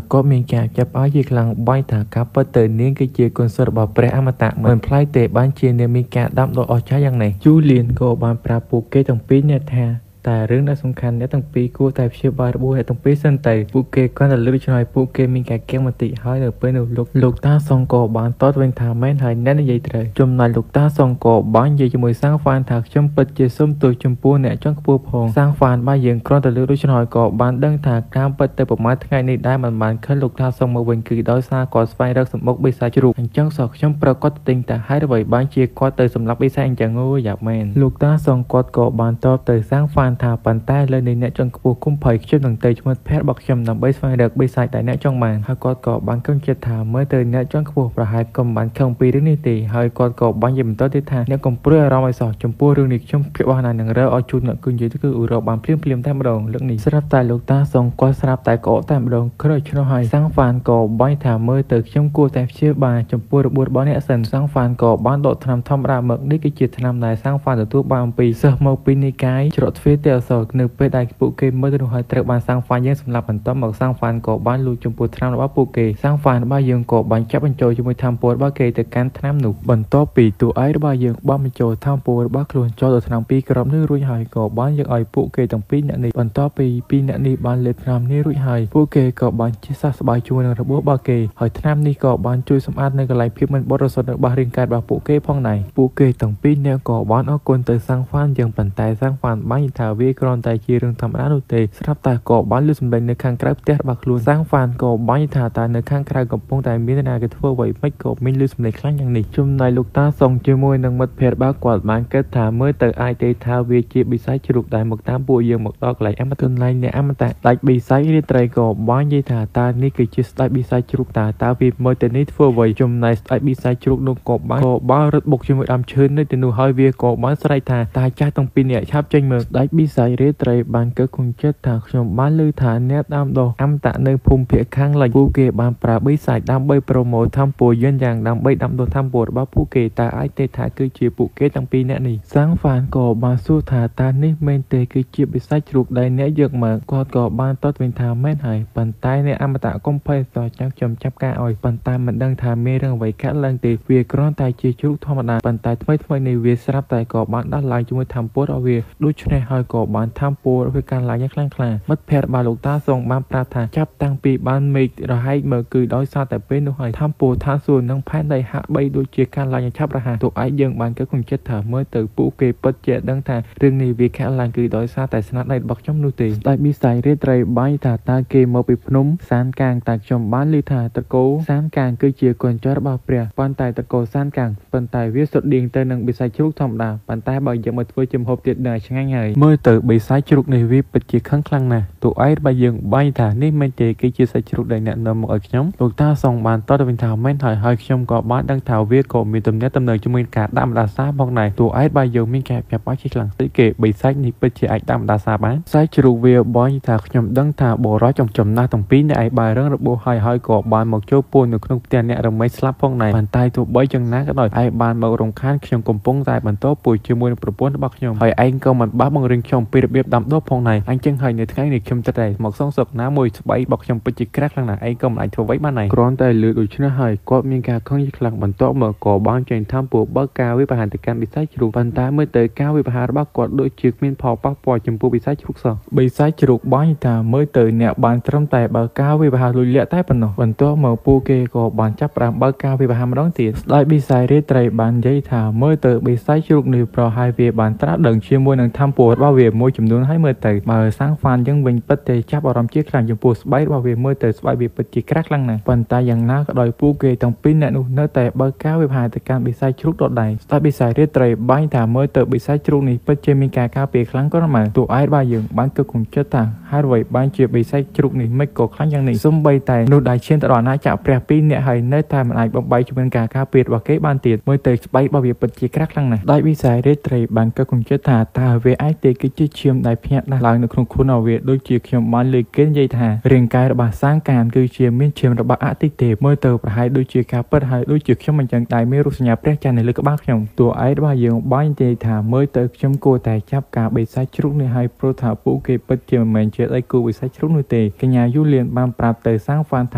គាត់មានការចាប់ឲ្យជាខ្លាំងបាញ់ថាការពិតទៅនាងគឺជាកូនសិស្សរបស់ព្រះអមតៈមិនប្លែកទេបានជានាងមានការដាំដុះអស្ចារ្យយ៉ាងនេះយូលៀនក៏បានប្រាប់ពួកគេទាំងពីរនាក់ថា តែរឿងដែលសំខាន់អ្នកទាំងពីរគួរតែព្យាបាលរបួសអ្នកទាំងពីរសិនទៅពួកគេគ្រាន់តែលើកឆ្លើយពួកគេមានការកៀងបន្តិចហើយនៅពេលនោះលោកតាសុងក៏បានតបវិញថាមែនហើយអ្នកនិយាយត្រូវចំណែកលោកតាសុងក៏បាននិយាយជាមួយសាងហ្វានថាខ្ញុំពិតជាសូមទោសចំពោះអ្នកចង់ខ្ពស់ផងសាងហ្វានបើយើងគ្រាន់តែលើកដូចឆ្លើយក៏បានដឹងថាការពិតទៅប្រហែលថ្ងៃនេះដែរមិនបានឃើញលោកតាសុងមកវិញគឺដោយសារគាត់ស្វែងរកសម្បុកបិសាចជ្រូកអញ្ចឹងសោះខ្ញុំប្រកាសទិញតែហេតុអ្វីបានជាគាត់ទៅសម្លាប់បិសាចអញ្ចឹងអូយ៉ាប់មែនលោកតាសុងគាត់ក៏បានតបទៅសាងហ្វានថាប៉ុន្តែលើនេះអ្នកចង់ខ្ពស់គុំភ័យខ្ញុំនឹងទៅឈ្មោះភ័ក្ររបស់ខ្ញុំដើម្បីស្វែងរកបិសាចដែលអ្នកចង់បានហើយគាត់ក៏បានគំចិត្តថាមើលទៅអ្នកចង់ខ្ពស់ប្រហែលក៏មិនបានខឹងពីរឿងនេះទេហើយគាត់ក៏បាននិយាយបន្តទៀតថាអ្នកកុំព្រួយអារម្មណ៍ឲ្យសោះចំពោះរឿងនេះខ្ញុំពិបាកណាស់នឹងរើឲ្យជូនអ្នកគឺនិយាយទៅគឺរកបានភ្លាមភ្លាមតែម្ដងលើកនេះស្រាប់តែលោកតាសុងគាត់ស្រាប់តែក្អកតែម្ដងក្រោយឆ្នោះហើយសាងហ្វានក៏បាញ់ថាមើលទៅខ្ញុំគួរតែព្យាបាលចំពោះរបួសរបស់អ្នកសិនសាងហ្វានក៏បានដកថ្នាំធម្មតាមកនេះគឺជាថ្នាំដែលសាងហ្វានទទួលបានអំពីសិស្សមកពីនិកាយច្រកទ្វារទេអសរនៅពេលដែលពួកគេមើលទៅនោះហើយត្រូវបានសាងហ្វានយើងសម្លាប់បន្តមកសាងហ្វានក៏បានលួចចំពោះថ្នាំរបស់ពួកគេសាងហ្វានរបស់យើងក៏បានចាប់បញ្ចូលជាមួយធម្មពលរបស់គេទៅកាន់ថ្នាំនោះបន្ទាប់ពីតួឯករបស់យើងបានបញ្ចូលធម្មពលរបស់ខ្លួនចូលទៅថ្នាំពីរគ្រាប់នេះរួចហើយក៏បានយកឲ្យពួកគេទាំងពីរអ្នកនេះបន្ទាប់ពីពីរអ្នកនេះបានលេបថ្នាំនេះរួចហើយពួកគេក៏បានជាសះស្បើយជាមួយនឹងរបួសរបស់គេហើយថ្នាំនេះក៏បានជួយសម្អាតនៅកន្លែងភាពមិនបរិសុទ្ធរបស់រាងកាយរបស់ពួកគេផងដែរពួកគេទាំងពីរអ្នកក៏បានអរគុណទៅសាងហ្វានយ៉ាងប៉ុន្តែសាងហ្វានបានថាវាគ្រាន់តែជារឿងធម្មតានោះទេស្រាប់តែក៏បានលឺសម្លេងនៅខាងក្រៅផ្ទះរបស់ខ្លួនសាងហ្វានក៏បានថាតើនៅខាងក្រៅកំពុងតែមាននរណាគេធ្វើអ្វីមិនក៏មានលឺសម្លេងខ្លាំងយ៉ាងនេះចំណែកលោកតាសុងជាមួយនឹងមិត្តភ័ក្តិរបស់គាត់បានគិតថាមើលទៅអាចទេថាវាជាបិសាចជ្រូកដែលមកតាមពួកយើងមកដល់កន្លែងអមតៈកន្លែងអ្នកអមតៈដាច់បិសាចរាត្រីក៏បាននិយាយថាតើនេះគឺជាស្ដេចបិសាចជ្រូកតើវាមើលទៅនេះធ្វើអ្វីចំណែកស្ដេចបិសាចជ្រូកនោះក៏បានរត់បុកជាមួយដើមឈើនៅទីនោះហើយវាក៏បានស្រែកថាតាចាស់ទាំងពីរនាក់ឆាប់ចេញមើលស្ដេចបិសាចរាត្រីបានកើគង់ចិត្តថាខ្ញុំបានឮថាអ្នកដើមដោះអមតៈនៅភូមិភាគខាងលិចពួកគេបានប្រើបិសាចដើម្បីប្រមូលធម្មពលយន្តយ៉ាងដើម្បីដាំដុះធម្មពលរបស់ពួកគេតើអាចទេថាគឺជាពួកគេទាំងពីរនាក់នេះសាងហ្វានក៏បានសួរថាតើនេះមែនទេគឺជាបិសាចជ្រូកដែលអ្នកយកមកគាត់ក៏បានតបវិញថាមែនហើយប៉ុន្តែអ្នកអមតៈកុំភ័យសោះចាំខ្ញុំចាប់ការឲ្យប៉ុន្តែមិនដឹងថាមានរឿងអ្វីកើតឡើងទេវាគ្រាន់តែជាជ្រូកធម្មតាប៉ុន្តែថ្មីៗនេះវាស្រាប់តែក៏បានដោះឡើងជាមួយធម្មពលរបស់វាដូច្នេះហើយក៏បានធម្មពលវាកើនឡើងយ៉ាងខ្លាំងក្លាមិត្តភ័ក្តិរបស់លោកតាសុងបានប្រាប់ថាចាប់តាំងពីបានមេឃរហែកមកគឺដោយសារតែពេលនោះហើយធម្មពលឋានសួគ៌និងផែនដីហាក់បីដូចជាកើនឡើងយ៉ាងឆាប់រហ័សទោះឯកយើងបានគិតក្នុងចិត្តថាមើលទៅពួកគេពិតជាដឹងថារឿងនេះវាកើតឡើងគឺដោយសារតែស្នាដៃរបស់ខ្ញុំនោះទេស្ដេចបិសាចរាត្រីបាយថាតើគេមកពីភ្នំសានកាងតែខ្ញុំបានឮថាត្រកូលសានកាងគឺជាកូនចៅរបស់ព្រះប៉ុន្តែត្រកូលសានកាងប៉ុន្តែវាស្រដៀងទៅនឹងបិសាចជ្រូកធម្មតាប៉ុន្តែបើយកមកធ្វើជាម្ហូបទៀតនឹងឆ្ងាញ់ហើយមើលទៅបិសាចជ្រូកនេះវាពិតជាខឹងខ្លាំងណាស់ទោះឯរបស់យើងបាយថានេះមិនទេគឺជាសាច់ជ្រូកដែលអ្នកនាំមកឲ្យខ្ញុំលោកតាសុងបានតបទៅវិញថាមែនហើយហើយខ្ញុំក៏បានដឹងថាវាក៏មានទំនាក់ទំនងជាមួយការដាក់ម្ដាសាផងដែរទោះឯបើយើងមានការប្រាប់ជាខ្លាំងតិចគេបិសាចនេះពិតជាអាចដាក់ម្ដាសាបានសាច់ជ្រូកវាបាយថាខ្ញុំដឹងថាបរិយចំណាស់ទាំងពីរអ្នកឯងបាយរឹងរបួសហើយហើយក៏បានមកចូលពួននៅក្នុងផ្ទះអ្នករមីស្លាប់ផងដែរប៉ុន្តែទោះបីយ៉ាងណាក៏ដោយឯងបានមករំខានខ្ញុំកំពុងតែបន្តពូជជាមួយនឹងប្រពន្ធរបស់ខ្ញុំហើយឯងក៏មិនបានបង្រៀនខ្ញុំពីរបៀបដាំដុះផងដែរអញ្ចឹងហើយនៅថ្ងៃនេះខ្ញុំត្រូវតែមកសងសឹកណាមួយស្បែករបស់ខ្ញុំពិតជាក្រាស់ខ្លាំងណាស់ឯងក៏មិនអាចធ្វើអ្វីបានដែរគ្រាន់តែលើដូច្នេះហើយគាត់មានការខឹងខ្លាំងបន្ទាប់មកក៏បានចេញធម្មពលបើកការវិបហាទៅកាន់បិសាចជ្រូកប៉ុន្តែមើលទៅការវិបហារបស់គាត់ដូចជាគ្មានផលប៉ះពាល់ចំពោះបិសាចជ្រូកសោះបិសាចជ្រូកបាញ់ថាមើលទៅអ្នកបានត្រឹមតែបើកការវិបហាលុយលាក់តែប៉ុណ្ណោះបន្ទាប់មកពួកគេក៏បានចាប់ផ្ដើមបើកការវិបហាម្ដងទៀតស្ដេចបិសាចរាត្រីបាននិយាយថាមើលទៅបិសាចជ្រូកនេះប្រហែលវាបានត្រាស់ដឹងជាមួយនឹងធម្មពលរបស់វាមួយចំនួនហើយមើលទៅបើសាងហ្វានយើងវិញពិតតែចាប់អារម្មណ៍ជាខ្លាំងចំពោះស្បែករបស់វាមើលទៅស្បែកវាពិតជាក្រាស់ខ្លាំងណាស់ប៉ុន្តែយ៉ាងណាក៏ដោយពួកគេទាំងពីរអ្នកនោះនៅតែបើកការវិបហាទៅកាន់បិសាចជ្រូកដដែលស្ដេចបិសាចរាត្រីបាញ់ថាមើលទៅបិសាចជ្រូកនេះពិតជាមានការការពារខ្លាំងក៏មិនទោះឯរបស់យើងបានគិតក្នុងចិត្តថាហេតុអ្វីបានជាបិសាចជ្រូកនេះមិនក៏ខ្លាំងយ៉ាងនេះសូម្បីតែនោះដែលឈានទៅដល់អាណាចក្រព្រះពីរអ្នកហើយនៅតែមិនអាចបំបីជាមួយនឹងការការពាររបស់គេបានទៀតមើលទៅស្បែករបស់វាពិតជាក្រាស់ខ្លាំងណាស់ដោយបិសាចរាត្រីបានគិតក្នុងចិត្តថាតើវាអាចទេគឺជាឈាមដែលភ្ញាក់ដាស់ឡើងនៅក្នុងខ្លួនរបស់វាដូចជាខ្ញុំបានលើកគេនិយាយថារាងកាយរបស់សាងកានគឺជាមានឈាមរបស់អតិទេពមើលទៅប្រហែលដូចជាការពិតហើយដូចជាខ្ញុំមិនចឹងដែរមានរូបសញ្ញាព្រះច័ន្ទនៅលើក្បាលខ្ញុំតួឯករបស់យើងបាញ់ទេថាមើលទៅខ្ញុំគួរតែចាប់ការបិសាចជ្រូកនេះហើយព្រោះថាពួកគេពិតជាមិនមែនជាដៃគូបិសាចជ្រូកនោះទេកញ្ញាយូលៀនបានប្រាប់ទៅសាងហ្វានថ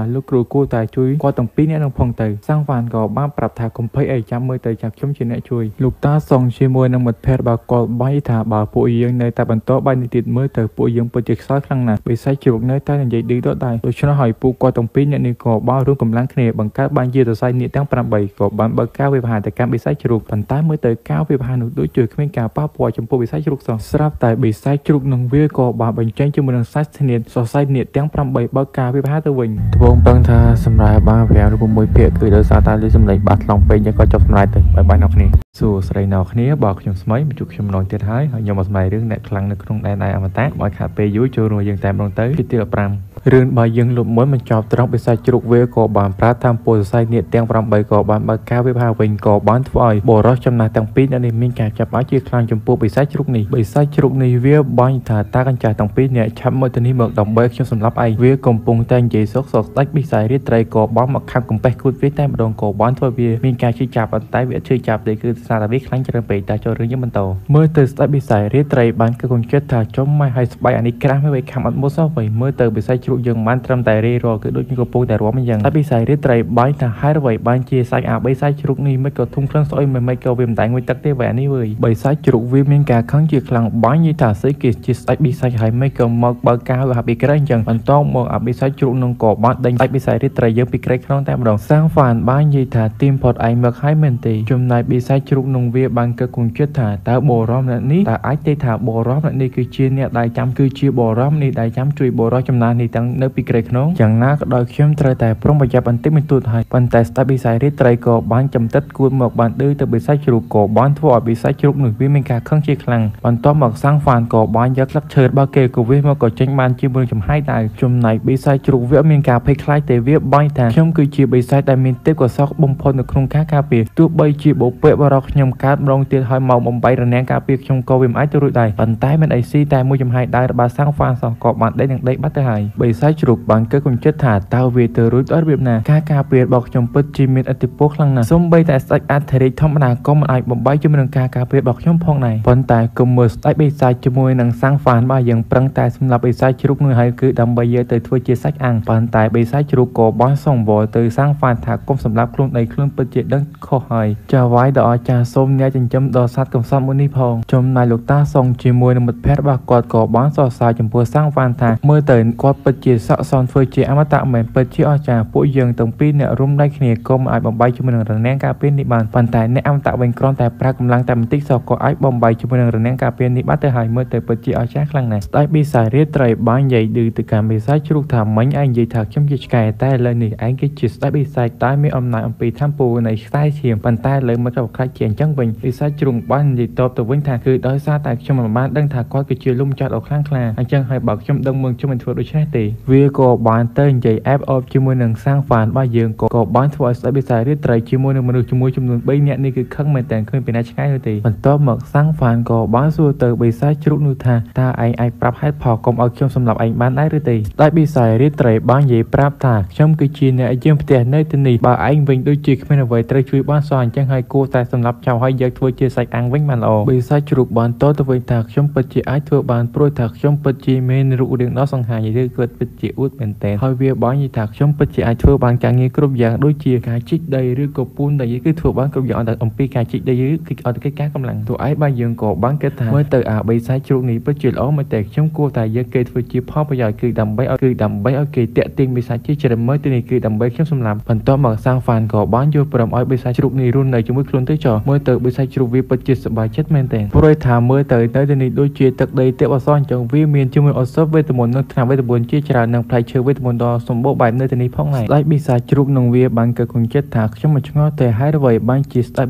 ាលោកគ្រូគួរតែជួយគាត់ទាំងពីរនាក់នឹងផងទៅសាងហ្វានក៏បានប្រាប់ថាកុំភ័យអីចាំមើលទៅចាប់ខ្ញុំជាអ្នកជួយលោកតាសុងជាមួយនឹងមិត្តភ័ក្តិរបស់គាត់បាយថាបើពួកយើង យើងនៅតែបន្តបែបនេះទៀតមើលទៅពួកយើងពិតជាខ្សោយខ្លាំងណាស់បិសាចជ្រូកនៅតែនិយាយឌឺដដែលដូច្នោះហើយពួកគាត់ទាំងពីរអ្នកនេះក៏បានរួមកម្លាំងគ្នាបង្កើតបានជាសរសៃនាគទាំង8ក៏បានបើកការវិវហាទៅកាន់បិសាចជ្រូកប៉ុន្តែមើលទៅការវិវហានោះដូចជាគ្មានការប៉ះពាល់ចំពោះបិសាចជ្រូកសោះស្រាប់តែបិសាចជ្រូកនឹងវាក៏បានបញ្ចេញជាមួយនឹងសាច់ធានាសរសៃនាគទាំង8បើកការវិវហាទៅវិញត្បូងពឹងថាសម្រាប់បាន5ឬ6ភាគគឺដោយសារតែលឺសំឡេងបាសខ្លងពេកយើងក៏ចប់សម្រាប់ទៅបាយបាយអ្នកគ្នាសួស្តីអ្នកគ្នាបើខ្ញុំស្មីមកជួបខ្ញុំម្ដងទៀតហើយហើយខ្ញុំមកសម្ដែងរឿងអ្នកខ្លាំងនៅក្នុងដែនដៃអមតៈកុំឲ្យខាតពេលយូរចូលរួមយើងតែម្ដងទៅពីទី15រឿងបើយើងលុបមួយបញ្ចប់ត្រង់បិសាចជ្រូកវាក៏បានប្រើតាមពលសរសៃនាគទាំង8ក៏បានបើកការវិវហាវិញក៏បានធ្វើឲ្យបុរសចំណាស់ទាំងពីរអ្នកនេះមានការចាប់អាជាខ្លាំងចំពោះបិសាចជ្រូកនេះបិសាចជ្រូកនេះវាបាញ់ថាតាកញ្ចាស់ទាំងពីរអ្នកឆាប់មកទៅនេះមកដើម្បីខ្ញុំសម្លាប់ឯងវាកំពុងតែនិយាយសុកសុកស្ដេចបិសាចរាត្រីក៏បានមកខាំកំពេះគូតវាតែម្ដងក៏បានធ្វើវាមានការឈឺចាប់ប៉ុន្តែវាឈឺចាប់ទេគឺសារតែវាខ្លាញ់ច្រើនពេកតែចូលរឿងយើងបន្តមើលទៅស្ដេចបិសាចរាត្រីបានគឺគង់ចិត្តថាចំម៉ែឲ្យស្បែកអានេះក្រាស់មិនវាខំអត់មុតសោះវិញមើលទៅបិសាចជ្រូកយើងបានត្រឹមតែរេរគឺដូចកំពុងតែរាំអញ្ចឹងតែបិសាចរាត្រីបាញ់ថាហេតុអ្វីបានជាសាច់អាបិសាចជ្រូកនេះមិនក៏ធំក្លិនស្អុយមិនក៏វាមិនតែងមួយទឹកទេវ៉ែនេះវើយបិសាចជ្រូកវាមានការខឹងជាខ្លាំងបាញ់និយាយថាស្អីគេជាស្ដេចបិសាចហើយមិនក៏មកបើកការហាពីក្រៃអញ្ចឹងបន្តមកអាបិសាចជ្រូកនឹងក៏បានដេញស្ដេចបិសាចរាត្រីយើងពីក្រៃខ្នងតែម្ដងសាងហ្វានបាននិយាយថាទីមផុតឯងមកហើយមែនទេចំណែកបិសាចជ្រូកនឹងវាបានកើគង់ចិត្តថាតើបរមអ្នកនេះតើអាចទេថាបរមអ្នកនេះគឺជាអ្នកដែលចាំគឺជាបរមនេះដែលចាំជួយបរោះចំណាស់នេះទាំងនៅពីក្រៃខ្នងយ៉ាងណាក៏ដោយខ្ញុំត្រូវតែប្រុងប្រយ័ត្នបន្តិចបន្តួចហើយប៉ុន្តែស្ដេចបិសាចរាត្រីក៏បានចំទឹកគួតមកបានឌឺទៅបិសាចជ្រូកក៏បានធ្វើឲ្យបិសាចជ្រូកនោះវាមានការខឹងជាខ្លាំងបន្ទាប់មកសាងហ្វានក៏បានយកស្លឹកឈើរបស់គេក៏វាមកក៏ចេញបានជាមួយចំហាយដែរចំណែកបិសាចជ្រូកវាមានការភ័យខ្លាចទេវាបាញ់ថាខ្ញុំគឺជាបិសាចដែលមានទេពកោសល្យបំផុតនៅក្នុងការការពារទោះបីជាបុព្វបុរសខ្ញុំកើតម្ដងទៀតហើយមកបំបីរនាំងការពារខ្ញុំក៏វាមិនអាចទៅរួចដែរប៉ុន្តែមិនអីស៊ីតែមួយចំហាយដែររបស់សាងហ្វានសោះក៏បានដេកនឹងដេកបាត់ទៅហើយបិសាចជ្រូកបានកើគុំចិត្តថាតើវាទៅរួចដោយរបៀបណាការការពាររបស់ខ្ញុំពិតជាមានឥទ្ធិពលខ្លាំងណាស់សូម្បីតែស្ដេចអធិរាជធម្មតាក៏មិនអាចបំបីជាមួយនឹងការការពាររបស់ខ្ញុំផងដែរប៉ុន្តែគុំមើលស្ដេចបិសាចជាមួយនឹងសាងហ្វានបាទយើងប្រឹងតែសម្រាប់បិសាចជ្រូកនោះហើយគឺដើម្បីយកទៅធ្វើជាសាច់អាំងប៉ុន្តែបិសាចជ្រូកក៏បានសង្វរទៅសាងហ្វានថាគុំសម្រាប់ខ្លួនឯងខ្លួនពិតជាដឹងខុសហើយចាវាយដល់អចារ្យសូមអ្នកចិញ្ចឹមដល់សត្វកំសត់មួយនេះផងចំណែកលោកតាសុងជាមួយនឹងមិត្តភក្តិរបស់គាត់ក៏បានសរសើរចំពោះសាងហ្វានថាមើលទៅគាត់ពិតជាស័ក្តិសមធ្វើជាអមតៈមែនពិតជាអស្ចារ្យពួកយើងទាំងពីរអ្នករួមដៃគ្នាក៏មិនអាចបំបីជាមួយនឹងរនាំងការពារនេះបានប៉ុន្តែអ្នកអមតៈវិញគ្រាន់តែប្រើកម្លាំងតែបន្តិចសោះក៏អាចបំបីជាមួយនឹងរនាំងការពារនេះបាត់ទៅហើយមើលទៅពិតជាអស្ចារ្យខ្លាំងណាស់ស្ដេចបិសាចរាត្រីបាននិយាយឌឺទៅកាន់បិសាចជ្រូកថាមិញឯងនិយាយថាខ្ញុំជាឆ្កែតែឥឡូវនេះឯងគឺជាស្ដេចបិសាចតែមានអំណាចអំពីធម្មពលនៃខ្សែឈាមប៉ុន្តែឥឡូវមកក៏ខ្លាចជាអញ្ចឹងវិញបិសាចជ្រូកបាននិយាយតបទៅវិញថាគឺដោយសារតែខ្ញុំមិនបានដឹងថាគាត់គឺជាលំចាស់ដ៏ខ្លាំងក្លាអញ្ចឹងហើយបើខ្ញុំដឹងមើងខ្ញុំមិនធ្វើដូច្នេះទេវាក៏បានទៅនិយាយអែបអបជាមួយនឹងសាងហ្វានរបស់យើងក៏បានធ្វើឲ្យស្ដេចបិសាចរាត្រីជាមួយនឹងមនុស្សជាមួយចំនួន3នាក់នេះគឺខឹងមែនតើគ្មានពីណាឆ្ងាយនោះទេបន្ទាប់មកសាងហ្វានក៏បានសួរទៅបិសាចជ្រូកនោះថាតើឯងអាចប្រាប់ហេតុផលកុំឲ្យខ្ញុំសម្លាប់ឯងបានដែរឬទេស្ដេចបិសាចរាត្រីបាននិយាយប្រាប់ថាខ្ញុំគឺជាអ្នកយាមផ្ទះនៅទីនេះបើឯងវិញដូចជាគ្មានអ្វីត្រូវជួយបានសោះអញ្ចឹងហើយគួរតែសម្លាប់ចោលហើយយកធ្វើជាសាច់អាំងវិញបានល្អបិសាចជ្រូកបានតទៅវិញថាខ្ញុំពិតជាអាចធ្វើបានព្រោះថាខ្ញុំពិតជាមានរូបរាងដ៏សង្ហាឬគាត់ពិតជាអួតមែនទែនហើយវាបាននិយាយថាខ្ញុំពិតជាអាចធ្វើបានការងារគ្រប់យ៉ាងដូចជាការជីកដីឬក៏ពូនដីគឺធ្វើបានគ្រប់យ៉ាងអត់អំពីការជីកដីគឺអត់កិច្ចការកម្លាំងទោះឯងបើយើងក៏បានគិតថាមើលទៅអាបិសាចជ្រូកនេះពិតជាល្អមែនតែខ្ញុំគួរតែយកគេធ្វើជាផលប្រយោជន៍គឺដើម្បីឲ្យគេតាក់ទាញបិសាចជាច្រើនមើលទីនេះគឺដើម្បីខ្ញុំសម្លាប់បន្ទាប់មកសាងហ្វានក៏បានយល់ព្រមឲ្យបិសាចជ្រូកនេះរស់នៅជាមួយខ្លួនទៅចោះមើលទៅបិសាចជ្រូកវាពិតជាសប្បាយចិត្តមែនទែនព្រោះថាមើលទៅនៅទីនេះដូចជាទឹកដីទេពអសរអញ្ចឹងវាមានជាមួយឱសថវេទមន្តនិងថ្នាំវេទមន្តជាច្រើននិងផ្លែឈើវេទមន្តដ៏សម្បូរបែបនៅទីនេះផងដែរស្ដេចបិសាចជ្រូកនឹងវាបានកើគង់ចិត្តថាខ្ញុំមិនឆ្ងល់ទេហេតុអ្វីបានជាស្ដេច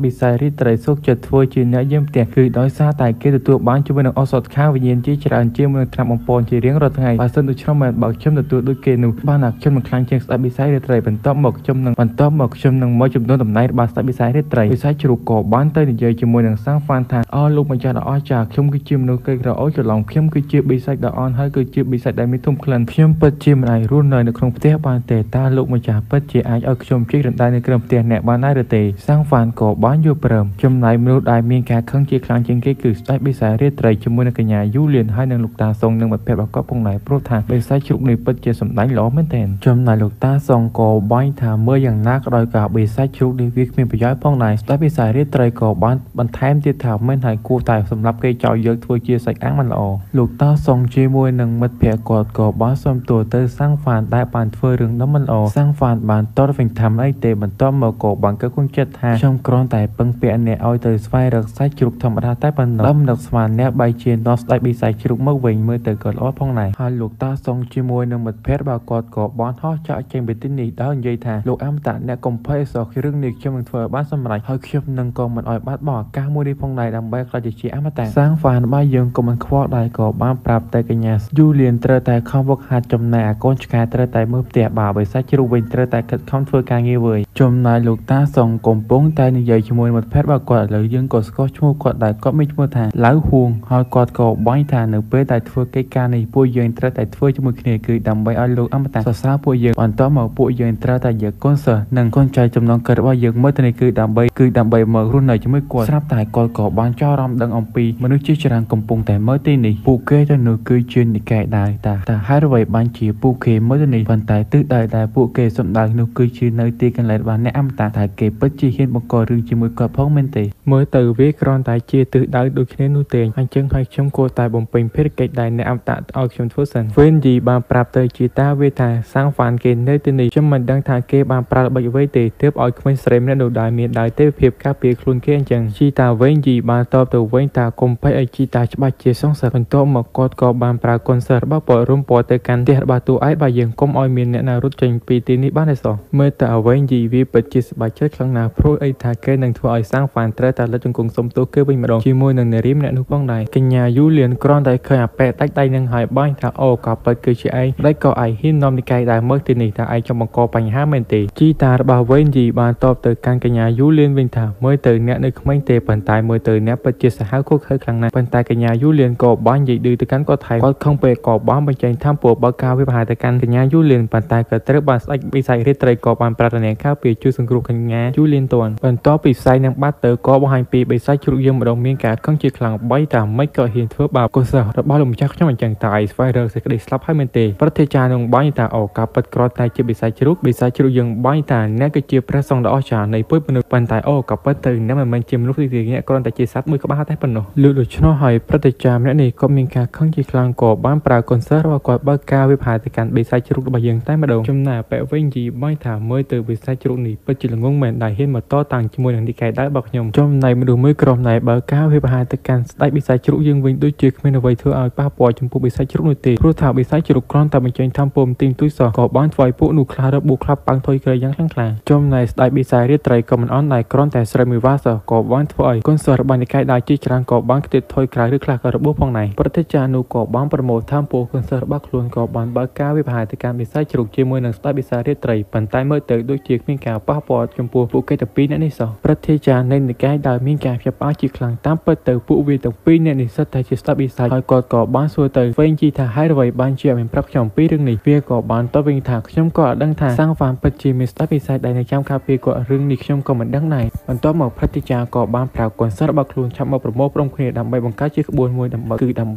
បិសាចរាត្រីសុខចិត្តធ្វើជាអ្នកយាមផ្ទះគឺដោយសារតែគេទទួលបានជាមួយនឹងឱសថខាងវិញ្ញាណជាច្រើនជាមួយនឹងថ្នាំបំពន់ជារៀងរាល់ថ្ងៃបើសិនដូច្នោះមែនបើខ្ញុំទទួលដូចគេនោះបានថាខ្ញុំនឹងខ្លាំងជាងស្ដេចបិសាចរាត្រីបន្ទាប់មកខ្ញុំនឹងមកចំនួនតំណែងរបស់ស្ដេចបិសាចរាត្រីបិសាចជ្រូកក៏បានទៅនិយាយជាមួយនឹងសាងហ្វានថាអលោកម្ចាស់ដ៏អស្ចារ្យខ្ញុំគឺជាមនុស្សក្រីក្រអូច្រឡំខ្ញុំគឺជាបិសាចដ៏អន់ហើយគឺជាបិសាចដែលមានធំក្លិនខ្ញុំ ខ្ញុំពិតជាមិនអាចរស់នៅនៅក្នុងផ្ទះបានទេតើលោកម្ចាស់ពិតជាអាចឲ្យខ្ញុំជិះរណ្ដៅនៅក្រោមផ្ទះអ្នកបានដែរឬទេសាំងហ្វានក៏បានយល់ព្រមចំណែកមនុស្សដែលមានការខឹងជាខ្លាំងជាងគេគឺស្ដេចបិសាចរាត្រីជាមួយនឹងកញ្ញាយូលៀនហើយនិងលោកតាសុងនិងមិត្តភក្តិរបស់គាត់ផងដែរព្រោះថាបិសាចជ្រូកនេះពិតជាសម្ដែងល្អមែនទែនចំណែកលោកតាសុងក៏បាញ់ថាមើលយ៉ាងណាក៏ដោយការបិសាចជ្រូកនេះវាគ្មានប្រយោជន៍ផងដែរស្ដេចបិសាចរាត្រីក៏បានបន្ថែមទៀតថាមិនហើយគួរតែសម្រាប់គេចោលយកធ្វើជាសាច់អាំងមិនល្អលោកតាសុងជាមួយនឹងមិត្តភក្តិគាត់ក៏បានសុំទោសទៅសាំងហ្វានដែលបានធ្វើរឿងដ៏មិនល្អសាំងហ្វានបានតបវិញថាមិនអីទេបន្ទាប់មកក៏បានកើគុំចិត្តថាខ្ញុំគ្រាន់តែពឹងពាក់អ្នកឲ្យទៅស្វែងរកសាច់ជ្រូកធម្មតាតែប៉ុណ្ណោះដល់នឹកស្មានអ្នកបែរជានាំស្ដេចបិសាចជ្រូកមកវិញមើលទៅក៏ល្អផងដែរហើយលោកតាសុងជាមួយនឹងមិត្តភក្តិរបស់គាត់ក៏បានហោះចាក់ចេញពីទីនេះដោយនិយាយថាលោកអមតៈអ្នកកុំភ័យអសោះរឿងនេះខ្ញុំនឹងធ្វើឲ្យបានសម្រេចហើយខ្ញុំនឹងក៏មិនឲ្យបាត់បង់ឱកាសមួយនេះផងដែរដើម្បីក្លាយជាអមតៈសាងហ្វានបាយយើងក៏មិនខ្វល់ដែរក៏បានប្រាប់តែកញ្ញាយូលៀនត្រូវតែខំវឹកហាត់ចំណែកអាកូនឆ្កែត្រូវតែមើលផ្ទះបើបិសាចជ្រូកវិញត្រូវតែខិតខំធ្វើការងារវើយចំណែកលោកតាសុងកំពុងតែនិយាយជាមួយមិត្តភក្តិរបស់គាត់ឥឡូវយើងក៏ស្គាល់ឈ្មោះគាត់ដែរគាត់មានឈ្មោះថាឡៅហួងហើយគាត់ក៏បាញ់ថានៅពេលដែលធ្វើកិច្ចការនេះពួកយើងត្រូវតែធ្វើជាមួយគ្នាគឺដើម្បីឲ្យលោកអមតៈសរសើរពួកយើងបន្តមកពួកយើងត្រូវតែយកកូនសិស្សនិងកូនចៅចំណងកើតរបស់យើងមើលទៅនេះគឺដើម្បីមករស់នៅជាមួយគាត់ស្រាប់តែគាត់ក៏បានចោរអារម្មណ៍ដឹងអំពីមនុស្សជាច្រើនកំពុងតែមើលទីនេះពួកគេទៅនោះគឺជានិកាយដែរតាហេតុអ្វីបានជាពួកគេមើលទៅនេះប៉ុន្តែទិសដៅដែលពួកគេសម្ដៅនោះគឺជានៅទីកន្លែងរបស់អ្នកអមតៈតែគេពិតជាហ៊ានបង្ករឿងជាមួយគាត់ផងមែនទេមើលទៅវាគ្រាន់តែជាទិសដៅដូចគ្នានោះទេអញ្ចឹងហើយខ្ញុំគួរតែបំពេញភារកិច្ចដែលអ្នកអមតៈឲ្យខ្ញុំធ្វើសិនវេនយីបានប្រាប់ទៅជាតាវាថាសាំងហ្វានគេនៅទីនេះខ្ញុំមិនដឹងថាគេបានប្រើល្បិចអ្វីទេទើបឲ្យក្មេងស្រីម្នាក់នោះដែលមានដៃទេវភាពការពារខ្លួនគេអញ្ចឹងជីតាវេនយីបានតបទៅវិញថាកុំភ័យឲ្យជីតាច្បាស់ជាសង្ស័យបន្ទាប់មកគាត់ក៏បានប្រើកុនសើរបស់ពលរុំពណ៌ទៅកាន់ផ្ទះរបស់តួឯកបើយើងកុំឲ្យមានអ្នកណារត់ចេញពីទីនេះបានទេសោះមើលតែអ្វីយីវាពិតជាសប្បាយចិត្តខ្លាំងណាស់ព្រោះអីថាគេនឹងធ្វើឲ្យសាំងហ្វានត្រូវតែលិចជង្គង់សុំទោសគេវិញម្ដងជាមួយនឹងនារីម្នាក់នោះផងដែរកញ្ញាយូលៀនគ្រាន់តែឃើញអាប៉ែដាច់ដៃនឹងហើយបាញ់ថាអូក៏ពិតគឺជាឯងម្ដេចក៏ឯងហ៊ាននាំនិកាយដែលមើលទីនេះថាឯងចង់បង្កបញ្ហាមែនទេជីតារបស់វេនយីបានតបទៅកាន់កញ្ញាយូលៀនវិញថាមើលទៅអ្នកនៅក្មេងទេប៉ុន្តែមើលទៅអ្នកពិតជាសាហាវឃោរឃៅខ្លាំងណាស់ប៉ុន្តែកញ្ញាយូលៀនក៏បាននិយាយឌឺទៅកាន់គាត់ថែគាត់ខឹងពេកក៏បានបញ្ចេញធម្មពលបើការវិបហាទៅកាន់កញ្ញាយូលៀនប៉ុន្តែក៏ត្រូវបានស្ដេចបិសាចរាត្រីក៏បានប្រាថ្នាការពារជួយសង្គ្រោះកញ្ញាយូលៀនទាន់បន្ទាប់ពីផ្សាយនឹងបាត់ទៅក៏បង្ហាញពីបិសាចជ្រូកយើងម្ដងមានការខឹងជាខ្លាំងបីតាមិនក៏ហ៊ានធ្វើបាបកុសលរបស់លោកម្ចាស់ខ្ញុំអញ្ចឹងតែឯងស្វែងរកសេចក្តីស្លាប់ហើយមែនទេប្រធាចារ្យនឹងបាញ់ថាអូការពិតក្រតែជាបិសាចជ្រូកបិសាចជ្រូកយើងបាញ់ថាអ្នកគឺជាព្រះសង្ឃដ៏អស្ចារ្យនៃពុទ្ធមនុស្សប៉ុន្តែអូក៏ពិតទៅអ្នកមិនមែនជាមនុស្សទេអ្នកគ្រាន់តែជាសត្វមួយក្បាលតែប៉ុណ្ណោះលើកដូច្នោះហើយប្រធាចារ្យម្នាក់នេះក៏មានការខឹងជាខ្លាំងក៏បានប្រើកុនសើរបស់គាត់បើកការវិភាគទៅកាន់បិសាចជ្រូករបស់យើងតែម្ដងចំណែកប៉ែវិញយីបាញ់ថាមើលទៅបិសាចជ្រូកនេះពិតជាល្ងងមែនដែលហ៊ានមកតតាំងជាមួយនឹងនិកាយដែររបស់ខ្ញុំចំណែកមនុស្សមួយក្រុមដែលបើការវិភាគទៅកាន់ស្ដេចបិសាចជ្រូកយើងវិញដូចជាគ្មានអ្វីធ្វើឲ្យប៉ះពាល់ចំពោះបិសាចជ្រូកនោះទេព្រោះថាបិសាចជ្រូកគ្រាន់តែបញ្ចេញធម្មពលទីងទួយសោះក៏បានធ្វើឲ្យពួកនោះខ្លះរបួសខ្លះប៉ាំងថុយក្រៃយ៉ាងខ្លាំងក្លាចំណែកស្ដេចបិសាចរាត្រីក៏មិនអន់ដែរគ្រាន់តែស្រីមួយវ៉ាសោះក៏បានធ្វើឲ្យកូនសិស្សរបស់និកាយដែរជាច្រើនក៏បានខ្ទេចថយក្រោយឬខ្លះក៏របួសផងដែរប្រតិចារនោះក៏បានប្រមូលធម្មពលកូនសិស្សរបស់ខ្លួនក៏បានបើកការវិភាគទៅកាន់បិសាចជ្រូកជាមួយនឹងស្ដេចបិសាចរាត្រីប៉ុន្តែមើលទៅដូចជាគ្មានការប៉ះពាល់ចំពោះពួកគេទាំងពីរនាក់នេះសោះប្រតិចារនៃនិកាយដែលមានការភ្ញាក់ផ្អើលជាខ្លាំងតាមពិតទៅពួកវាទាំងពីរនាក់នេះសុទ្ធតែជាស្ដេចបិសាចហើយគាត់ក៏បានសួរទៅវេងជីថាហេតុអ្វីបានជាមិនប្រាប់ខ្ញុំពីរឿងនេះវាក៏បានតបវិញថាខ្ញុំក៏អត់ដឹងថាសាំងហ្វានពិតជាមានស្ដេចបិសាចដែលនៅចាំការពារគាត់រឿងនេះខ្ញុំក៏មិនដឹងដែរបន្ទាប់មកព្រឹទ្ធាចារ្យក៏បានប្រើកុនសរបស់ខ្លួនឆាប់មកប្រមូលផ្ដុំគ្នាដើម្បីបង្កើតជាក្បួនមួយដើម្បី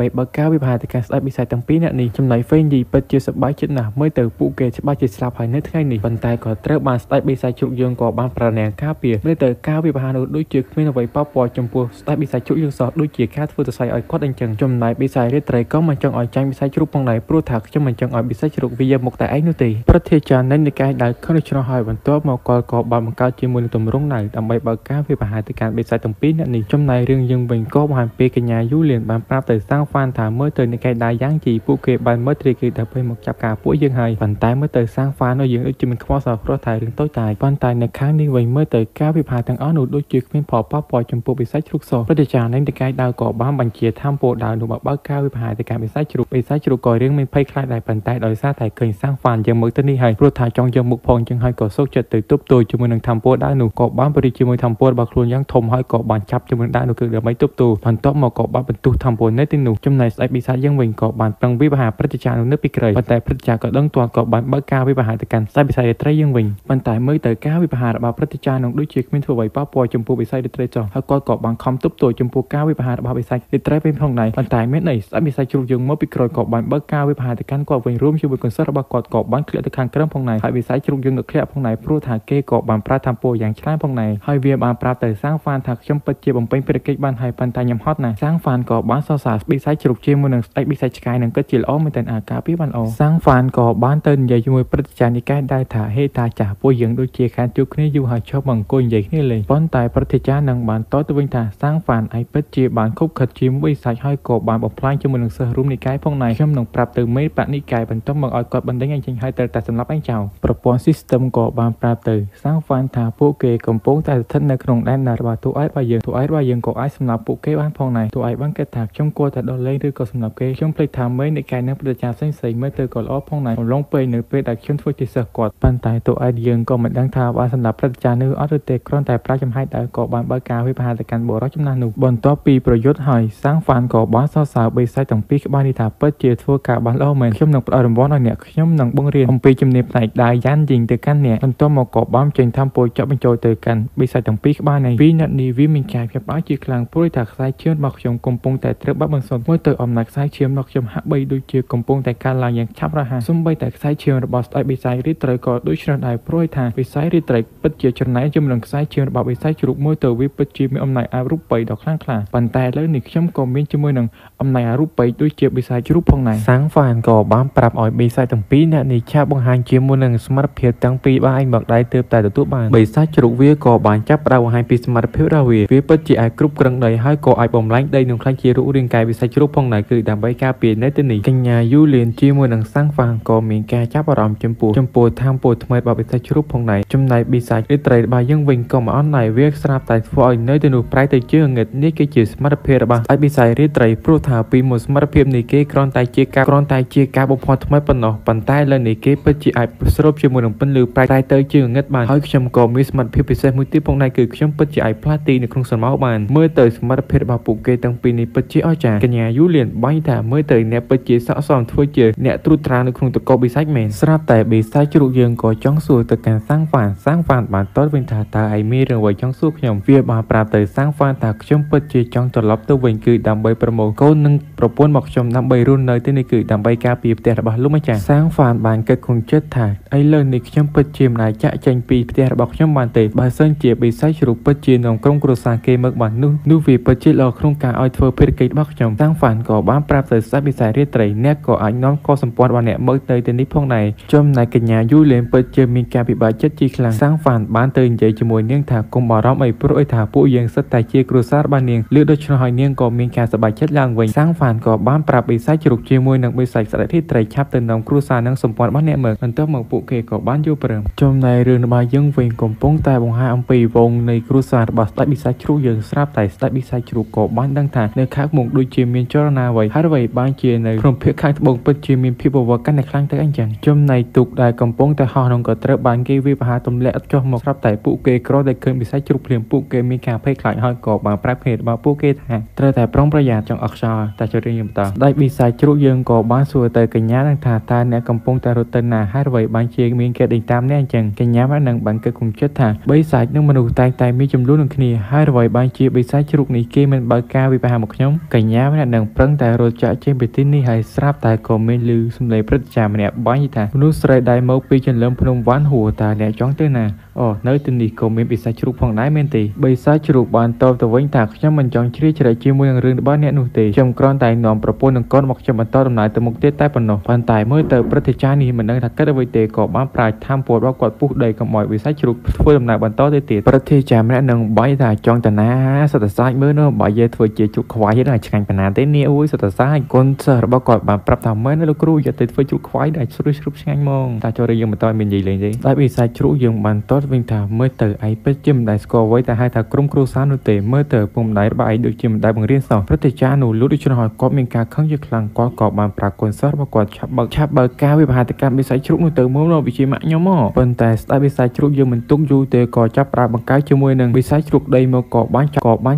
បើកការវិភាគទៅកាន់ស្ដេចបិសាចទាំងពីរនាក់នេះចំណែកហ្វេងយីពិតជាសប្បាយចិត្តណាស់មើលទៅពួកគេច្បាស់ជាស្លាប់ហើយនៅថ្ងៃនេះប៉ុន្តែក៏ត្រូវបានស្ដេចបិសាចជ្រូកយើងក៏បានប្រណាំងការពារមើលទៅការវិភាគនោះដូចជាគ្មានអ្វីប៉ះពាល់ចំពោះស្ដេចបិសាចជ្រូកយើងសោះដូចជាការធ្វើសរសៃឲ្យគាត់អញ្ចឹងចំណែកបិសាចរាត្រីក៏មិនចង់ឲ្យចាញ់បិសាចជ្រូកផងដែរព្រោះថាខ្ញុំមិនចង់ឲ្យបិសាចជ្រូកវាយកមកតែឯងនោះទេប្រធាចារ្យនៃនិកាយដែលខឹងដូច្នោះហើយបន្ទាប់មកគាត់ក៏បានបង្កើតជាមួយនឹងទម្រង់ណៅដើម្បីបើកការវិភាគទៅកាន់បិសាចទាំងពីរនាក់នេះចំណែករឿងយើងវិញក៏បង្ហាញពីកញ្ញាយូលៀនបានប្រាប់ទៅសាំងហ្វានថាមើលទៅនិកាយដែរយ៉ាងជីពួកគេបានមើលត្រីគឺដើម្បីមកចាប់ការពួកយើងហើយប៉ុន្តែមើលទៅសាំងហ្វាននោះយើងដូចជាមិនខ្វល់សោះព្រោះតែរឿងតូចតាចប៉ុន្តែនៅខាងនេះវិញមើលទៅការវិភាគទាំងអស់នោះដូចជាគ្មានផលប៉ះពាល់ចំពោះបិសាចជ្រូកសោះព្រឹទ្ធាចារ្យនៃនិកាយដាវក៏បានបញ្ជាធម្មពលដាវនោះមកបើកការវិភាគទៅកាន់បិសាចជ្រូកបិសាចជ្រូកក៏រៀងមានភ័យខ្លាចដែរប៉ុន្តែដោយសារតែឃើញសាំងហ្វានយើងមើលទៅនេះហើយព្រោះថាចង់យកមុខផងចឹងហើយក៏សុខចិត្តទៅទប់ទល់ជាមួយនឹងធម្មពលដាវនោះក៏បានបរិជាមួយធម្មពលរបស់ខ្លួនយ៉ាងធំហើយក៏បានចាប់ជាមួយដាវនោះគឺដើម្បីទប់ទល់បន្ទាប់មកក៏បានបន្ទុះធម្មពលនៅទីនោះចំណែកស្ដេចបិសាចយើងវិញក៏បានប្រឹងវិភាគព្រឹទ្ធាចារ្យនោះនៅ នៅពីក្រោយប៉ុន្តែព្រឹទ្ធាចារ្យក៏ដឹងទាន់ក៏បានបើកការវិបហារទៅកាន់ស្ដេចបិសាចរាត្រីយើងវិញប៉ុន្តែមើលទៅការវិបហាររបស់ព្រឹទ្ធាចារ្យនឹងដូចជាគ្មានធ្វើអ្វីប៉ះពាល់ចំពោះបិសាចរាត្រីចោះហើយគាត់ក៏បានខំទប់ទល់ចំពោះការវិបហាររបស់បិសាចរាត្រីវិញផងដែរប៉ុន្តែមានន័យស្ដេចបិសាចជ្រូកយើងមកពីក្រោយក៏បានបើកការវិបហារទៅកាន់គាត់វិញរួមជាមួយកន្សែរបស់គាត់ក៏បានធ្លាក់ទៅខាងក្រោមផងដែរហើយបិសាចជ្រូកយើងក៏ធ្លាក់ផងដែរព្រោះថាគេក៏បានប្រើថាមពលយ៉ាងច្រើនផងដែរហើយវាបានប្រាប់ទៅសាងហ្វានថាខ្ញុំពិតជាបំពេញភារកិច្ចបានហើយប៉ុន្តែខ្ញុំហត់ណាស់សាងហ្វានក៏បានសរសើរបិសាចជ្រូកជាមួយនឹងស្ដេចបិសាចឆ្កែនឹងគិតជាល្អមែនទែនអាការពីបានល្អសាងហ្វានក៏បានទៅនិយាយជាមួយព្រឹទ្ធាចារ្យនិកាយដែរថាហេតាចាស់ពួកយើងដូចជាខានជួបគ្នាយូរហើយឈប់មកអង្គុយនិយាយគ្នាលេងប៉ុន្តែព្រឹទ្ធាចារ្យនឹងបានតទៅវិញថាសាងហ្វានឯងពិតជាបានខុបខិតជាមួយបិសាចហើយក៏បានបំផ្លាញជាមួយនឹងសិស្សរួមនិកាយផងដែរខ្ញុំនឹងប្រាប់ទៅមេបនិកាយបន្ទាប់មកឲ្យគាត់បណ្ដេញឯងចេញហើយត្រូវតែសម្លាប់ឯងចោលប្រព័ន្ធ system ក៏បានប្រាប់ទៅសាងហ្វានថាពួកគេកំពុងតែស្ថិតនៅក្នុងដែនណារបស់តួឯករបស់យើងតួឯករបស់យើងក៏អាចសម្លាប់ពួកគេបានផងដែរតួឯកបានគិតថាខ្ញុំគួរតែដោះលែងឬក៏សម្លាប់គេខ្ញុំភ្លេចថាមេនិកាយនិងព្រឹទ្ធាចារ្យផ្សេងៗមើលទៅក៏ល្អផងដែរអំឡុងពេលនៅពេលដែលខ្ញុំធ្វើជាសិស្សគាត់ប៉ុន្តែតួឯកយើងក៏មិនដឹងថាបានសម្លាប់ព្រឹទ្ធាចារ្យនោះអត់ឬទេគ្រាន់តែប្រាចំហេតុដែរក៏បានបើកការវិភាគទៅកាន់បុរសចំណាស់នោះបន្ទាប់ពីប្រយុទ្ធហើយសាងហ្វានក៏បានសរសើរបិសាចទាំងពីរក្បាលនេះថាពិតជាធ្វើការបានល្អមែនខ្ញុំនឹងផ្ដល់រង្វាន់ឲ្យអ្នកខ្ញុំនឹងបង្រៀនអំពីជំនាញផ្នែកដាវយ៉ានយីងទៅកាន់អ្នកបន្ទាប់មកក៏បានចេញធម្មពលចាក់បញ្ចូលទៅកាន់បិសាចទាំងពីរក្បាលនេះពីអ្នកនេះវាមានការភ្ញាក់ផ្អើលជាខ្លាំងព្រោះថាខ្សែឈាមរបស់ខ្ញុំកំពុងតែត្រូវបាត់បន្សុទ្ធមើលទៅអំណាចខ្សែឈាមរបស់ខ្ញុំហាក់បីដូចជាកំពុងតែកើនឡើងយ៉ាងឆាប់រហ័សសូម្បីតែខ្សែឈាមរបស់ស្ដេចបិសាចរាត្រីក៏ដូច្នោះដែរព្រោះថាបិសាចរាត្រីពិតជាច្រណែនជាមួយនឹងខ្សែឈាមរបស់បិសាចជ្រូកមើលទៅវាពិតជាមានអំណាចអរូបីដ៏ខ្លាំងក្លាប៉ុន្តែឥឡូវនេះខ្ញុំក៏មានជាមួយនឹងអំណាចអរូបីដូចជាបិសាចជ្រូកផងដែរសាងហ្វានក៏បានប្រាប់ឲ្យបិសាចទាំងពីរអ្នកនេះឆាប់បង្ហាញជាមួយនឹងសមត្ថភាពទាំងពីរបានឯងមកដែរទើបតែទទួលបានបិសាចជ្រូកវាក៏បានចាប់ផ្ដើមបង្ហាញពីសមត្ថភាពរបស់វាវាពិតជាអាចគ្រប់គ្រងដីហើយក៏អាចបំលែងដីនឹងខ្លាចជារូបរាងកាយបិសាចជ្រូកផងដែរគឺដើម្បីការពារនៅទីនេះកញ្ញាយូលៀនជាមួយនឹងសាងហ្វានក៏មានការចាប់អារម្មណ៍ចំពោះធម្មពលថ្មីរបស់បិសាចជ្រូកផងដែរចំណែកបិសាចរាត្រីរបស់យើងវិញក៏មិនអន់ដែរវាស្រាប់តែធ្វើឲ្យនៅទីនោះប្រែទៅជាងងឹតនេះគឺជាសមត្ថភាពរបស់ស្ដេចបិសាចរាត្រីព្រោះថាពីមួយសមត្ថភាពនេះគេគ្រាន់តែជាការបំផុសថ្មីប៉ុណ្ណោះប៉ុន្តែលើនេះគេពិតជាអាចស្រូបជាមួយនឹងពន្លឺប្រែទៅជាងងឹតបានហើយខ្ញុំក៏មានសមត្ថភាពពិសេសមួយទៀតផងដែរគឺខ្ញុំពិតជាអាចផ្លាស់ទីនៅក្នុងស្រមោលបានមើលទៅសមត្ថភាពរបស់ពួកគេទាំងពីរនេះពិតជាអស្ចារ្យកញ្ញាយូលៀនបាញ់ថាមើលទៅអ្នកពិតជាស័ក្តិសមធ្វើជាអ្នកត្រួតត្រានៅក្នុងតកបិសាចមែនស្រាប់តែបិសាចជ្រូកយើងក៏ចង់សួរទៅកាន់សាងហ្វានសាងហ្វានបានតបវិញថាតើឯងមានរឿងអ្វីចង់សួរខ្ញុំវាបានប្រាប់ទៅសាងហ្វានថាខ្ញុំពិតជាចង់ត្រឡប់ទៅវិញគឺដើម្បីប្រមូលកូននិងប្រពន្ធមកខ្ញុំដើម្បីរស់នៅទីនេះគឺដើម្បីការពារផ្ទះរបស់លោកម្ចាស់សាងហ្វានបានគិតក្នុងចិត្តថាឥឡូវនេះខ្ញុំពិតជាមិនអាចចាក់ចេញពីផ្ទះរបស់ខ្ញុំបានទេបើសិនជាបិសាចជ្រូកពិតជានាំក្រុមគ្រួសារគេមកបាននោះវាពិតជាល្អក្នុងការឲ្យធ្វើភារកិច្ចរបស់ខ្ញុំសាងហ្វានក៏បានប្រាប់ទៅស្ដេចបិសាចរាត្រីអ្នកក៏អាចនាំកុលសម្ព័ន្ធរបស់អ្នកមកទៅទីនេះផងដែរចំណែកកញ្ញាយូលៀនពិតជាមានការពិបាកចិត្តជាខ្លាំងសាងហ្វានបានទៅនិយាយជាមួយនាងថាកុំបារម្ភអីព្រោះអីថាពួកយើងសិតតែជាគ្រួសាររបស់នាងលើដូច្នោះហើយនាងក៏មានការសប្បាយចិត្តឡើងវិញសាងហ្វានក៏បានប្រាប់បិសាចជ្រូកជាមួយនឹងបិសាចស្ដេចរាត្រីឆាប់ទៅនាំគ្រួសារនិងសម្ព័ន្ធរបស់អ្នកមកបន្ទាប់មកពួកគេក៏បានយល់ព្រមចំណែករឿងរបស់យើងវិញកំពុងតែបង្ហាញអំពីវងនៃគ្រួសាររបស់ស្ដេចបិសាចជ្រូកយើងស្រាប់តែស្ដេចបិសាចជ្រូកក៏បានដឹងថានៅខាងមុខដូចជាមានចរណាអ្វីហើយអ្វីបានជានៅក្នុងភាគខាងត្បូងពិតជាមានភាពវវកាន់តែខ្លាំងទៅអញ្ចឹងចំណែកទូកដែលកំពុងតែហោះនោះក៏ត្រូវបានគេវាយប្រហារទម្លាក់ចុះមកស្រាប់តែពួកគេគ្រាន់តែឃើញបិសាចជ្រូកភ្លាមពួកគេមានការភ័យខ្លាចហើយក៏បានប្រាប់គ្នារបស់ពួកគេថាត្រូវតែប្រុងប្រយ័ត្នចង់អស់ខ្យល់តែចូលរឿងយើងបន្តស្ដេចបិសាចជ្រូកយើងក៏បានសួរទៅកញ្ញានឹងថាតើអ្នកកំពុងតែរត់ទៅណាហើយអ្វីបានជាមានគេដេញតាមអ្នកអញ្ចឹងកញ្ញាបាននឹងបានគិតក្នុងចិត្តថាបិសាចនិងមនុស្សតែងតែមានចំនួននឹងគ្នាហើយអ្វីបានជាបិសាចជ្រូកនេះគេមិនបើកការវិបាកមកខ្ញុំកញ្ញាម្នាក់នឹងប្រឹងតែរត់ចាក់ចេញពីទីនេះហើយស្រាប់តែក៏មានឮសំឡេងព្រឹទ្ធាចារ្យម្នាក់បាញ់ថាមនុស្សស្រីដែលមកពីចន្លឹមភ្នំវ៉ាន់ហួរតើអ្នកចង់ទៅណាអូនៅទីនេះក៏មានបិសាចជ្រូកផងដែរមែនទេបិសាចជ្រូកបានតបទៅវិញថាខ្ញុំមិនចង់ជ្រៀតជ្រែកជាមួយនឹងរឿងរបស់អ្នកនោះទេខ្ញុំគ្រាន់តែនាំប្រពន្ធនិងកូនមកខ្ញុំបន្តដំណើរទៅមុខទៀតតែប៉ុណ្ណោះប៉ុន្តែមើលទៅព្រឹទ្ធាចារ្យនេះមិនដឹងថាគិតអ្វីទេក៏បានប្រាជ្ញធម្មពលរបស់គាត់ពុះដីកុំឲ្យបិសាចជ្រូកធ្វើដំណើរបន្តទៅទៀតព្រឹទ្ធាចារ្យម្នាក់នឹងបាយថាចង់តាណាសត្វសាច់មើលនោះបាយយាធ្វើជាជ្រូកខ្វាយហ្នឹងឆ្ងាញ់ប៉ុណ្ណាទេនេះអូយសត្វសាច់កូនសិស្សរបស់គាត់បានប្រាប់ថាមែនលោកគ្រូយកទៅធ្វើជ្រូកខ្វាយដែលស្រួយស្រុបឆ្ងាញ់ហ្មងតែចូលរឿងយើងបន្តមាននិយាយលេងទេតែបិសាចជ្រូកយើងបានតបវិញថាមើលទៅឯងពិតជាមិនដែលស្គាល់អ្វីតែហៅថាក្រុមគ្រួសារនោះទេមើលទៅពុកម្ដាយរបស់ឯងដូចជាមិនដែលបង្រៀនសោះព្រឹទ្ធាចារ្យនោះលូតដូច្នោះហើយ គាត់មានការខឹងជាខ្លាំងគាត់ក៏បានប្រើកូនសិស្សរបស់គាត់ឆាប់បើកការវិបហាទៅកាន់បិសាចជ្រូកនោះទៅមកវិជាម៉ាក់ខ្ញុំមកប៉ុន្តែស្ដេចបិសាចជ្រូកយើងមិនទុកយូរទេក៏ចាប់ប្រើបង្កើតជាមួយនឹងបិសាចជ្រូកដីមកក៏បា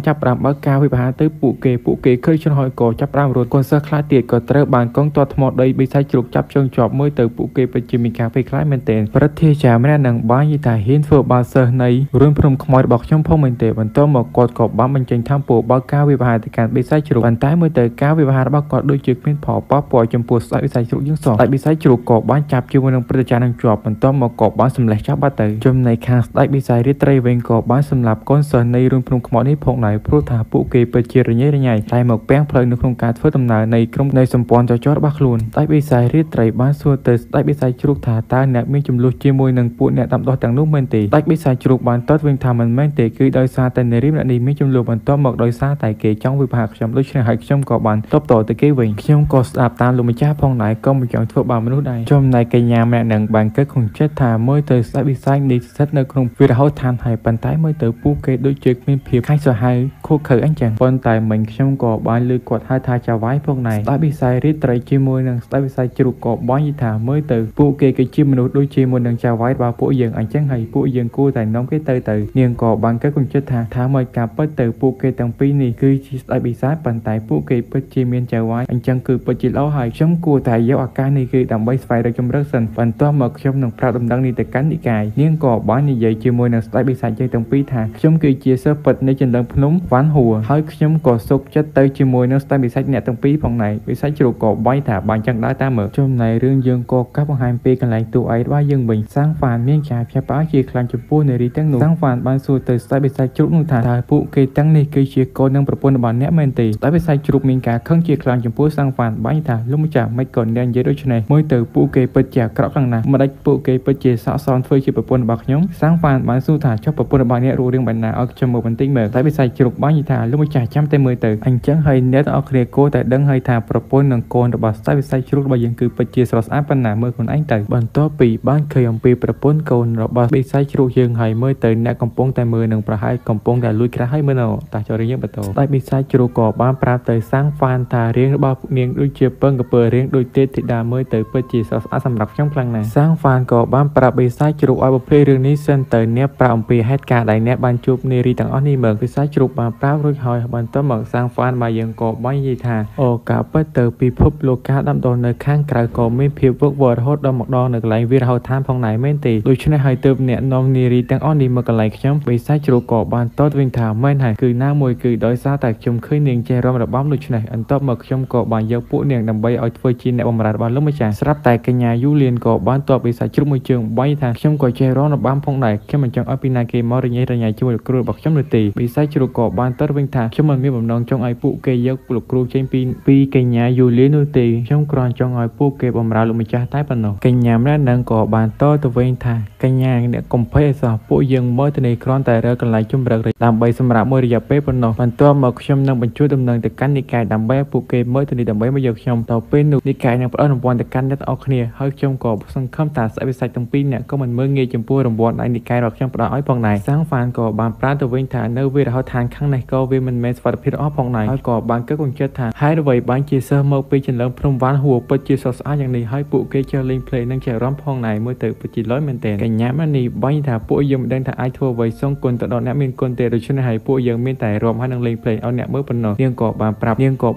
នចាប់ប្រើបើកការវិបហាទៅពួកគេឃើញជ្រុះហើយក៏ចាប់ប្រើរត់កូនសិស្សខ្លះទៀតក៏ត្រូវបានកងទាត់ថ្មដីបិសាចជ្រូកចាប់ជើងជាប់មើលទៅពួកគេពិតជាមានការភ័យខ្លាចមែនទែនព្រឹទ្ធាចារ្យម្នាក់នឹងបាននិយាយថាហ៊ានធ្វើបាបសិស្សនៃរឿងភ្នំខ្មោចរបស់ខ្ញុំផងមែនទេបន្ទាប់មកគាត់ក៏បានបញ្ចេញធម្មពលបើកការវិបហាទៅកាន់បិសាចជ្រូកប៉ុន្តែមើលទៅការវិបហារបស់គាត់ដូចជាគ្មានផលប៉ះពាល់ចំពោះស្ដេចបិសាចជ្រូកយើងសោះស្ដេចបិសាចជ្រូកក៏បានចាប់ជាមួយនឹងព្រឹទ្ធាចារ្យនឹងជាប់បន្ទាប់មកក៏បានសម្លេះចាប់បាត់ទៅចំណែកខាងស្ដេចបិសាចរាត្រីវិញក៏បានសម្លាប់កូនសិស្សនៃរឿងភ្នំខ្មោចនេះផងដែរព្រោះថាពួកគេពិតជារញ៉េរញ៉ៃតែមកពាំងផ្លូវនៅក្នុងការធ្វើដំណើរនៃក្រុមនៃសម្ព័ន្ធចចរបស់ខ្លួនស្ដេចបិសាចរាត្រីបានសួរទៅស្ដេចបិសាចជ្រូកថាតើអ្នកមានចំនួនជាមួយនឹងពួកអ្នកដាំដុះទាំងនោះមែនទេស្ដេចបិសាចជ្រូកបានតបវិញថាមិនមែនទេគឺដោយសារតែនារីម្នាក់នេះមានចំនួនបន្ទាប់មកដោយសារតែគេចង់វិបាកខ្ញុំដូច្នេះហើយខ្ញុំក៏បានតបតទៅគេវិញខ្ញុំក៏ស្ដាប់តាមលោកម្ចាស់ផងដែរក៏មិនចង់ធ្វើបាបមនុស្សដែរចំណែកកញ្ញាម្នាក់នឹងបានគិតក្នុងចិត្តថាមើលទៅស្ដេចបិសាចនេះស្ថិតនៅក្នុងវិរហោឋានហើយប៉ុន្តែមើលទៅពួកគេដូចជាគ្មានភាពខាច់សាហាវខូខើអញ្ចឹងប៉ុន្តែមិញខ្ញុំក៏បានលើគាត់ហៅថាចាវាយផងដែរស្ដេចបិសាចរាត្រីជាមួយនឹងស្ដេចបិសាចជ្រូកក៏បាននិយាយថាមើលទៅពួកគេគឺជាមនុស្សដូចជាមួយនឹងចាវាយរបស់ពួកយើងអញ្ចឹងហើយពួកយើងគួរតែនាំគេទៅនាងក៏បានគិតក្នុងចិត្តថាមកការពិតទៅពួកគេទាំងពីរនេះគឺជាស្ដេចបិសាចប៉ុន្តែពួកគេពិតជាមានចៅវាយអញ្ចឹងគឺពិតជាល្អហើយខ្ញុំគួរតែយកឱកាសនេះគឺដើម្បីស្វែងរកជម្រើសសិនបន្ទាប់មកខ្ញុំនឹងប្រាប់ដំណឹងនេះទៅកាន់និកាយនាងក៏បាននិយាយជាមួយនឹងស្ដេចបិសាចយើងទាំងពីរថាខ្ញុំគឺជាសិស្សពិតនៃចន្លងភ្នំវ៉ាន់ហួរហើយខ្ញុំក៏សុខចិត្តទៅជាមួយនឹងស្ដេចបិសាចអ្នកទាំងពីរផងដែរបិសាចជ្រូកក៏បាយថាបានចឹងដែរតាមមើលចំណែករឿងយើងក៏កាប់បង្ហាញពីកន្លែងតួឯករបស់យើងវិញសាងហ្វានមានការភ្ញាក់ផ្អើលជាខ្លាំងចំពោះនារីទាំងនោះសាងហ្វានបានសួរទៅស្ដេចបិសាចជ្រូកនោះថាតើពួកគេទាំងនេះគឺជាកូននិងប្រពន្ធរបស់អ្នកមែនទេស្ដេចបិសាចជ្រូកមានការខឹងជាខ្លាំងចំពោះសាងហ្វានបាញ់ថាលោកម្ចាស់មិនក៏អ្នកនិយាយដូច្នេះមើលទៅពួកគេពិតជាអាក្រក់ខ្លាំងណាស់មិនដាច់ពួកគេពិតជាស័ក្តិសមធ្វើជាប្រពន្ធរបស់ខ្ញុំសាងហ្វានបានសួរថាចុះប្រពន្ធរបស់អ្នករូបរាងបែបណាឲ្យខ្ញុំមើលបន្តិចមើលតែបិសាចជ្រូកបាញ់ថាលោកម្ចាស់ចាំតែមើលទៅអញ្ចឹងហើយអ្នកទាំងអស់គ្នាគួរតែដឹងហើយថាប្រពន្ធនិងកូនរបស់ស្ដេចបិសាចជ្រូករបស់យើងគឺពិតជាស្រស់ស្អាតប៉ុណ្ណាមើលខ្លួនឯងទៅបន្ទាប់ពីបានឃើញអំពីប្រពន្ធកូនរបស់បិសាចជ្រូកយើងហើយមើលទៅអ្នកកំពុងតែមើលនឹងប្រហែលកំពុងតែលួចក្រាស់ហើយមើលណតាចូលរឿងយើងបន្តស្ដេចបិសាចជ្រូកក៏បានប្រាប់ទៅសាងហ្វានថារាងរបស់នាងដូចជាពឹងកពើរាងដូចទេពធីតាមើលទៅពិតជាស្រស់ស្អាតសម្រាប់ខ្ញុំខ្លាំងណាស់សាងហ្វានក៏បានប្រាប់បិសាចជ្រូកឲ្យបំភ្លេចរឿងនេះសិនទៅអ្នកប្រាប់អំពីហេតុការណ៍ដែលអ្នកបានជួបនារីទាំងអស់នេះមើលបិសាចជ្រូកបានប្រាប់រួចហើយបន្ទាប់មកសាងហ្វានមកយើងក៏បាននិយាយថាអូការពិតទៅពិភពលោកការដាំដុះនៅខាងក្រៅក៏មានភាពវឹកវររហូតដល់មកដល់នៅកន្លែងវីរហោឋានផងដែរមែនទេដូច្នេះហើយទើបអ្នកនាំនារីទាំងអស់នេះមកកន្លែងខ្ញុំបិសាចជ្រូកក៏បានតបវិញថាមែនហើយគឺណាមួយគឺដោយសារតែខ្ញុំឃើញនាងចេះរាំរបាំដូច្នេះបន្ទាប់មកខ្ញុំក៏បានយកពួកនាងដើម្បីឲ្យធ្វើជាអ្នកបម្រើរបស់លោកម្ចាស់ស្រាប់តែកញ្ញាយូលៀនក៏បានតបបិសាចជ្រូកមួយជើងបាយថាខ្ញុំក៏ចេះរាំរបាំផងដែរខ្ញុំមិនចង់ឲ្យពីណាគេមករញ៉េរញ៉ៃជាមួយលោកគ្រូរបស់ខ្ញុំនោះទេបិសាចជ្រូកក៏បានតបវិញថាខ្ញុំមិនមានបំណងចង់ឲ្យពួកគេយកលោកគ្រូចេញពីកញ្ញាយូលៀននោះទេខ្ញុំគ្រាន់ចង់ឲ្យពួកគេបម្រើលោកម្ចាស់តែប៉ុណ្ណោះកញ្ញាម្នាក់នឹងក៏បានតបទៅវិញថាកញ្ញាអ្នកកុំភ័យអីសោះពួកយើងមើលទៅនេះគ្រាន់តែរើកន្លែងជម្រកដើម្បីសម្រាប់មួយរយៈពេលប៉ុណ្ណោះបន្ទាប់មកខ្ញុំនឹងបញ្ជូនដំណឹងទៅកាន់និកាយដើម្បីឲ្យពួកគេមើលទៅនេះដើម្បីមកយកខ្ញុំដល់ពេលនោះនិកាយនឹងផ្ដល់រង្វាន់ទៅកាន់អ្នកទាំងអស់គ្នាហើយខ្ញុំក៏សង្ឃឹមថាស្អែកវិសាចទាំងពីរអ្នកក៏មិនមើលងាយចំពោះរង្វាន់ដែលនិកាយរបស់ខ្ញុំផ្ដល់ឲ្យផងដែរសាងហ្វានក៏បានប្រាប់ទៅវិញថានៅវីរហោឋានខាងនេះក៏វាមិនមែនសុវត្ថិភាពអស់ផងដែរហើយក៏បានគិតក្នុងចិត្តថាហេតុអ្វីបានជាសិស្សមកពីចន្លងភ្នំវ៉ាន់ហួរពិតជាស្រស់ស្អាតយ៉ាងនេះហើយពួកគេចេះលេងភ្លេងនិងចេះរាំផងដែរមើលទៅពិតជាឡយមែនទែនកញ្ញាម៉ានេះបាញ់ថាពួកយើងមិនដឹងថាអាចធ្វើអ្វីសងគុណទៅដល់អ្នកមានគុណទេដូច្នេះហើយពួកយើងមានតែរាំហើយនឹងលេងភ្លេងឲ្យអ្នកមើលប៉ុណ្ណោះនាងក៏ប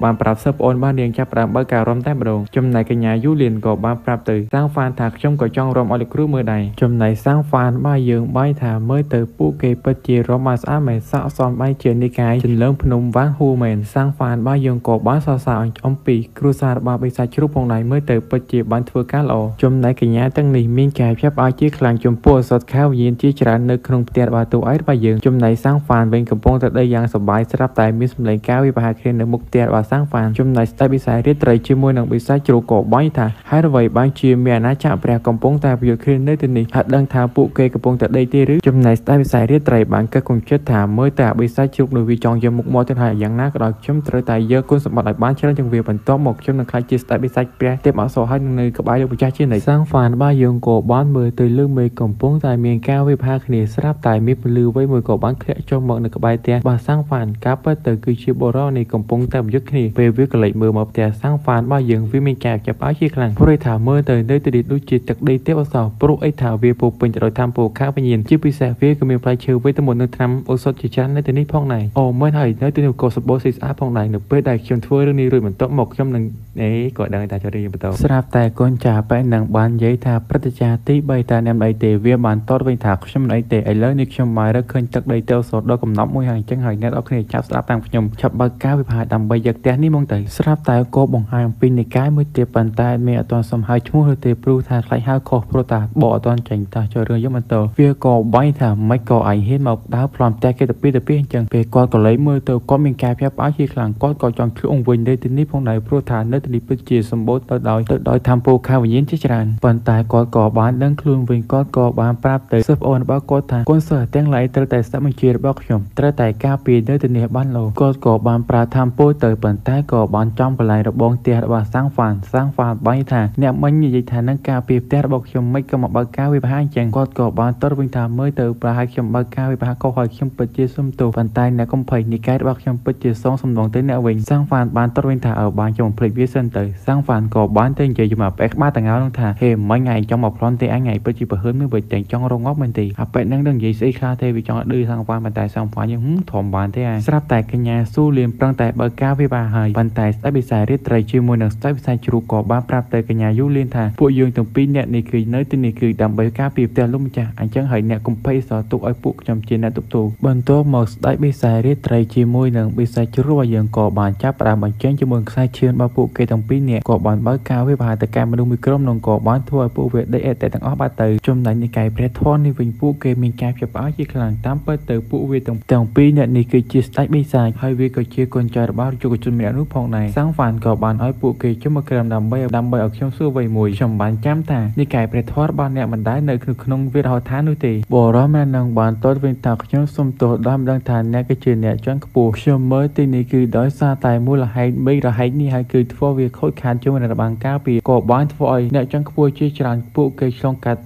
ានប្រាប់សិស្សប្អូនបាននាងចាប់ផ្ដើមបើកការរាំតែម្ដងចំណែកកញ្ញាយូលៀនក៏បានប្រាប់ទៅសាងហ្វានថាខ្ញុំក៏ចង់រាំឲ្យលោកគ្រូមើលដែរចំណែកសាងហ្វានបើយើងបាយថាមើលទៅពួកគេពិតជារាំបានស្អាតមែនស័ក្តិសមបាយជានិកាយចន្លងភ្នំវ៉ាន់ហួរមែនសាងហ្វានបើយើងក៏បានសរសើរអំពីគ្រួសាររបស់បិសាចជ្រូកផងដែរមើលទៅពិតជាបានធ្វើការល្អចំណែកកញ្ញាទាំងនេះមានការភ្ញាក់ផ្អើលជាខ្លាំងចំពោះអសតខៅវិញ្ញាណជាច្រើននៅក្នុងផ្ទះរបស់តួឯករបស់យើងចំណែកសាងហ្វានវិញកំពុងតែដេកយ៉ាងសប្បាយស្រាប់តែមានសម្លេងការវិបាកគ្នានៅមុខផ្ទះរបស់សាងហ្វានចំណែកស្ដេចបិសាចរាត្រីជាមួយនឹងបិសាចជ្រូកក៏បាញ់ថាហេតុអ្វីបានជាមានអាណាចក្រព្រះកំពុងតែប្រយុទ្ធគ្នានៅទីនេះហាក់ដឹងថាពួកគេកំពុងតែដេកទេឬចំណែកស្ដេចបិសាចរាត្រីបានគិតក្នុងចិត្តថាមើលតែបិសាចជ្រូកនោះវាចង់យកមុខមាត់ទៅហើយយ៉ាងណាក៏ដោយខ្ញុំត្រូវតែយកគុណសម្បត្តិឲ្យបានច្រើនជាងវាបន្ទាប់មកខ្ញុំនឹងក្លាយជាស្ដេចបិសាចព្រះទេពអប្សរហើយនឹងនៅក្បែរលោកម្ចាស់ជានិច្ចសាងហ្វានបើយើងក៏បានមើលទៅលើមេឃកំពុងតែមានការវិភាគគ្នាស្រាប់តែមានពន្លឺអ្វីមួយក៏បានធ្លាក់ចុះមកនៅក្បែរផ្ទះបាទសាងហ្វានការពិតទៅគឺជាបុរសនេះកំពុងតែប្រយុទ្ធ គ្នាពេលវាក៏លេចមើលមកផ្ទះសាំងហ្វានរបស់យើងវាមានការចាប់ឲ្យជាខ្លាំងព្រោះថាមើលទៅនៅទីនេះដូចជាទឹកដីទេពអសរព្រោះអីថាវាពោពេញទៅដោយធម្មពលខាងវិញ្ញាណជាពិសេសវាក៏មានផ្លែឈើវេទមន្តនិងថ្នាំឱសថជាច្រើននៅទីនេះផងដែរអូមែនហើយនៅទីនេះក៏សម្បូរស៊ីស្អាតផងដែរនៅពេលដែលខ្ញុំធ្វើរឿងនេះរួចបន្ទាប់មកខ្ញុំនឹងអេក៏ដឹងថាចូលរៀនបន្តស្រាប់តែកូនចាប៉ែនឹងបាននិយាយថាព្រឹត្តិការណ៍ទី3តាអ្នកមិនអីទេវាបានតតវិញថាខ្ញុំមិនអីទេឥឡូវនេះខ្ញុំបានរកឃើញទឹកដីទេពអសរដ៏កំណប់មួយហើយអញ្ចឹងហើយអ្នកនរគ្នាចាប់ស្ដាប់តាមខ្ញុំឆាប់បើកការវិភាគដើម្បីយកផ្ទះនេះមកទៅស្រាប់តែក៏បង្ហាញអំពីនិកាយមួយទៀតប៉ុន្តែមានអត់ទាន់សំហើយឈ្មោះឬទេព្រោះថាខ្លាចហៅខុសព្រោះថាបកអត់ទាន់ចេញតោះចូលរឿងយកបន្តវាក៏បាញ់ថាមិនក៏ឯងហ៊ានមកដើរប្លន់ផ្ទះគេទៅពីអញ្ចឹងពេលគាត់ក៏លេមើលទៅគាត់មានការភ្ញាក់ផ្អើលជាខ្លាំងគាត់ក៏ចង់ឆ្លងវិញនៅទីនេះផងដែរព្រោះថានៅទីនេះពិតជាសម្បូរទៅដោយធម្មពលខាងវិញ្ញាណជាច្រើនប៉ុន្តែគាត់ក៏បានដឹងខ្លួនវិញគាត់ក៏បានប្រាប់ទៅសិស្សប្អូនរបស់គាត់ថាកូនសិស្សទាំងឡាយត្រូវតែស្ដាប់បញ្ជារបស់ខ្ញុំត្រូវតែការពារនៅទីនេះបានលោគាត់ក៏បានប្រើធម្មពលទៅប៉ុន្តែក៏បានចំកន្លែងរបងផ្ទះរបស់សាំងហ្វានសាំងហ្វានបាញ់ថាអ្នកមិញនិយាយថានឹងការពារផ្ទះរបស់ខ្ញុំមិនក៏មកបើកការវិភាគអញ្ចឹងគាត់ក៏បានតតវិញថាមើលទៅប្រហែលខ្ញុំបើកការវិភាគខុសហើយខ្ញុំពិតជាសុំទោសប៉ុន្តែអ្នកកំភៃនិកាយរបស់ខ្ញុំពិតជាសងសំណងទៅអ្នកវិញសាំងហ្វានបានតតវិញថាឲ្យបានខ្ញុំភ្លេចវាសិនទៅសាំងហ្វានក៏បានទៅនិយាយជាមួយអាប៉ែក្បាលតងោនឹងថាហេមិញឯងចង់មកប្លន់ទេអញឯងពិតជាប្រហើនមើលវិញតែចង់រងងាប់មែនទេអាប៉ែនឹងនឹងនិយាយស្អីខ្លះទេវាចង់ឲ្យឌឺសាំងហ្វានប៉ុន្តែសាំងហ្វានយើងធំបានទេស្រាប់តែកញ្ញាស៊ូលៀនប្រឹងតែបើកការវិបាហើយប៉ុន្តែស្ដេចបិសាចរាត្រីជាមួយនឹងស្ដេចបិសាចជ្រូកក៏បានប្រាប់ទៅកញ្ញាយូលៀនថាពួកយើងទាំងពីរអ្នកនេះគឺនៅទីនេះគឺដើម្បីការពារផ្ទះលោកម្ចាស់អញ្ចឹងហើយអ្នកកុំភ័យសោះទុកឲ្យពួកខ្ញុំជាអ្នកទប់ទល់បន្ទាប់មកស្ដេចបិសាចរាត្រីជាមួយនឹងបិសាចជ្រូករបស់យើងក៏បានចាប់ផ្ដើមបញ្ចេញជាមួយខ្សែឈាមរបស់ពួកគេទាំងពីរនាក់ក៏បានបើកការវិបាទៅកាន់មនុស្សមួយក្រុមនិងក៏បានធ្វើឲ្យពួកវាដេកអេតទាំងអស់បាត់ទៅចំណែកនិកាយព្រះធម៌នេះវិញពួកគេមានការភ្ញាក់ផ្អើលជាខ្លាំងតាមពិតទៅពួកវាទាំងពីរអ្នកនេះគឺជាស្ដេចបិសាចហើយវាក៏ជាកូនចៅរបស់យុវជនម្នាក់នោះផងដែរសាំងហ្វានក៏បានឲ្យពួកគេជុំមកក្រមដើម្បីឲ្យខ្ញុំសួរអ្វីមួយខ្ញុំបានចាំថានិកាយព្រះធម៌របស់អ្នកមិនដែលនៅក្នុងវិរហដ្ឋាននោះទេបរិមនឹងបានតតវិញថាខ្ញុំសូមទោសដល់មិនដឹងថាអ្នកគឺជាអ្នកជាន់ខ្ពស់ខ្ញុំមើលទីនេះគឺដោយសារតែមូលហេតុបីរហេតុនេះហើយគឺធ្វើវាខូចខាតជាមួយនឹងរបាំងការពារក៏បានធ្វើឲ្យអ្នកជាន់ខ្ពស់ជាច្រើនពួកគេឆ្លងកាត់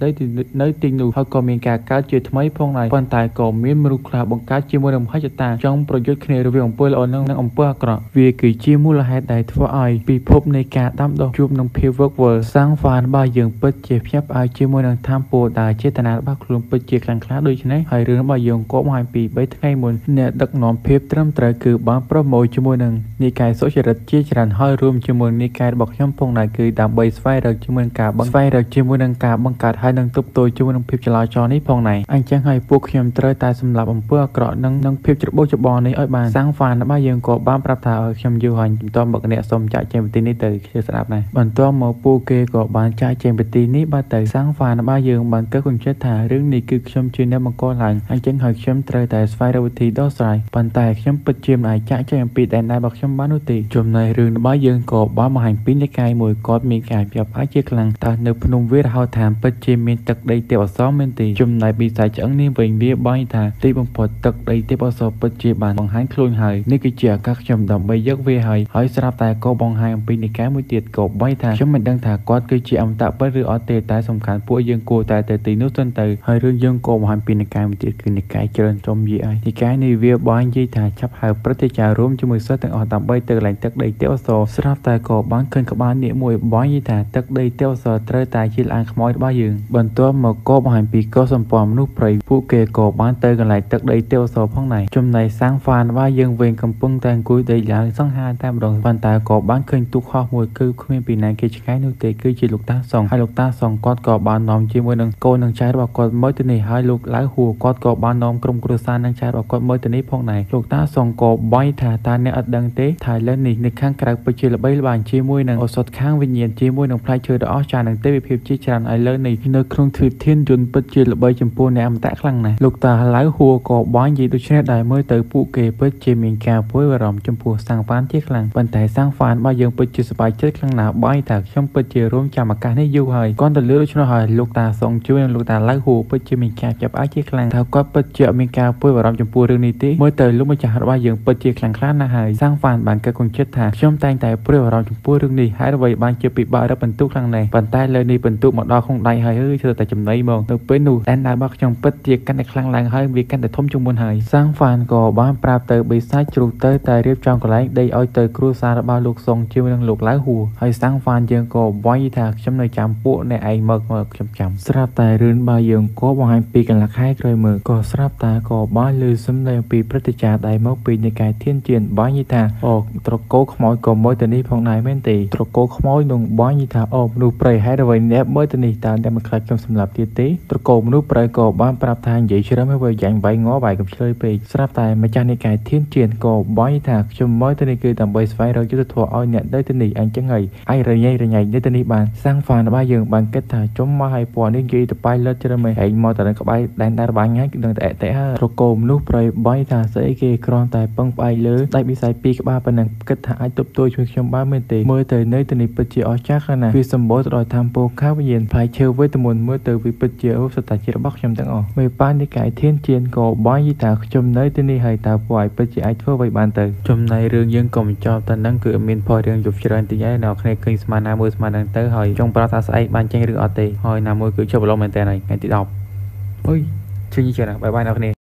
នៅទីនោះហើយក៏មានការកើតជាថ្មីផងដែរប៉ុន្តែក៏មានមនុស្សខ្លះបង្កើតជាមួយនឹងមហិច្ឆតាចង់ប្រយុទ្ធគ្នារវាងអំពើល្អនិងអំពើអាក្រក់វាគឺជាមូលហេតុដែលធ្វើឲ្យពិភពនៃការដាំដុះជួបនឹងភាពវឹកវរសាំងហ្វានរបស់យើងពិតជាភ្ញាក់ផ្អើលជាមួយនឹងធម្មពលដែលចេតនារបស់ខ្លួនពិតជាខ្លាំងក្លាដូច្នេះហើយរឿងរបស់យើងក៏បង្ហាញពី3ថ្ងៃមុនអ្នកដឹកនាំភាពត្រឹមត្រូវគឺបានប្រមូលជាមួយនឹងនិកាយសុចរិតជាច្រើនហើយរួមជាមួយនិកាយរបស់ខ្ញុំផងដែរគឺដើម្បីស្វែងរកជាមួយនឹងការស្វែងរកជាមួយនឹងការបង្កើតហើយនឹងទប់ទល់ជាមួយនឹងភាពចលាចលនេះផងដែរអញ្ចឹងហើយពួកខ្ញុំត្រូវតែសម្លាប់អំពើអាក្រក់និងភាពច្របូកច្របល់នេះឲ្យបានសាំងហ្វានរបស់យើងក៏បានប្រាប់ថាឲ្យខ្ញុំយូរហើយបន្ទាប់មកអ្នកសូមចាក់ចេញពីទីនេះទៅខ្ញុំស្ដាប់ដែរបន្ទាប់មកពួកគេក៏បានចាក់ចេញពីទីនេះបាត់ទៅសាំងហ្វានរបស់យើងបានគិតក្នុងចិត្តថារឿងនេះគឺខ្ញុំជាអ្នកបង្កឡើងអញ្ចឹងហើយខ្ញុំត្រូវតែស្វែងរកវិធីដោះស្រាយប៉ុន្តែខ្ញុំពិតជាមិនអាចចាក់ចេញអំពីដែនដីរបស់ខ្ញុំបាននោះទេចំណែករឿងរបស់យើងក៏បានបង្ហាញពីនិកាយមួយគាត់មានការប្រាប់ឲ្យជាខ្លាំងតើនៅភ្នំវារហោឋានពិតជាមានទឹកដីទេពអសរមែនទេចំណែកបិសាចឆ្អឹងនេះវិញវាបាញ់ថាទីបំផុតទឹកដីទេពអសរពិតជាបានបង្ហាញខ្លួនហើយនេះគឺជាឱកាសខ្ញុំដើម្បីយកវាហើយស្រាប់តែក៏បង្ហាញអំពីនិកាយមួយទៀតក៏បាញ់ថាខ្ញុំមិនដឹងថាគាត់គឺជាអមតៈពិតឬអត់ទេតែសំខាន់ពួកយើងគួរតែទៅទីនោះសិនទៅហើយរឿងយើងក៏បង្ហាញពីនិកាយមួយទៀតគឺនិកាយច្រើនចំយីហើយនិកាយនេះវាបាញ់និយាយថាចាប់ហៅព្រឹទ្ធាចារ្យរួមជាមួយសិស្សទាំងអស់ដើម្បីទៅកន្លែងទឹកដីទេពអសរស្រាប់តែក៏បានឃើញក្បាលនាគមួយបាញ់និយាយថាទឹកដីទេពអសរត្រូវតែជាល្អាងខ្មោចរបស់យើងបន្ទាប់មកក៏បង្ហាញពីកុសសម្ព័ន្ធមនុស្សព្រៃពួកគេក៏បានទៅកន្លែងទឹកដីទេពអសរផងដែរចំណែកសាំងហ្វានរបស់យើងវិញកំពុងតែអង្គុយដេកឡើងសង្ហាតែម្ដងប៉ុន្តែក៏បានឃើញទូកហោះមួយគឺគ្មានពីណាគេឆ្ងាយនោះទេគឺជាលោកតាសុងហើយលោកតាសុងគាត់ក៏បាននាំជាមួយនឹងកូននិងចៅរបស់គាត់មកទីនេះហើយលោកឡៅហួរគាត់ក៏បាននាំក្រុមគ្រួសារនិងចៅរបស់គាត់មកទីនេះផងដែរលោកតាសុងក៏បាញ់ថាតើអ្នកអត់ដឹងទេថាឥឡូវនេះនៅខាងក្រៅពិតជាល្បីល្បាញជាមួយនឹងឱសថខាងវិញ្ញាណជាមួយនឹងផ្លែឈើដ៏អស្ចារ្យនិងទេវភាពជាច្រើនឥឡូវនេះនៅក្នុងទ្វីបធានយន្តពិតជាល្បីចំពោះអ្នកអមតៈខ្លាំងណាស់លោកតាឡៅហួរក៏បាញ់និយាយដូច្នេះដែរមើលទៅពួកគេពិតជាមានការព្រួយបារម្ភចំពោះសាំងហ្វានជាខ្លាំងប៉ុន្តែសាំងហ្វានរបស់យើងពិតជាសប្បាយចិត្តខ្លាំងណាស់បាញ់ថាខ្ញុំពិតជារួមចាំឱកាសនេះយូរហើយគាត់ទៅលើដូច្នោះហើយលោកតាសុងជួយនិងលោកតាឡៅហួរពិតជាមានការចាប់ឲ្យជាខ្លាំងថាគាត់ពិតជាមានការព្រួយបារម្ភចំពោះរឿងនេះទេមើលទៅលោកម្ចាស់របស់យើងពិតជាខ្លាំងក្លាណាស់ហើយសាំងហ្វានបានគិតក្នុងចិត្តថាខ្ញុំតែងតែព្រួយបារម្ភចំពោះរឿងនេះហើយអ្វីបានជាពិបាករកបន្ទុកខ្លាំងណាស់ប៉ុន្តែលើនេះបន្ទុកមកដល់ក្នុងដៃហើយអើយធ្វើតែចំណៃមកនៅពេលនោះដែនដៅរបស់ខ្ញុំពិតជាកាន់តែខ្លាំងឡើងហើយវាកាន់តែធំជាងមុនហើយសាំងហ្វានក៏បានប្រាប់ទៅបិសាចជ្រូកទៅតែរៀបចំកន្លែង ដីឲ្យទៅគ្រួសាររបស់លោកសុងជាមួយនឹងលោកឡៅហួរហើយសាំងហ្វានយើងក៏វាយថាខ្ញុំនៅចាំពួកអ្នកឯងមកខ្ញុំចាំស្រាប់តែរឿនបើយើងក៏បង្ហាញពីកន្លះខែក្រោយមើលក៏ស្រាប់តែក៏បានលើសំឡេងពីព្រឹទ្ធាចារ្យដែលមកពីនិកាយធានជៀនបាននិយាយថាអូត្រកូលខ្មោចក៏មើលទៅនេះផងដែរមែនទេត្រកូលខ្មោចនឹងបាននិយាយថាអូមនុស្សព្រៃហេតុអ្វីអ្នកមើលទៅនេះតើអ្នកមិនខ្លាចខ្ញុំសម្លាប់ទៀតទេត្រកូលមនុស្សព្រៃក៏បានប្រាប់ថានិយាយច្រើនហើយយ៉ាងវាយងវាយកុំឆ្លើយពេកស្រាប់តែម្ចាស់និកាយធានជៀនក៏បាននិយាយថាខ្ញុំមើលទៅនេះគឺដើម្បីស្វែងរកយុត្តិធម៌ឲ្យអ្នកនៅទីនេះអញ្ចឹងហើយអាចរញ៉េរញ៉ៃនៅទីនេះបានសាំងហ្វានរបស់យើងបានគិតថាជុំមកឲ្យពណ៌នេះនិយាយទៅបាយលិតច្រើនមែនឯងមកតែនឹងក្បែរដែនដែរបាញ់ហើយគឺនឹងតែអតិហើយត្រកូលមនុស្សព្រៃបាយថាស្អីគេគ្រាន់តែពឹងផ្អែកលើដៃបិសាចពីរក្បាលប៉ុណ្ណឹងគិតថាអាចទប់ទល់ជួយខ្ញុំបានមែនទេមើលទៅនៅទីនេះពិតជាអស្ចារ្យខ្លាំងណាស់វាសម្បូរទៅដោយធម្មពលខាវិញ្ញាណផ្លែឈើវេទមន្តមើលទៅវាពិតជារូបសត្វតាជារបស់ខ្ញុំទាំងអស់មេប៉ានិកាយធានជៀនក៏បាយនិយាយថាខ្ញុំនៅទីនេះហើយតើពួកឯងពិតជាអាចធ្វើអ្វីបានទៅចំណែករឿងយើងក៏មិនចប់តែនឹងគឺមានផលរឿងយប់ច្រើនតិចហើយអ្នកគ្នាឃើញស្មានណាមួយស្មានហ្នឹងទៅហើយចង់ប្រាប់ថាស្អែកបានចេញឬអត់ទេហើយណាមួយគឺជប់ឡំមែនតើហើយថ្ងៃទី10អុយជិញច្រើនបាយបាយអ្នកគ្ន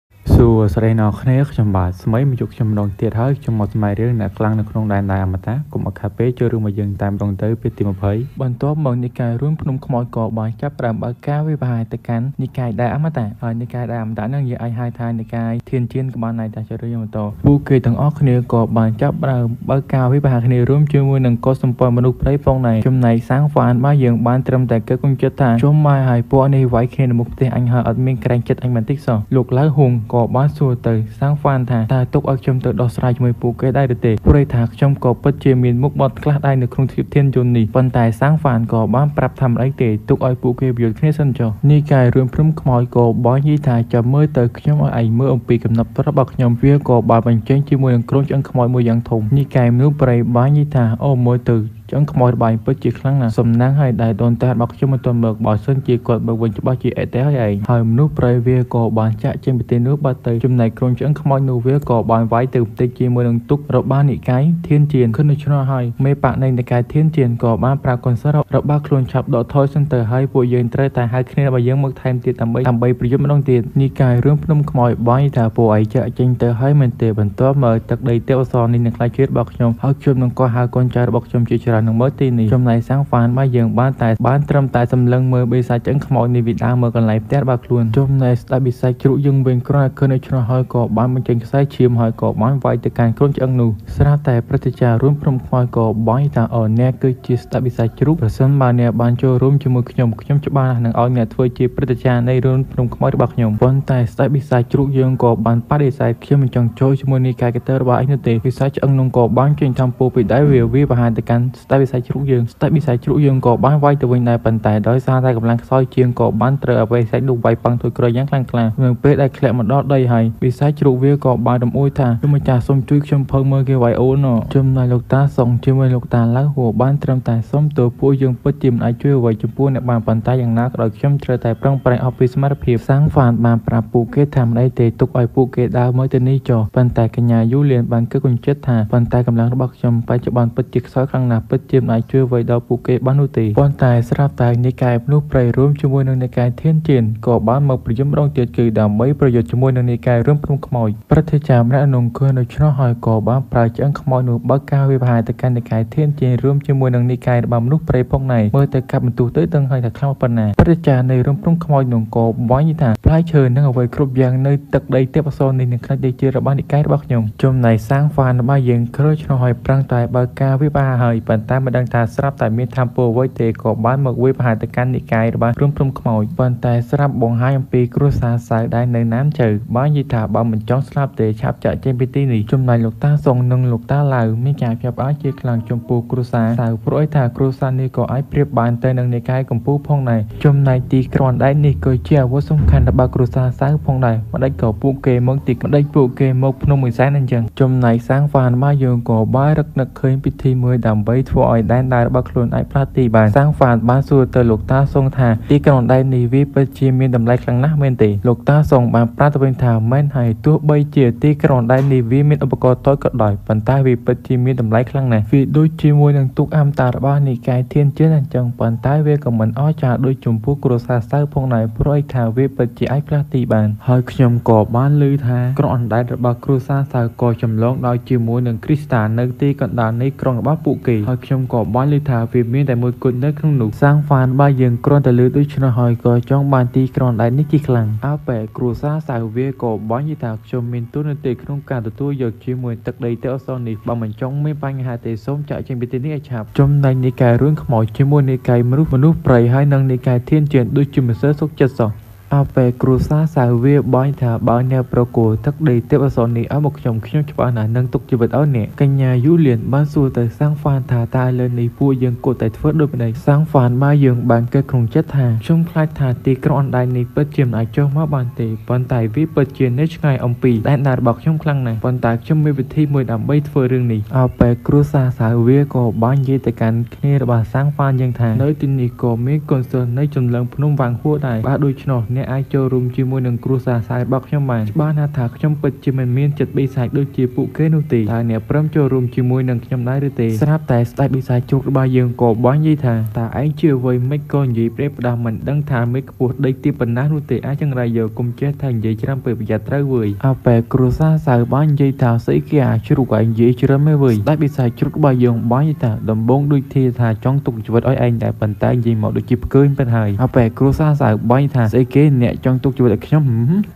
ាសួស្តីអ្នកគ្នាខ្ញុំបាទស្មីមកជួបខ្ញុំម្ដងទៀតហើយខ្ញុំមកស្មៃរឿងអ្នកខ្លាំងនៅក្នុងដែនដៃអមតៈកុំឲ្យខាតពេលចូលរឿងមកយើងតាមដងទៅពេលទី20បន្ទាប់មកនិកាយរួមភ្នំខ្មោចក៏បានចាប់ផ្ដើមបើកការវិវាទទៅកាន់និកាយដែនអមតៈហើយនិកាយដែនអមតៈនឹងយើងអាចហៅថានិកាយធានជៀនក៏បានដែរតែចូលរឿងបន្តពួកគេទាំងអស់គ្នាក៏បានចាប់ផ្ដើមបើកការវិវាទគ្នារួមជាមួយនឹងកុសសម្ព័ន្ធមនុស្សព្រៃផងដែរចំណែកសាងហ្វានបាទយើងបានត្រឹមតែគិតគុំចិត្តថាជុំមកហើយពួកនេះវាយគ្នានៅមុខផ្ទះអញហើយអត់មានក្រែងចិត្តអញបន្តិចសោះលោកឡៅហួងក៏បានសួរទៅសាងហ្វានថាតើទុកឲ្យខ្ញុំទៅដោះស្រាយជាមួយពួកគេដែរឬទេព្រោះថាខ្ញុំក៏ពិតជាមានមុខបត់ខ្លះដែរនៅក្នុងទ្វីបធានយន្តនេះប៉ុន្តែសាងហ្វានក៏បានប្រាប់ថាមិនអីទេទុកឲ្យពួកគេប្រយុទ្ធគ្នាសិនចុះនេះកាយរឿងព្រំខ្មោចក៏បាននិយាយថាចាំមើលទៅខ្ញុំឲ្យឯងមើលអំពីកំណត់របស់ខ្ញុំវាក៏បានបញ្ចេញជាមួយនឹងក្រុមឆ្អឹងខ្មោចមួយយ៉ាងធំនេះកាយមនុស្សប្រៃបាននិយាយថាអូមើលទៅឆ្អឹងខ្មោចបាយពិតជាខ្លាំងណាស់សំណាងហើយដែលដូនតារបស់ខ្ញុំមិនទាន់មកបើសិនជាគាត់មកវិញច្បាស់ជាអេតេហើយឯងហើយមនុស្សប្រៃវាក៏បានចាក់ចេញពីទីនោះបាត់ទៅចំណែកក្រុមឆ្អឹងខ្មោចនោះវាក៏បានវាយទៅបន្តិចជាមួយនឹងទុករបស់និកាយធានជៀនខិនឆ្នោះហើយមេបកនៃនិកាយធានជៀនក៏បានប្រាប់កុនសរបស់ខ្លួនឆាប់ដកថយសិនទៅហើយពួកយើងត្រូវតែហៅគ្នារបស់យើងមកថែមទៀតដើម្បីប្រយុទ្ធម្ដងទៀតនិកាយរឿងភ្នំខ្មោចបាយថាពួកឯងចាក់ចេញទៅហើយមែនទេបន្ទាប់មកទឹកដីទេពអសរនេះនឹងខ្លាចជាតិរបស់ខ្ញុំហើយខ្ញុំនឹងក៏ហៅកូនចៅរបស់ខ្ញុំជាច្រើននឹងមើលទីនេះចំណែកសាំងហ្វានបាទយើងបានតែបានត្រឹមតែសម្លឹងមើលបិសាចឆ្អឹងខ្មោចនេះវាដើរមើលកន្លែងផ្ទះរបស់ខ្លួនចំណែកស្ដេចបិសាចជ្រូកយើងវិញគ្រាន់តែឃើញនៅឆ្នោះហើយក៏បានបញ្ចេញខ្សែឈាមហើយក៏បានវាយទៅកាន់ក្រុមឆ្អឹងនោះស្រាប់តែព្រឹទ្ធាចារ្យរួមព្រំខ្មោចក៏បាយថាអូអ្នកគឺជាស្ដេចបិសាចជ្រូកប្រសិនបើអ្នកបានចូលរួមជាមួយខ្ញុំខ្ញុំច្បាស់ណាស់នឹងឲ្យអ្នកធ្វើជាព្រឹទ្ធាចារ្យនៃរួមព្រំខ្មោចរបស់ខ្ញុំប៉ុន្តែស្ដេចបិសាចជ្រូកយើងក៏បានបដិសេធខ្ញុំមិនចង់ចូលជាមួយនិកាយកតើរបស់ឯងនោះទេបិសាចឆ្អឹងនោះក៏បានចេញធំពោពីដៃវាបង្ហាញទៅកាន់ស្ដេចបិសាចជ្រូកយើងស្ដេចបិសាចជ្រូកយើងក៏បានវាយទៅវិញដែរប៉ុន្តែដោយសារតែកម្លាំងខ្សោយជាងក៏បានត្រូវឲ្យបិសាចនោះវាយប៉ាំងថយក្រោយយ៉ាងខ្លាំងក្លានៅពេលដែលធ្លាក់មកដល់ដីហើយបិសាចជ្រូកវាក៏បានរំអួយថាលោកម្ចាស់សូមជួយខ្ញុំផងមើលគេវាយអូនចំណែកលោកតាសុងជាមួយលោកតាឡៅហួរបានត្រឹមតែសុំទោសពួកយើងពិតជាមិនអាចជួយអ្វីចំពោះអ្នកបានប៉ុន្តែយ៉ាងណាក៏ដោយខ្ញុំត្រូវតែប្រឹងប្រែងអស់ពីសមត្ថភាពសាងហ្វានបានប្រាប់ពួកគេថាមិនអីទេទុកឲ្យពួកគេដើរមកទៅនេះចុះប៉ុន្តែកញ្ញាយូលៀនបានគិតគំចិត្តថាប៉ុន្តែកម្លាំងរបស់ខ្ញុំបច្ចុប្បន្នពិតជាខ្សោយខ្លាំងណាស់ពិតជាមិនអាចជួយអ្វីដល់ពួកគេបាននោះទេប៉ុន្តែស្រាប់តែនិកាយមនុស្សព្រៃរួមជាមួយនឹងនិកាយធានជៀនក៏បានមកប្រយុទ្ធម្ដងទៀតគឺដើម្បីប្រយុទ្ធជាមួយនឹងនិកាយរួមភ្នំខ្មោចព្រឹទ្ធាចារ្យម្នាក់នោះឃើញដូច្នោះហើយក៏បានប្រើឆ្អឹងខ្មោចនោះបើកការវិវាទទៅកាន់និកាយធានជៀនរួមជាមួយនឹងនិកាយរបស់មនុស្សព្រៃផងដែរមើលទៅកាប់បន្ទុះទៅដឹងហើយថាខ្លាំងប៉ុណ្ណាព្រឹទ្ធាចារ្យនៃរួមភ្នំខ្មោចនោះក៏បាញ់ថាផ្លែឈើនិងអ្វីគ្រប់យ៉ាងនៅទឹកដីទេពអសរនេះនឹងខ្លាចទៅជារបស់និកាយរបស់ខ្ញុំចំណែកសាងហ្វានរបស់យើងគ្រួឆ្នោះហើយប្រឹងតែបើកការវិវាទហើយប៉ុន្តែមិនដឹងថាស្រាប់តែមានធម្មពលអ្វីទេក៏បានមកវិវាទទៅកាន់និកាយរបស់រួមភ្នំខ្មោចប៉ុន្តែស្រាប់បង្ហាញអំពីគ្រួសារសៅដែលនៅណាមជៅបាននិយាយថាបើមិនចង់ស្លាប់ទេឆាប់ចាក់ចេញពីទីនេះចំណែកលោកតាសុងនិងលោកតាឡៅមានការភ្ញាក់ផ្អើលជាខ្លាំងចំពោះគ្រួសារសៅព្រោះឯថាគ្រួសារនេះក៏អាចប្រៀបបានទៅនឹងនិកាយកម្ពុជាផងដែរចំណែកទីគ្រាន់ដែកនេះក៏ជាអាវុធសំខាន់របស់គ្រួសារសៅផងដែរម្ដេចក៏ពួកគេមកទីម្ដេចពួកគេមកភ្នំមួយសែនអញ្ចឹងចំណែកសាងហ្វានមកយើងក៏បានរឹកនឹកឃើញពិធីមួយដើម្បី ធ្វើឲ្យដែនដាវរបស់ខ្លួនអាចផ្លាស់ទីបានសាងហ្វានបានសួរទៅលោកតាសុងថាទីក្រុងដែននេះវាពិតជាមានតម្លៃខ្លាំងណាស់មែនទេលោកតាសុងបានប្រាប់ទៅវិញថាមែនហើយទោះបីជាទីក្រុងដែននេះវាមានឧបករណ៍តូចក៏ដោយប៉ុន្តែវាពិតជាមានតម្លៃខ្លាំងណាស់វាដូចជាមួយនឹងទូកអមតារបស់និកាយធានជឿនអញ្ចឹងប៉ុន្តែវាក៏មិនអស្ចារ្យដូចចំពោះគ្រួសារសៅផងដែរព្រោះឯថាវាពិតជាអាចផ្លាស់ទីបានហើយខ្ញុំក៏បានឮថាក្រុងអណ្ដែតរបស់គ្រួសារសៅក៏ចម្លងដោយជាមួយនឹងគ្រីស្តានៅទីកណ្ដាលនៃក្រុងរបស់ពួកគេហើយខ្ញុំក៏បានឮថាវាមានតែមួយគត់នៅក្នុងនោះសាងហ្វានបើយើងគ្រាន់តែឮដូច្នោះហើយក៏ចង់បានទីក្រុងអណ្ដែតនេះជាខ្លាំងអើបែគ្រួសារសៅវាក៏បាននិយាយថាខ្ញុំមានទូនាទីក្នុងការទទួលយកជាមួយទឹកដីទេអសនេះបើមិនចង់មានបញ្ហាទេសូមចាក់ចេញពីទីនេះឲ្យឆាប់ចំណែកនិកាយរឿងខ្មោចជាមួយនិកាយមនុស្សព្រៃហើយនិងនិកាយធានជឿនដូចជាមិនសូវសុខចិត្តសោះអើពេលគ្រួសារសៅវាបាញ់ថាបើអ្នកប្រគល់ទឹកដីទេពអសរនេះឲ្យមកខ្ញុំខ្ញុំច្បាស់ណាស់នឹងទុកជីវិតឲ្យអ្នកកញ្ញាយូលៀនបានសួរទៅសាងហ្វានថាតើលើនេះពួកយើងគួរតែធ្វើដូចម្តេចសាងហ្វានបើយើងបានគិតក្នុងចិត្តថាខ្ញុំខ្លាចថាទីក្រុងអណ្ដែតនេះពិតជាមិនអាចចុះមកបានទេប៉ុន្តែវាពិតជានៅឆ្ងាយអំពីដែនដារបស់ខ្ញុំខ្លាំងណាស់ប៉ុន្តែខ្ញុំមានវិធីមួយដើម្បីធ្វើរឿងនេះអើពេលគ្រួសារសៅវាក៏បាននិយាយទៅកាន់គ្នារបស់សាងហ្វានយើងថានៅទីនេះក៏មានកូនសិស្សនៃចម្លងភ្នំវាងហួរដែរបាទដូច្នោះអ្នកអាចចូលរួមជាមួយនឹងគ្រួសារសែរបស់ខ្ញុំបានច្បាស់ណាស់ថាខ្ញុំពិតជាមិនមានចិត្តបិសាចដូចជាពួកគេនោះទេតើអ្នកព្រមចូលរួមជាមួយនឹងខ្ញុំដែរឬទេស្រាប់តែស្ដេចបិសាចជ្រូករបស់យើងក៏បាននិយាយថាតើឯងជាអ្វីមិនក៏និយាយប្រេផ្ដាស់មិនដឹងថាមេខ្ពស់ដីទីប៉ុណ្ណានោះទេអាចចង្រៃយកគុំចេះថានិយាយច្រើនពេកប្រយ័ត្នត្រូវវើយអើពេលគ្រួសារសៅបាននិយាយថាស្អីគេអាជ្រូកឯងនិយាយច្រើនមែនវើយស្ដេចបិសាចជ្រូករបស់យើងបាននិយាយថាដំបងដូចធាថាចង់ទុកជីវិតឲ្យឯងដែរប៉ុន្តែនិយាយមកដូចជាផ្កើញពិតហើយអើពេលគ្រួសារសៅបានថាស្អីគេអ្នកចង់ទុកជីវិតឲ្យខ្ញុំ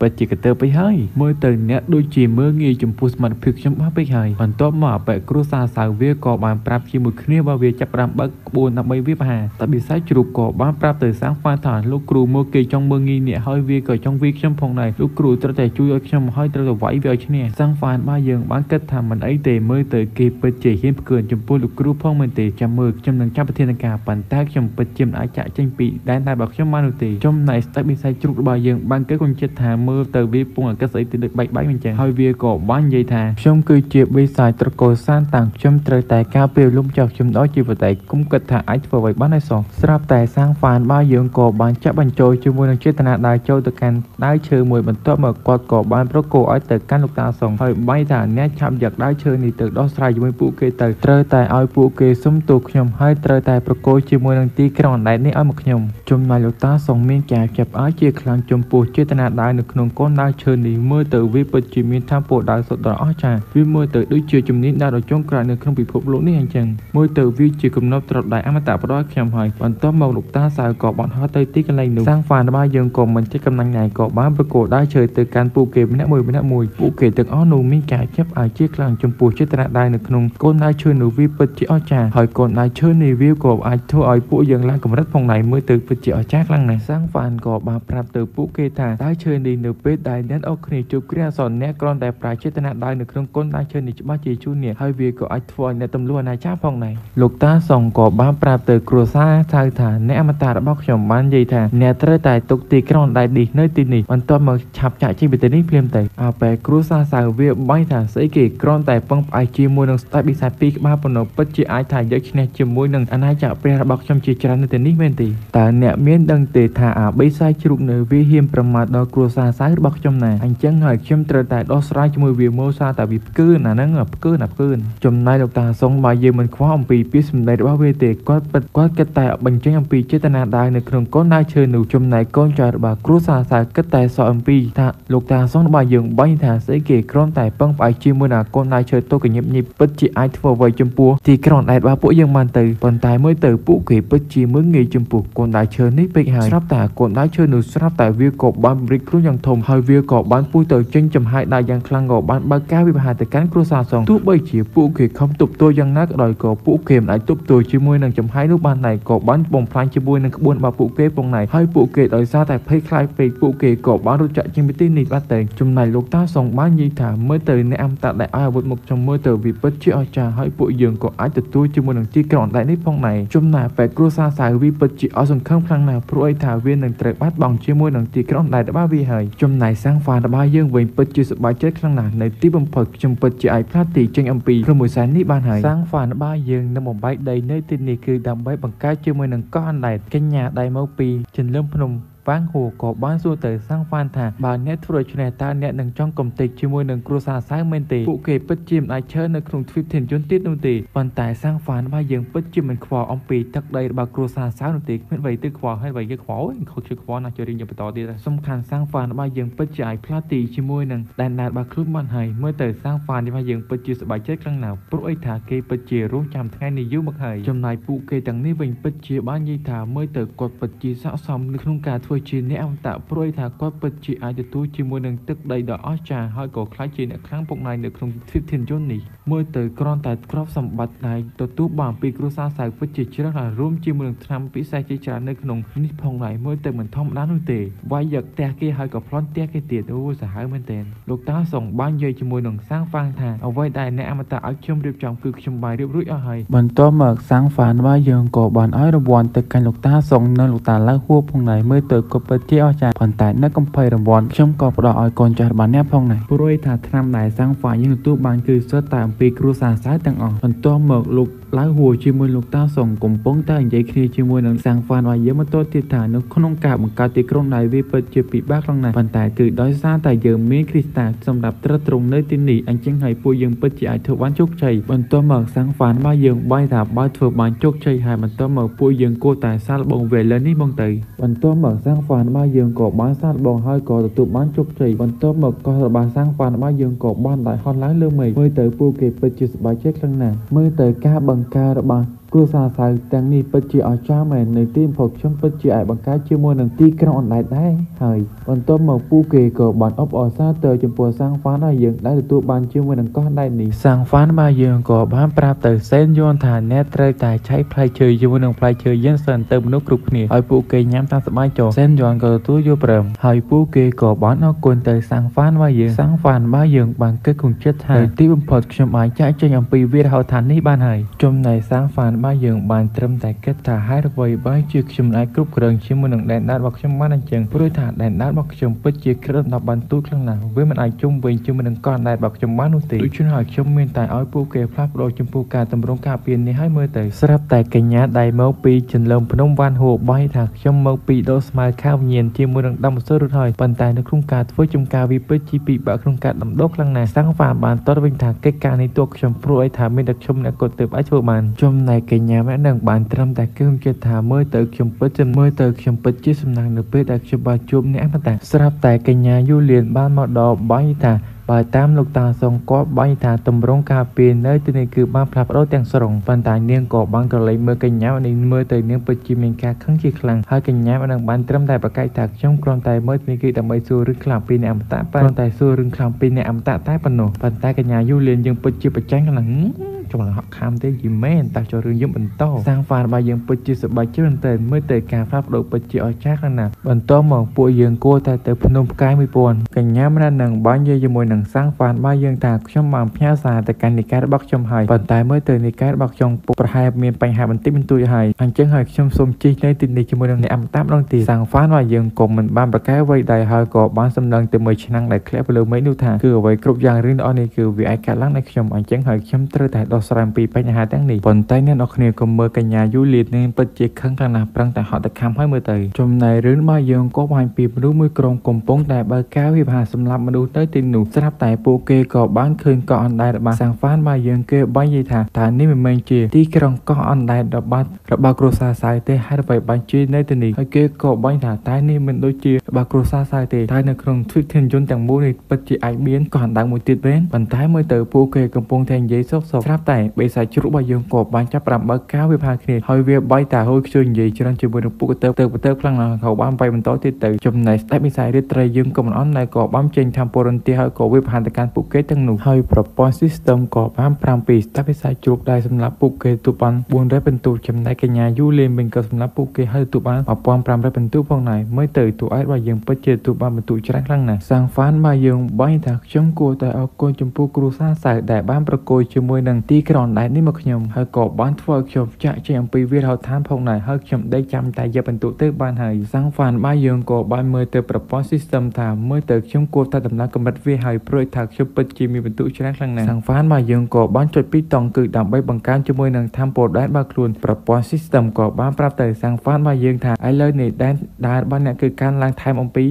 ពិតជាកទើពេកហើយមើលទៅអ្នកដូចជាមើលងាយចំពោះសមត្ថភាពខ្ញុំបាស់ពេកហើយបន្ទាប់មកអបិគ្រួសារសៅវាក៏បានប្រាប់ជាមួយគ្នាว่าវាចាប់ផ្ដើមបើកក្បួនដើម្បីវាប្រហារតែបិសាចជ្រូកក៏បានប្រាប់ទៅសាងហ្វានថាលោកគ្រូមើលគេចង់មើលងាយអ្នកហើយវាក៏ចង់វាខ្ញុំផងដែរលោកគ្រូត្រូវតែជួយឲ្យខ្ញុំហើយត្រូវតែវាយវាឲ្យឈ្នះសាងហ្វានបើយើងបានគិតថាមិនអីទេមើលទៅគេពិតជាហ៊ានផ្កើនចំពោះលោកគ្រូផងមែនទេចាំមើលខ្ញុំនឹងចាប់ប្រធានការប៉ុន្តែខ្ញុំពិតជាមិនអាចចាក់ចេញពីដែនតែរបស់ខ្ញុំបាននោះទេចំណែកស្ដេចបិសាចជ្រូករបស់យើងបានគិតក្នុងចិត្តថាមើលទៅវាពងអាកិតស្អីទៅដូចបែកបែកមិនចឹងហើយវាក៏បាននិយាយថាខ្ញុំគឺជាបិសាចត្រកូលសានតាំងខ្ញុំត្រូវតែការពារលំចោះខ្ញុំដល់ជីវិតឯងគុំគិតថាអាចធ្វើអ្វីបានឲ្យសោះស្រាប់តែសាងហ្វានបើយើងក៏បានចាក់បញ្ចូលជាមួយនឹងចេតនាដើរចូលទៅកាន់ដើមឈើមួយបន្ទាប់មកគាត់ក៏បានប្រគល់ឲ្យទៅកាន់លោកតាសុងហើយបាយថាអ្នកឆាប់យកដើមឈើនេះទៅដោះស្រាយជាមួយពួកគេទៅត្រូវតែឲ្យពួកគេសុំទោសខ្ញុំហើយត្រូវតែប្រគល់ជាមួយនឹងទីក្រុងអណ្ដែតនេះឲ្យមកខ្ញុំចំណែកលោកតាសុងមានការចាប់ឲ្យជាខ្លាំងចំពោះចេតនាដើរនៅក្នុងកូនដើមឈើនេះមើលទៅវាពិតជាមានធម៌ពលដើរសុទ្ធដល់អស្ចារ្យវាមើលទៅដូចជាជំនាញដើរដល់ចុងក្រោយនៅក្នុងពិភពលោកនេះអញ្ចឹងមើលទៅវាជាកំណត់ត្រដែលអមតៈផ្ដល់ខ្ញុំហើយបន្ទាប់មកលោកតាសៅក៏បានហោះទៅទីកន្លែងនោះសាងហ្វានរបស់យើងក៏មិនចិត្តកំណាញ់ដែរក៏បានប្រគល់ដើមឈើទៅកាន់ពួកគេម្នាក់មួយម្នាក់មួយពួកគេទាំងអស់នោះមានការចាប់ឲ្យជាខ្លាំងចំពោះចេតនាដើរនៅក្នុងកូនដើមឈើនោះវាពិតជាអស្ចារ្យហើយកូនដើមឈើនេះវាក៏អាចធ្វើឲ្យពួកយើងឡើងកម្រិតផងដែរមើលទៅពិតជាអស្ចារ្យខ្លាំងណាស់សាងហ្វានក៏បានប្រាប់ទៅពួកគេថាដើមឈើនេះនៅពេលដែលអ្នកអស់គ្នាជួបគ្រាអាសន្នអ្នកគ្រាន់តែប្រើចេតនាដើរនៅក្នុងកូនដើមឈើនេះច្បាស់ជាជូនអ្នកហើយវាក៏អាចធ្វើឲ្យអ្នកទម្លុះអាណាចក្រផងដែរលោកតាសុងក៏បានប្រាប់ទៅគ្រួសារសៅថាអ្នកអមតៈរបស់ខ្ញុំបាននិយាយថាអ្នកត្រូវតែទុកទីក្រុងអណ្ដែតនេះនៅទីនេះបន្ទាប់មកឆាប់ចាក់ចេញពីទីនេះភ្លាមទៅអើពេលគ្រួសារសៅវាបាញ់ថាស្អីគេគ្រាន់តែពឹងផ្អែកជាមួយនឹងស្ដេចបិសាចពីរក្បាលប៉ុណ្ណោះពិតជាអាចថាយកឈ្នះជាមួយនឹងអាណាចក្រព្រះរបស់ខ្ញុំជាច្រើននៅទីនេះមែនទេតើអ្នកមានដឹងទេថាអាបិសាចជ្រូកនៅវាហ៊ានប្រមាថដល់គ្រួសារសៅរបស់ខ្ញុំណាអញ្ចឹងហើយខ្ញុំត្រូវតែដោះស្រាយជាមួយវាមើលសារតែវាផ្កើនអាហ្នឹងផ្កើនអាផ្កើនចំណែកលោកតាសុងបើយើងមិនខ្វល់អំពីពាក្យសម្ដីរបស់វាទេគាត់ពិតគាត់គិតតែបញ្ចេញអំពីចេតនាដើរនៅក្នុងកូនដើមឈើនោះចំណែកកូនចៅរបស់គ្រួសារសៅគិតតែសល់អំពីថាលោកតាសុងរបស់យើងបាញ់ថាស្អីគេគ្រាន់តែពឹងផ្អែកជាមួយនឹងកូនដើមឈើតូចកញឹបញីពិតជាអាចធ្វើអ្វីចំពោះទីក្រុងអណ្ដែតរបស់ពួកយើងបានទៅប៉ុន្តែមើលទៅពួកគេពិតជាមើលងាយចំពោះកូនដើមឈើនេះពេកហើយស្រាប់តែកូនដើមឈើនោះស្រាប់តែវាក៏បានពង្រីកខ្លួនយ៉ាងធំហើយវាក៏បានពុះទៅចេញចំហាយដៃយ៉ាងខ្លាំងក៏បានបើកការវិហារទៅកាន់គ្រួសារសងទោះបីជាពួកគេខំទប់ទល់យ៉ាងណាក៏ដោយក៏ពួកគេមិនអាចទប់ទល់ជាមួយនឹងចំហាយនោះបានដែរក៏បានបំផ្លាញជាមួយនឹងក្បួនរបស់ពួកគេផងដែរហើយពួកគេដោយសារតែភ័យខ្លាចពេកពួកគេក៏បានរត់ចាក់ចេញពីទីនេះបាត់ទៅចំណែកលោកតាសងបាននិយាយថាមើលទៅអ្នកអមតៈដែលឲ្យអាវុធមកខ្ញុំមើលទៅវាពិតជាអស្ចារ្យហើយពួកយើងក៏អាចទទួលជាមួយនឹងទីក្រុងអណ្ដែតនេះផងដែរចំណែកបែកគ្រួសារសៅវាពិតជាអស់សង្ឃឹមខ្លាំងណាស់ព្រោះអីថាវានឹងត្រូវបាត់បង់ ជាមួយនឹងទីក្រុងដែលរបស់វាហើយចំណែកសាំងហ្វានរបស់យើងវិញពិតជាសប្បាយចិត្តខ្លាំងណាស់នៅទីបំផុតខ្ញុំពិតជាអាចផ្លាស់ទីចេញអំពីព្រំមួយសែននេះបានហើយសាំងហ្វានរបស់យើងនឹងបំបែកដីនៅទីនេះគឺដើម្បីបង្កើតជាមួយនឹងកោះអណ្ដែតកញ្ញាដែលមកពីចិនលឹមភ្នំវ៉ាងហួក៏បានសួរទៅសាំងហ្វានថាបើអ្នកធ្វើដូច្នេះតើអ្នកនឹងចង់កំទេចជាមួយនឹងគ្រួសារសៅមែនទេពួកគេពិតជាមិនអាចឈរនៅក្នុងទ្វីបធានយន្តទៀតនោះទេប៉ុន្តែសាំងហ្វានរបស់យើងពិតជាមិនខ្វល់អំពីទឹកដីរបស់គ្រួសារសៅនោះទេគ្មានអ្វីទៅខ្វល់ហើយអ្វីគេខ្វល់ខុសជឿខ្វល់ណាស់ជួយរៀនយកបន្តទៀតសំខាន់សាំងហ្វានរបស់យើងពិតជាអាចផ្លាស់ទីជាមួយនឹងដែនដែនរបស់ខ្លួនបានហើយមើលទៅសាំងហ្វានរបស់យើងពិតជាសប្បាយចិត្តខ្លាំងណាស់ព្រោះអីថាគេពិតជារងចាំថ្ងៃនេះយូរមកហើយចំណែកពួកគេទាំងនេះវិញពិតជាបាននិយាយថាមើលទៅគាត់ពិតជាស័ក្តិសមនៅក្នុងការធ្វើជាអ្នកអមតៈព្រោះថាគាត់ពិតជាអាចទទួលជាមួយនឹងទឹកដីដ៏អស្ចារ្យហើយក៏ក្លាយជាអ្នកខ្លាំងពុកណៃនៅក្នុងទ្វីបធានយន្តនេះមើលទៅគ្រាន់តែក្របសម្បត្តិដែលទទួលបានពីគ្រួសារសៅពិតជាច្រើនហើយរួមជាមួយនឹងថ្នាំពិសេសជាច្រើននៅក្នុងនេះផងដែរមើលទៅមិនធម្មតានោះទេវាយយកផ្ទះគេហើយក៏ប្លន់ផ្ទះគេទៀតអូសាហាវមែនទែនលោកតាសុងបាននិយាយជាមួយនឹងសាងហ្វាងថាអ្វីដែលអ្នកអមតៈឲ្យខ្ញុំរៀបចំគឺខ្ញុំបានរៀបរួចអស់ហើយបន្ទាប់មកសាងហ្វានរបស់យើងក៏បានឲ្យរង្វាន់ទៅកាន់លោកតាសុងនិងលោកតាឡៅហួរផងដែរមើលទៅក៏ពិតជាអស្ចារ្យប៉ុន្តែនៅកំភៃរង្វាន់ខ្ញុំក៏ផ្ដល់ឲ្យកូនចាស់របស់អ្នកផងដែរព្រោះថាថ្នាំដែលសាងហ្វាយើងទទួលបានគឺសុទ្ធតែអំពីគ្រួសារសៅទាំងអស់បន្ទាប់មកលោកឡៅហួរជាមួយលោកតាសុងកំពុងតែនិយាយគ្នាជាមួយនឹងសាងហ្វានរបស់យើងបន្តទៀតថានៅក្នុងការបង្កើតទីក្រុងដែលវាពិតជាពិបាកខ្លាំងណាស់ប៉ុន្តែគឺដោយសារតែយើងមានគ្រីស្តាសម្រាប់ទ្រទ្រង់នៅទីនេះអញ្ចឹងហើយពួកយើងពិតជាអាចធ្វើបានជោគជ័យបន្ទាប់មកសាងហ្វានរបស់យើងបាយថាបើធ្វើបានជោគជ័យហើយបន្ទាប់មកពួកយើងគួរតែសាកល្បងវេលើនេះមកទៅបន្ទាប់មកសាងហ្វានរបស់យើងក៏បានសាកល្បងហើយក៏ទទួលបានជោគជ័យបន្ទាប់មកកោះរបស់សាងហ្វានរបស់យើងក៏បានដែលហោះឡើងលើមេឃមើលទៅពួកគេពិតជាសប្បាយចិត្តខ្លាំងណាស់មើលទៅការបង្កើតរបស់គ្រួសារសៅទាំងនេះពិតជាអស្ចារ្យមែននៅទីបំផុតខ្ញុំពិតជាអាចបង្កើតជាមួយនឹងទីក្រុងអណ្ដែតដែរហើយបន្ទាប់មកពួកគេក៏បានអបអរសាទរចំពោះសាងហ្វានហើយយើងដែលទទួលបានជាមួយនឹងកោះអណ្ដែតនេះសាងហ្វានរបស់យើងក៏បានប្រាប់ទៅសេនយន់ថាអ្នកត្រូវតែឆែកផ្លែឈើជាមួយនឹងផ្លែឈើយើងសិនទៅមនុស្សគ្រប់គ្នាឲ្យពួកគេញ៉ាំតាមសប្បាយចុះសេនយន់ក៏ទទួលយកព្រមហើយពួកគេក៏បានអរគុណទៅសាងហ្វានរបស់យើងសាងហ្វានរបស់យើងបានគិតក្នុងចិត្តថាទីបំផុតខ្ញុំអាចចាកចេញអំពីវាលហោឋាននេះបានហើយចំណែកសាងហ្វានរបស់យើងបានត្រឹមតែគិតថាហេតុអ្វីបើជាខ្ញុំអាចគ្រប់គ្រងជាមួយនឹងដែនដែនរបស់ខ្ញុំបានអញ្ចឹងព្រោះថាដែនដែនរបស់ខ្ញុំពិតជាគ្រឿងដល់បានទូចខ្លាំងណាស់វាមិនអាចជុំវិញជាមួយនឹងកោះដែនរបស់ខ្ញុំបាននោះទេដូច្នេះហើយខ្ញុំមានតែឲ្យពួកគេផ្លាស់ប្ដូរចំពោះការតម្រង់ការពារនេះឲ្យមើលទៅស្រាប់តែកញ្ញាដែលមកពីចិនលឹមភ្នំវ៉ាន់ហួរបាយថាខ្ញុំមកពីដកស្មៅខាវវិញ្ញាណជាមួយនឹងដំសុរុតហើយប៉ុន្តែនៅក្នុងការធ្វើចំការវាពិតជាពិបាកក្នុងការដំដកខ្លាំងណាស់សាំងហ្វាបានតតវិញថាកិច្ចការនេះទោះខ្ញុំព្រោះអីថាមានតែខ្ញុំអ្នកគាត់ទើបអាចធ្វើបានចំណែកកញ្ញាម្នាក់នឹងបានត្រឹមតែគិតចិត្តថាមើលទៅខ្ញុំពិតជាមើលទៅខ្ញុំពិតជាសំណាងនៅពេលដែលខ្ញុំបានជួបអ្នកអមតៈស្រាប់តែកញ្ញាយូលៀនបានមកដល់បាយថាបើតាមលោកតាសុងគាត់បាយថាតម្រង់ការពារនៅទីនេះគឺបានផ្លាស់ប្ដូរទាំងស្រុងប៉ុន្តែនាងក៏បានក្រឡេកមើលកញ្ញានេះមើលទៅនាងពិតជាមានការខឹងជាខ្លាំងហើយកញ្ញានឹងបានត្រឹមតែប្រកែកថាខ្ញុំគ្រាន់តែមើលទីនេះគឺដើម្បីសួររឿងខ្លាំងពីអ្នកអមតៈគ្រាន់តែសួររឿងខ្លាំងពីអ្នកអមតៈតែប៉ុណ្ណោះប៉ុន្តែកញ្ញាយូលៀនយើងពិតជាប្រចាញ់ខ្លាំង ចំហក់ខាំទេយីមែនតើចូលរឿងយើងបន្តសាងហ្វារបស់យើងពិតជាសប្បាយចិត្តមែនទែនមើលទៅការផ្លាស់ប្ដូរពិតជាអស្ចារ្យខ្លាំងណាស់បន្ទាប់មកពួកយើងគួរតែទៅភ្នំផ្កាយ1000កញ្ញាម្នាក់នឹងបាននិយាយជាមួយនឹងសាងហ្វារបស់យើងថាខ្ញុំបានផ្ញើសារទៅកាន់និកាយរបស់ខ្ញុំហើយប៉ុន្តែមើលទៅនិកាយរបស់ខ្ញុំប្រហែលមានបញ្ហាបន្តិចបន្តួចហើយអញ្ចឹងហើយខ្ញុំសូមជិះនៅទីនេះជាមួយនឹងអ្នកអមតាម្ដងទៀតសាងហ្វារបស់យើងក៏មិនបានប្រកែកអ្វីដែរហើយក៏បានសម្លឹងទៅមើលឆ្នាំងដែលធ្លាក់ទៅលើមេឃនោះថាគឺអ្វីគ្រប់យ៉ាងរឿងទាំងអស់នេះគឺវាអាចកើតឡើងในខ្ញុំអញ្ចឹងហើយខ្ញុំត្រូវតែដោះស្រាយអំពីបញ្ហាទាំងនេះប៉ុន្តែអ្នកនរគ្នាក៏មើលកញ្ញាយូលីតនឹងពិតជាខឹងខ្លាំងណាស់ប្រឹងតែហត់តែខំហើយមើលទៅចំណែករឿងរបស់យើងក៏បង្ហាញពីមនុស្សមួយក្រុមកំពុងតែបើកការវិវាទសម្រាប់មនុស្សទៅទីនោះស្រាប់តែពួកគេក៏បានឃើញកោះអណ្ដែតរបស់សាងហ្វានរបស់យើងគេបាននិយាយថាតើនេះមិនមែនជាទីក្រុងកោះអណ្ដែតរបស់គ្រួសារសៅទេហេតុអ្វីបានជានៅទីនេះហើយគេក៏បាញ់ថាតែនេះមិនដូចជារបស់គ្រួសារសៅទេតែនៅក្នុងទ្វីបធានយន្តទាំងមូលនេះពិតជាអាចមានកោះអណ្ដែតមួយទៀតមែនប៉ុន្តែមើលទៅពួកគេកំពុងតែនិយាយសុកសុកស្រាប់តែបិសាចជ្រូករបស់យើងក៏បានចាប់ផ្ដើមបើកការវិភាគគ្នាហើយវាបាយតាហូរខ្ជិលនិយាយច្រើនជាមួយនឹងពួកទៅទៅខ្លាំងណាស់เขาបានបាយបន្តទៀតទៅចំណែកស្ដេចបិសាចរាត្រីយើងក៏មិនអន់ដែរក៏បានចេញថាពរន្ទាហើយក៏វិភាគទៅកាន់ពួកគេទាំងនោះហើយប្រព័ន្ធ system ក៏បាន5ពីស្ដេចបិសាចជ្រូកដែរសម្រាប់ពួកគេទទួលបាន400ពិន្ទុចំណែកកញ្ញាយូលីនវិញក៏សម្រាប់ពួកគេហើយទទួលបាន1500ពិន្ទុផងដែរមើលទៅតួឯករបស់យើងពិតជាទទួលបានពិន្ទុច្រើនខ្លាំងណាស់សាងហ្វានរបស់យើងបាញ់ថាខ្ញុំគួរតែអរគុណចំពោះគ្រួសារសៅដែលបានប្រគល់ជាមួយនឹងទី ទីក្រុងអណ្ដែតនេះមកខ្ញុំហើយក៏បានធ្វើឲ្យខ្ញុំចាក់ចេញអំពីវាលហោឋានផងដែរហើយខ្ញុំដេកចាំតែយកបន្ទុកទៅបានហើយសាំងហ្វានបាយយើងក៏បានមើលទៅប្រព័ន្ធ system ថាមើលទៅខ្ញុំគួរតែដំឡើងកម្រិតវាហើយព្រោះថាខ្ញុំពិតជាមានបន្ទុកច្រើនខ្លាំងណាស់សាំងហ្វានបាយយើងក៏បានចុចពីរតង់គឺដើម្បីបង្កើនជាមួយនឹងធម្មពលដែនរបស់ខ្លួនប្រព័ន្ធ system ក៏បានប្រាប់ទៅសាំងហ្វានបាយយើងថាឥឡូវនេះដែនដែលរបស់អ្នកគឺកើនឡើងថែមអំពី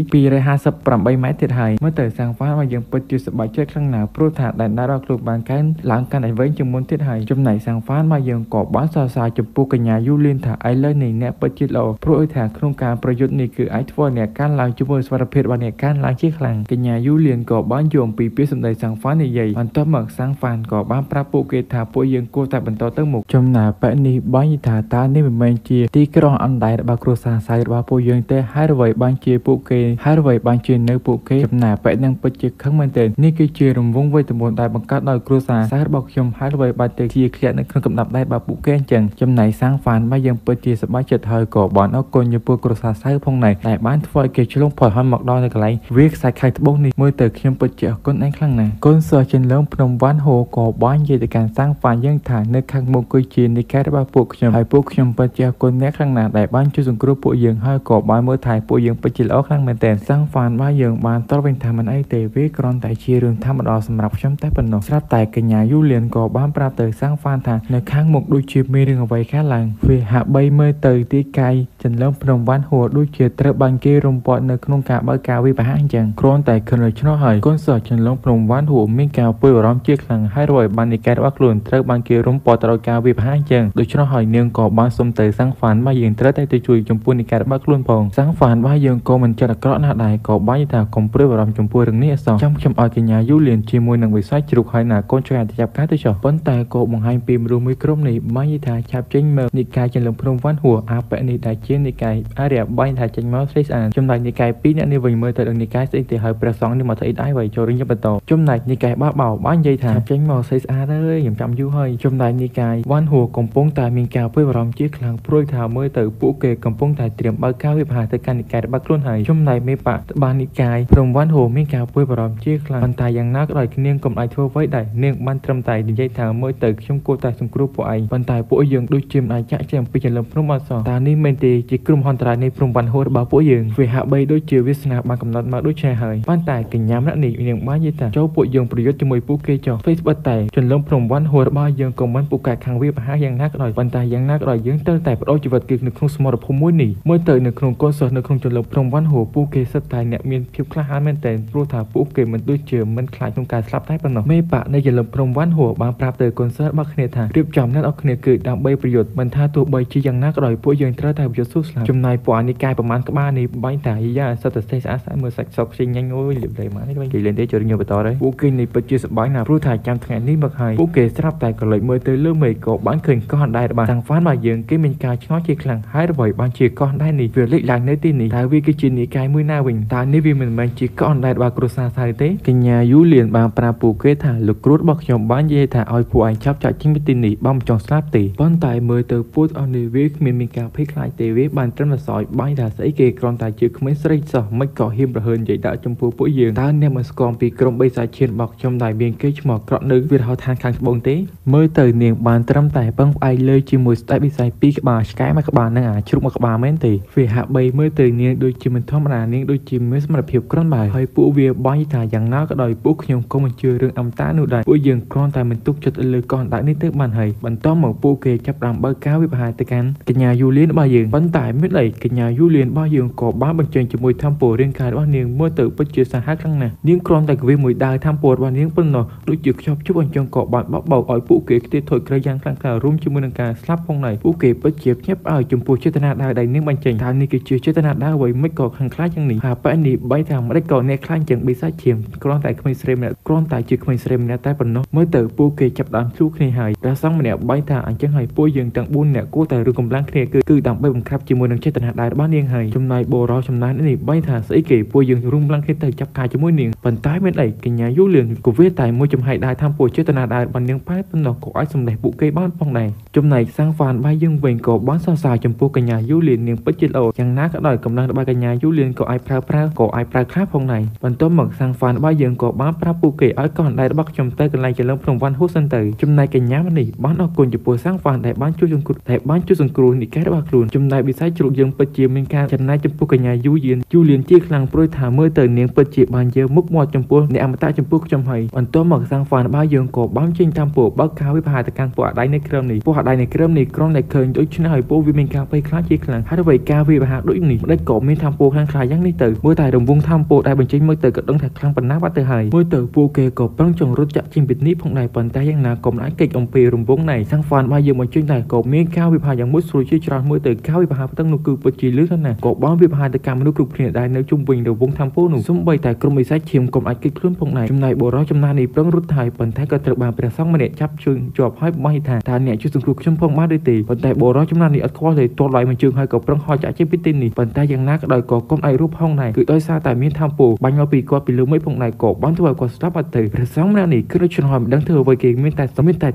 258ម៉ែត្រទៀតហើយមើលទៅសាំងហ្វានបាយយើងពិតជាសប្បាយចិត្តខ្លាំងណាស់ព្រោះថាដែនដែលរបស់ខ្លួនបានកើនឡើងកាន់តែវែងជាងមុនទៀតហើយចំណែកសាំងហ្វានបាយយើងក៏បានសរសើរចំពោះកញ្ញាយូលៀនថាឥឡូវនេះអ្នកពិតជាល្អព្រោះថាក្នុងការប្រយុទ្ធនេះគឺអាចធ្វើអ្នកកើនឡើងជាមួយសុខភាពរបស់អ្នកកើនឡើងជាខ្លាំងកញ្ញាយូលៀនក៏បានយល់អំពីពាក្យសម្ដីសាំងហ្វាននិយាយបន្ទាប់មកសាំងហ្វានក៏បានប្រាប់ពួកគេថាពួកយើងគួរតែបន្តទៅមុខចំណែកបែបនេះបាននិយាយថាតើនេះមិនមែនជាទីក្រុងអណ្ដែតរបស់គ្រួសារសៅរបស់ពួកយើងទេហើយអ្វីបានជាពួកគេហើយអ្វីបានជានៅពួកគេចំណែកបែបនឹងពិតជាខឹងមែនទែននេះគឺជារង្វង់វេទមន្តដែលបង្កើតដោយគ្រួសារសៅរបស់ខ្ញុំហើយអ្វីបានទៅជាធ្លាក់នៅក្នុងកំដាប់ដៃរបស់ពួកគេអញ្ចឹងចំណែកសាំងហ្វានមកយើងពិតជាសប្បាយចិត្តហើយក៏បានអរគុណចំពោះគ្រួសារសៅផងដែរតែបានធ្វើឲ្យគេឆ្លងផុតហើយមកដល់នៅកន្លែងវាខ្សែខែត្បូងនេះមើលទៅខ្ញុំពិតជាអរគុណឯងខ្លាំងណាស់កូនសិស្សចិនលងភ្នំវ៉ាន់ហូក៏បាននិយាយទៅកាន់សាំងហ្វានយើងថានៅខាងមុខគឺជានិកាយរបស់ពួកខ្ញុំហើយពួកខ្ញុំពិតជាអរគុណអ្នកខ្លាំងណាស់ដែលបានជួយសង្គ្រោះពួកយើងហើយក៏បានមើលថែពួកយើងពិតជាល្អខ្លាំងមែនទែនសាំងហ្វានរបស់យើងបានតបវិញថាមិនអីទេវាគ្រាន់តែជារឿងធម្មតាសម្រាប់ខ្ញុំតែប៉ុណ្ណោះស្រាប់តែកញ្ញាយូលៀនក៏បានប្រាប់ទៅសាំងហ្វានថានៅខាងមុខដូចជាមានរឿងអ្វីកើតឡើងវាហាក់បីមើលទៅទីកាយចិនលងភ្នំវ៉ាន់ហួរដូចជាត្រូវបានគេរំពាត់នៅក្នុងការបើកការវិបាកអញ្ចឹងគ្រាន់តែឃើញដូច្នោះហើយកូនសិស្សចិនលងភ្នំវ៉ាន់ហួរមានការព្រួយបារម្ភជាខ្លាំងហើយរយបាននិកាយរបស់ខ្លួនត្រូវបានគេរំពាត់ទៅដោយការវិបាកអញ្ចឹងដូច្នោះហើយនាងក៏បានសុំទៅសាំងហ្វានមកយើងត្រូវតែទៅជួយចំពោះនិកាយរបស់ខ្លួនផងសាំងហ្វានរបស់យើងក៏មិនចិត្តអាក្រក់ណាស់ដែរក៏បានថាកុំព្រួយបារម្ភចំពោះរឿងនេះអសោះចាំខ្ញុំឲ្យកញ្ញាយូលៀនជាមួយនឹងវិស័យជ្រូកហើយណាកូនឆ្កែទៅចាប់ការទៅចុះប៉ុន្តែក៏បង្ហាញពីមនុស្សមួយក្រុមនេះបាននិយាយថាឆាប់ចេញមកនិកាយចិនលំភ្នំវ៉ាន់ហួរអាប៉នេះដែលជានិកាយអារ្យបាញ់ថាចេញមកស្រីស្អាតចំណែកនិកាយពីរអ្នកនេះវិញមើលទៅដល់និកាយស្អីទៅហើយព្រះសង្ឃនេះមកស្អីដែរໄວចូលរឿងបន្តចំណែកនិកាយបាបោបាននិយាយថាឆាប់ចេញមកស្រីស្អាតអើយខ្ញុំចាំយូរហើយចំណែកនិកាយវ៉ាន់ហួរកំពុងតែមានការព្រួយបារម្ភជាខ្លាំងព្រួយថាមើលទៅពួកគេកំពុងតែត្រៀមបើកការវិបាកទៅកាន់និកាយរបស់ខ្លួនហើយចំណែកមេបកបាននិកាយព្រមវ៉ាន់ហួរមានការព្រួយបារម្ភជាខ្លាំងប៉ុន្តែយ៉ាងណាក៏ដោយនាងកុំអាចធ្វើអ្វីដែរនាងបានត្រឹមតែនិយាយថាមើលទៅខ្ញុំគួរតែសង្គ្រោះពួកឯងប៉ុន្តែពួកយើងដូចជាមិនអាចចាក់ចេញអំពីចលំភ្នំអត់សោះតើនេះមែនទេជាក្រុមហន្តរាយនៃព្រំវ៉ាន់ហួររបស់ពួកយើងវាហាក់បីដូចជាវាសនាបានកំណត់មកដូចនេះហើយប៉ុន្តែកញ្ញាម្នាក់នេះនាងបាននិយាយថាចូលពួកយើងប្រយុទ្ធជាមួយពួកគេចុះ Facebook តែចលំភ្នំវ៉ាន់ហួររបស់យើងក៏មិនពូកែខាងវាប្រហាយ៉ាងណាក៏ដោយប៉ុន្តែយ៉ាងណាក៏ដោយយើងត្រូវតែបដូរជីវិតគឺនៅក្នុងសមរភូមិមួយនេះមើលទៅនៅក្នុងកូនសិស្សនៅក្នុងចលំភ្នំវ៉ាន់ហួរពួកគេសិតតែអ្នកមានភាពក្លាហានមែនទែនព្រោះថាពួកគេមិនដូចជាមិនខ្លាចក្នុងការស្លាប់តែប៉ុណ្ណោះមេបាក់នៃចលំភ្នំវ៉ាន់ហួរបានប្រាប់ទៅកូនសិស្សរបស់គ្នាថារៀបចំអ្នកនរគ្នាគឺដើម្បីប្រយុទ្ធមិនថាទោះបីជាយ៉ាងណាក៏ដោយពួកយើងត្រូវតែប្រយុទ្ធស៊ូស្លាប់ចំណែកពួកអានិកាយប្រមាណក្បាលនេះបាញ់តាយ៉ាសិតតែស្អាតស្អាតមើលសាច់សក់ខ្ជិញញ៉ាញ់អូយលៀបលេមកនេះវិញគេលេងទេចូលញើបន្តហើយពួកគេនេះពិតជាសប្បាយណាស់ព្រោះថាចាំថ្ងៃនេះមកហើយពួកគេស្រាប់តែក៏លេចមើលទៅលើមេឃក៏បានឃើញកោះអណ្ដែតរបស់សាំងហ្វានមកយើងគេមានការឆ្ងល់ជាខ្លាំងហើយអ្វីបានជាកោះអណ្ដែតនេះវាលេចឡើងនៅទីនេះតើវាគឺជានិកាយមួយណាវិញតើនេះវាមិនមែនជាកោះអណ្ដែតរបស់គ្រួសារសៅទេកញ្ញាយូលៀនបានប្រាប់ពួកគេថាលោកគ្រូរបស់ខ្ញុំបាននិយាយថាឲ្យពួកឯងឆាប់ចាក់ចេញពីទីនេះបើមិនចង់ស្លាប់ទេប៉ុន្តែមើលទៅពួកអស់នេះវាគ្មានការភ័យខ្លាចទេវាបានត្រឹមតែសោយបាញ់ថាស្អីគេគ្រាន់តែជាក្មេងស្រីសោះមិនក៏ហ៊ានប្រហើននិយាយដាក់ចំពោះពួកយើងតើអ្នកមិនស្គាល់ពីក្រុមបិសាចឈានរបស់ខ្ញុំដែលមានគេឈ្មោះក្រក់នៅវាលហោឋានខាងត្បូងទេមើលទៅនាងបានត្រឹមតែពឹងផ្អែកលើជាមួយស្ដេចបិសាចពីរក្បាលឆ្កែមួយក្បាលនិងអាជ្រូកមួយក្បាលមែនទេវាហាក់បីមើលទៅនាងដូចជាមិនធម្មតានាងដូចជាមានសមត្ថភាពគ្រាន់បើហើយពួកវាបាញ់ថាយ៉ាងណាក៏ដោយពួកខ្ញុំក៏មិនជឿរឿងអំតានោះដែរពួកយើងគ្រាន់តែមិនទុកចិត្តលើកោះអណ្ដែតនេះទៅបានហើយបន្តមកពួកគេចាប់ផ្ដើមបើកការវិភាគទៅកាន់កញ្ញាយូលៀនរបស់យើងប៉ុន្តែមានអីកញ្ញាយូលៀនរបស់យើងក៏បានបញ្ចេញជាមួយធម្មពលរាងកាយរបស់នាងមើលទៅពិតជាសាហាវខ្លាំងណាស់នាងគ្រាន់តែកវីមួយដាវធម្មពលរបស់នាងប៉ុណ្ណោះដូចជាខ្ចប់ជប់អញ្ចឹងក៏បានបោកបោកឲ្យពួកគេខ្ទេចថយក្រោយយ៉ាងខ្លាំងក្លារួមជាមួយនឹងការស្លាប់ផងដែរពួកគេពិតជាភ្ញាក់ផ្អើលចំពោះចេតនាដាវដែលនាងបញ្ចេញថានេះគឺជាចេតនាដាវអ្វីមិនក៏ខាងខ្លាចយ៉ាងនេះហើយប៉ែនេះបីថាមិនក៏អ្នកខ្លាចជាងបិសាចឈាមគ្រាន់តែក្មេងស្រីម្នាក់គ្រាន់តែជាក្មេងស្រីម្នាក់តែប៉ុណ្ណោះមើលទៅពួកគេចាប់ដើមជួគ្នាហើយព្រះសង្ឃម្នាក់បីថាអញ្ចឹងហើយពួកយើងទាំង4នាក់គួរតែរួមកម្លាំងគ្នាគឺដើម្បីបង្ក្រាប ប្រាប់ជាមួយនឹងចេតនាដែររបស់នាងហើយចំណែកបរោចំណាននេះបីថាស្អីគេពួកយើងរុំឡើងគ្នាទៅចាប់ការជាមួយនាងប៉ុន្តែមានអីកញ្ញាយូលៀនក៏វាតែមួយចំហៃដែរថាពួកចេតនាដែររបស់នាងប៉ែប៉ុណ្ណោះក៏អាចសម្លេះពួកគេបានផងដែរចំណែកសាំងហ្វានបាយយើងវិញក៏បានសរសើរចំពោះកញ្ញាយូលៀននាងពិតជាល្អយ៉ាងណាក៏ដោយកម្លាំងរបស់កញ្ញាយូលៀនក៏អាចប្រើប្រាស់ក៏អាចប្រើខ្លះផងដែរបន្ទាប់មកសាំងហ្វានបាយយើងក៏បានប្រាប់ពួកគេឲ្យកោះអណ្ដែតរបស់ខ្ញុំទៅកន្លែងចលងភ្នំវ៉ាន់ហ៊ូសិនទៅចំណែកកញ្ញានេះបានអរគុណចំពោះសាំងហ្វានដែលបានជួយសង្គ្រោះដែលបានជួយសង្គ្រោះនិកាយរបស់ខ្លួនចំណែកវិស័យជ្រូកយើងពិតជាមានការចំណាយចំពោះកញ្ញាយូយៀនយូលៀនជាខ្លាំងព្រួយថាមើលទៅនាងពិតជាបានយកមុខមាត់ចំពោះអ្នកអមតៈចំពោះខ្ញុំហើយបន្ទាប់មកសាំងហ្វានបាយយើងក៏បានចេញតាមពួកបើកការវិភាគទៅកាន់ពួកអដៃនៅក្រុមនេះពួកអដៃនៅក្រុមនេះក្រុមដែលឃើញដូច្នេះហើយពួកវាមានការភ័យខ្លាចជាខ្លាំងហើយអ្វីការវិភាគដូចនេះមិនដេចក៏មានធម្មពលខ្លាំងខ្លាយ៉ាងនេះទៅមើលតែរង្វង់ធម្មពលដែលបញ្ចេញមកទៅក៏ដឹងថាខ្លាំងប៉ុណ្ណាបាត់ទៅហើយមើលទៅពួកគេក៏ប្រឹងចង្រត់ចាក់ចេញពីនេះផងដែរប៉ុន្តែយ៉ាងណាក៏មិនអាចគេចអំពីរង្វង់ណៃសាំងហ្វានបាយយើងបញ្ចេញដែរក៏មានការវិភាគយ៉ាងមួយស្រួលជាច្រើនមើលទៅការវិភាគទាំងនោះគឺពិតជាលឺណាស់ក៏បានវិភាគទៅកម្មមនុស្សគ្រប់គ្នាដែលនៅជុំវិញរង្វង់ធម្មពលនោះសូម្បីតែក្រុមវិស័យឈាមកុំអាចគេចខ្លួនផងដែរចំណែកបុរសចំណាស់នេះប្រឹងរត់ហើយប៉ុន្តែក៏ត្រូវបានព្រះសង្ឃម្នាក់ចាប់ជើងជាប់ហើយបោះថាតើអ្នកជួយសង្គ្រោះខ្ញុំផងបានឬទេប៉ុន្តែបុរសចំណាស់នេះអត់ខ្វល់ទេទាត់ឡៃមួយជើងហើយក៏ប្រឹងហោះចាក់ចេញពីទីនេះប៉ុន្តែយ៉ាងណាក៏ដោយក៏កុំអាចរស់ផងដែរគឺដោយសារតែមានធម្មពលបាញ់មកពីគាត់ពីលើមេឃផងដែរក៏បានធ្វើឲ្យគាត់ស្លាប់បាត់ទៅព្រះសង្ឃម្នាក់នេះគឺដូច្នោះហើយមិនដឹងធ្វើអ្វីគេមានតែ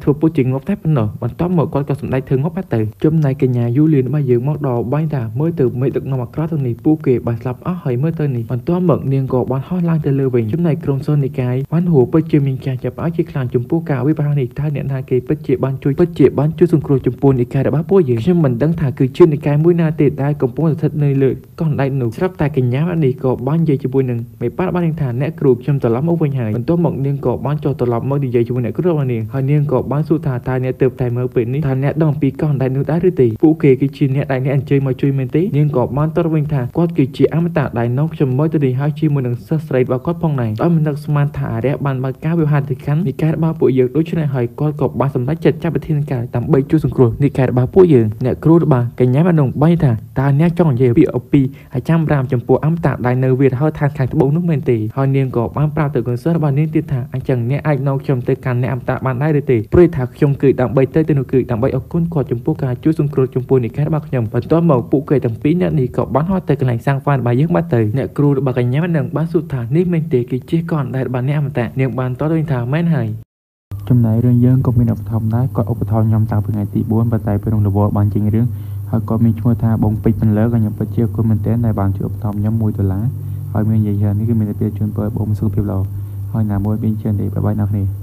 ធ្វើពុតជាងាប់តែប៉ុណ្ណោះបន្ទាប់មកគាត់ក៏សម្ដែងធ្វើងាប់បាត់ទៅចំណែកកញ្ញាយូលៀនរបស់យើងមកដល់បាញ់ថាមើលទៅមេដឹកនាំអាក្រក់ទាំងនេះពួកគេបានស្លាប់អស់ហើយមើលទៅនេះបន្ទាប់មកនាងក៏បានហោះឡើងទៅលើវិញចំណែកក្រុមសូនិកាយបានហួពិតជាមានការចាប់ឲ្យជាខ្លាំងចំពោះការវិភាគនេះតើអ្នកណាគេពិតជាបានជួយសង្គ្រោះចំពោះនិកាយរបស់ពួកយើងខ្ញុំមិនដឹងថាគឺជានិកាយមួយណាទេដែលកំពុងស្ថិតនៅលើកោះអណ្ដែតនោះស្រាប់តែកញ្ញានេះក៏បាននិយាយជាមួយនឹងមេប៉ាបានថាអ្នកគ្រូខ្ញុំត្រឡប់មកវិញហើយបន្ទាប់មកនាងក៏បានចុះត្រឡប់មកនិយាយជាមួយអ្នកគ្រូរបស់នាងហើយនាងក៏បានសួរថាតើអ្នកទើបតែមើលពេលនេះតើអ្នកដឹងអំពីកោះអណ្ដែតនោះដែរឬទេពួកគេគឺជាអ្នកដែលអ្នកអញ្ជើញមកជួយមែនទេនាងក៏បានតបវិញថាគាត់គឺជាអមតៈដែលនាំខ្ញុំមកទៅនេះហើយជាមួយនឹងសិស្សស្រីរបស់គាត់ផងដែរដោយមិននឹកស្មានថាអារក្សបានបើកការវិហារទៅកាន់និកាយរបស់ពួកយើងដូច្នេះហើយគាត់ក៏បានសម្រេចចិត្តចាប់វិធានការដើម្បីជួយសង្គ្រោះនិកាយរបស់ពួកយើងអ្នកគ្រូរបស់កញ្ញាបាននឹងបាញ់ថាតើអ្នកចង់និយាយពីអំពីអាចារ្យរាមចំពោះអមតៈដែលនៅវាលហើយឋានខាងត្បូងនោះមែនទេហើយនាងក៏បានប្រាប់ទៅកូនសិស្សរបស់នាងទៀតថាអញ្ចឹងអ្នកអាចនាំខ្ញុំទៅកាន់អ្នកអមតៈបានដែរឬទេព្រោះថាខ្ញុំគឺដើម្បីទៅនោះគឺដើម្បីអរគុណគាត់ចំពោះការជួយសង្គ្រោះចំពោះនិកាយរបស់ខ្ញុំបន្ទាប់មកពួកគេទាំងពីរអ្នកនេះក៏បានហោះទៅកន្លែងសាងហ្វានរបស់យើងបាត់ទៅអ្នកគ្រូរបស់កញ្ញានឹងបានសួរថានេះមែនទេគឺជាកោះអណ្ដែតរបស់អ្នកអមតៈនាងបានតបវិញថាមែនហើយចំណែករឿងយើងក៏មានឧបត្ថម្ភដែរគាត់ឧបត្ថម្ភខ្ញុំតាំងពីថ្ងៃទី4ប៉ុន្តែពេលនោះរវល់បានចេញរឿងហើយគាត់មានឈ្មោះថាបងពេជ្រពន្លើក៏ខ្ញុំពិតជាអរគុណមែនទែនដែលបានជួយឧបត្ថម្ភខ្ញុំ1ដុល្លារហើយមាននិយាយច្រើននេះគឺមានតែពេលជូនពរបងសុខភាពល្អហើយណាមួយមានច្រើនទេបាយបាយអ្នកគ្នា។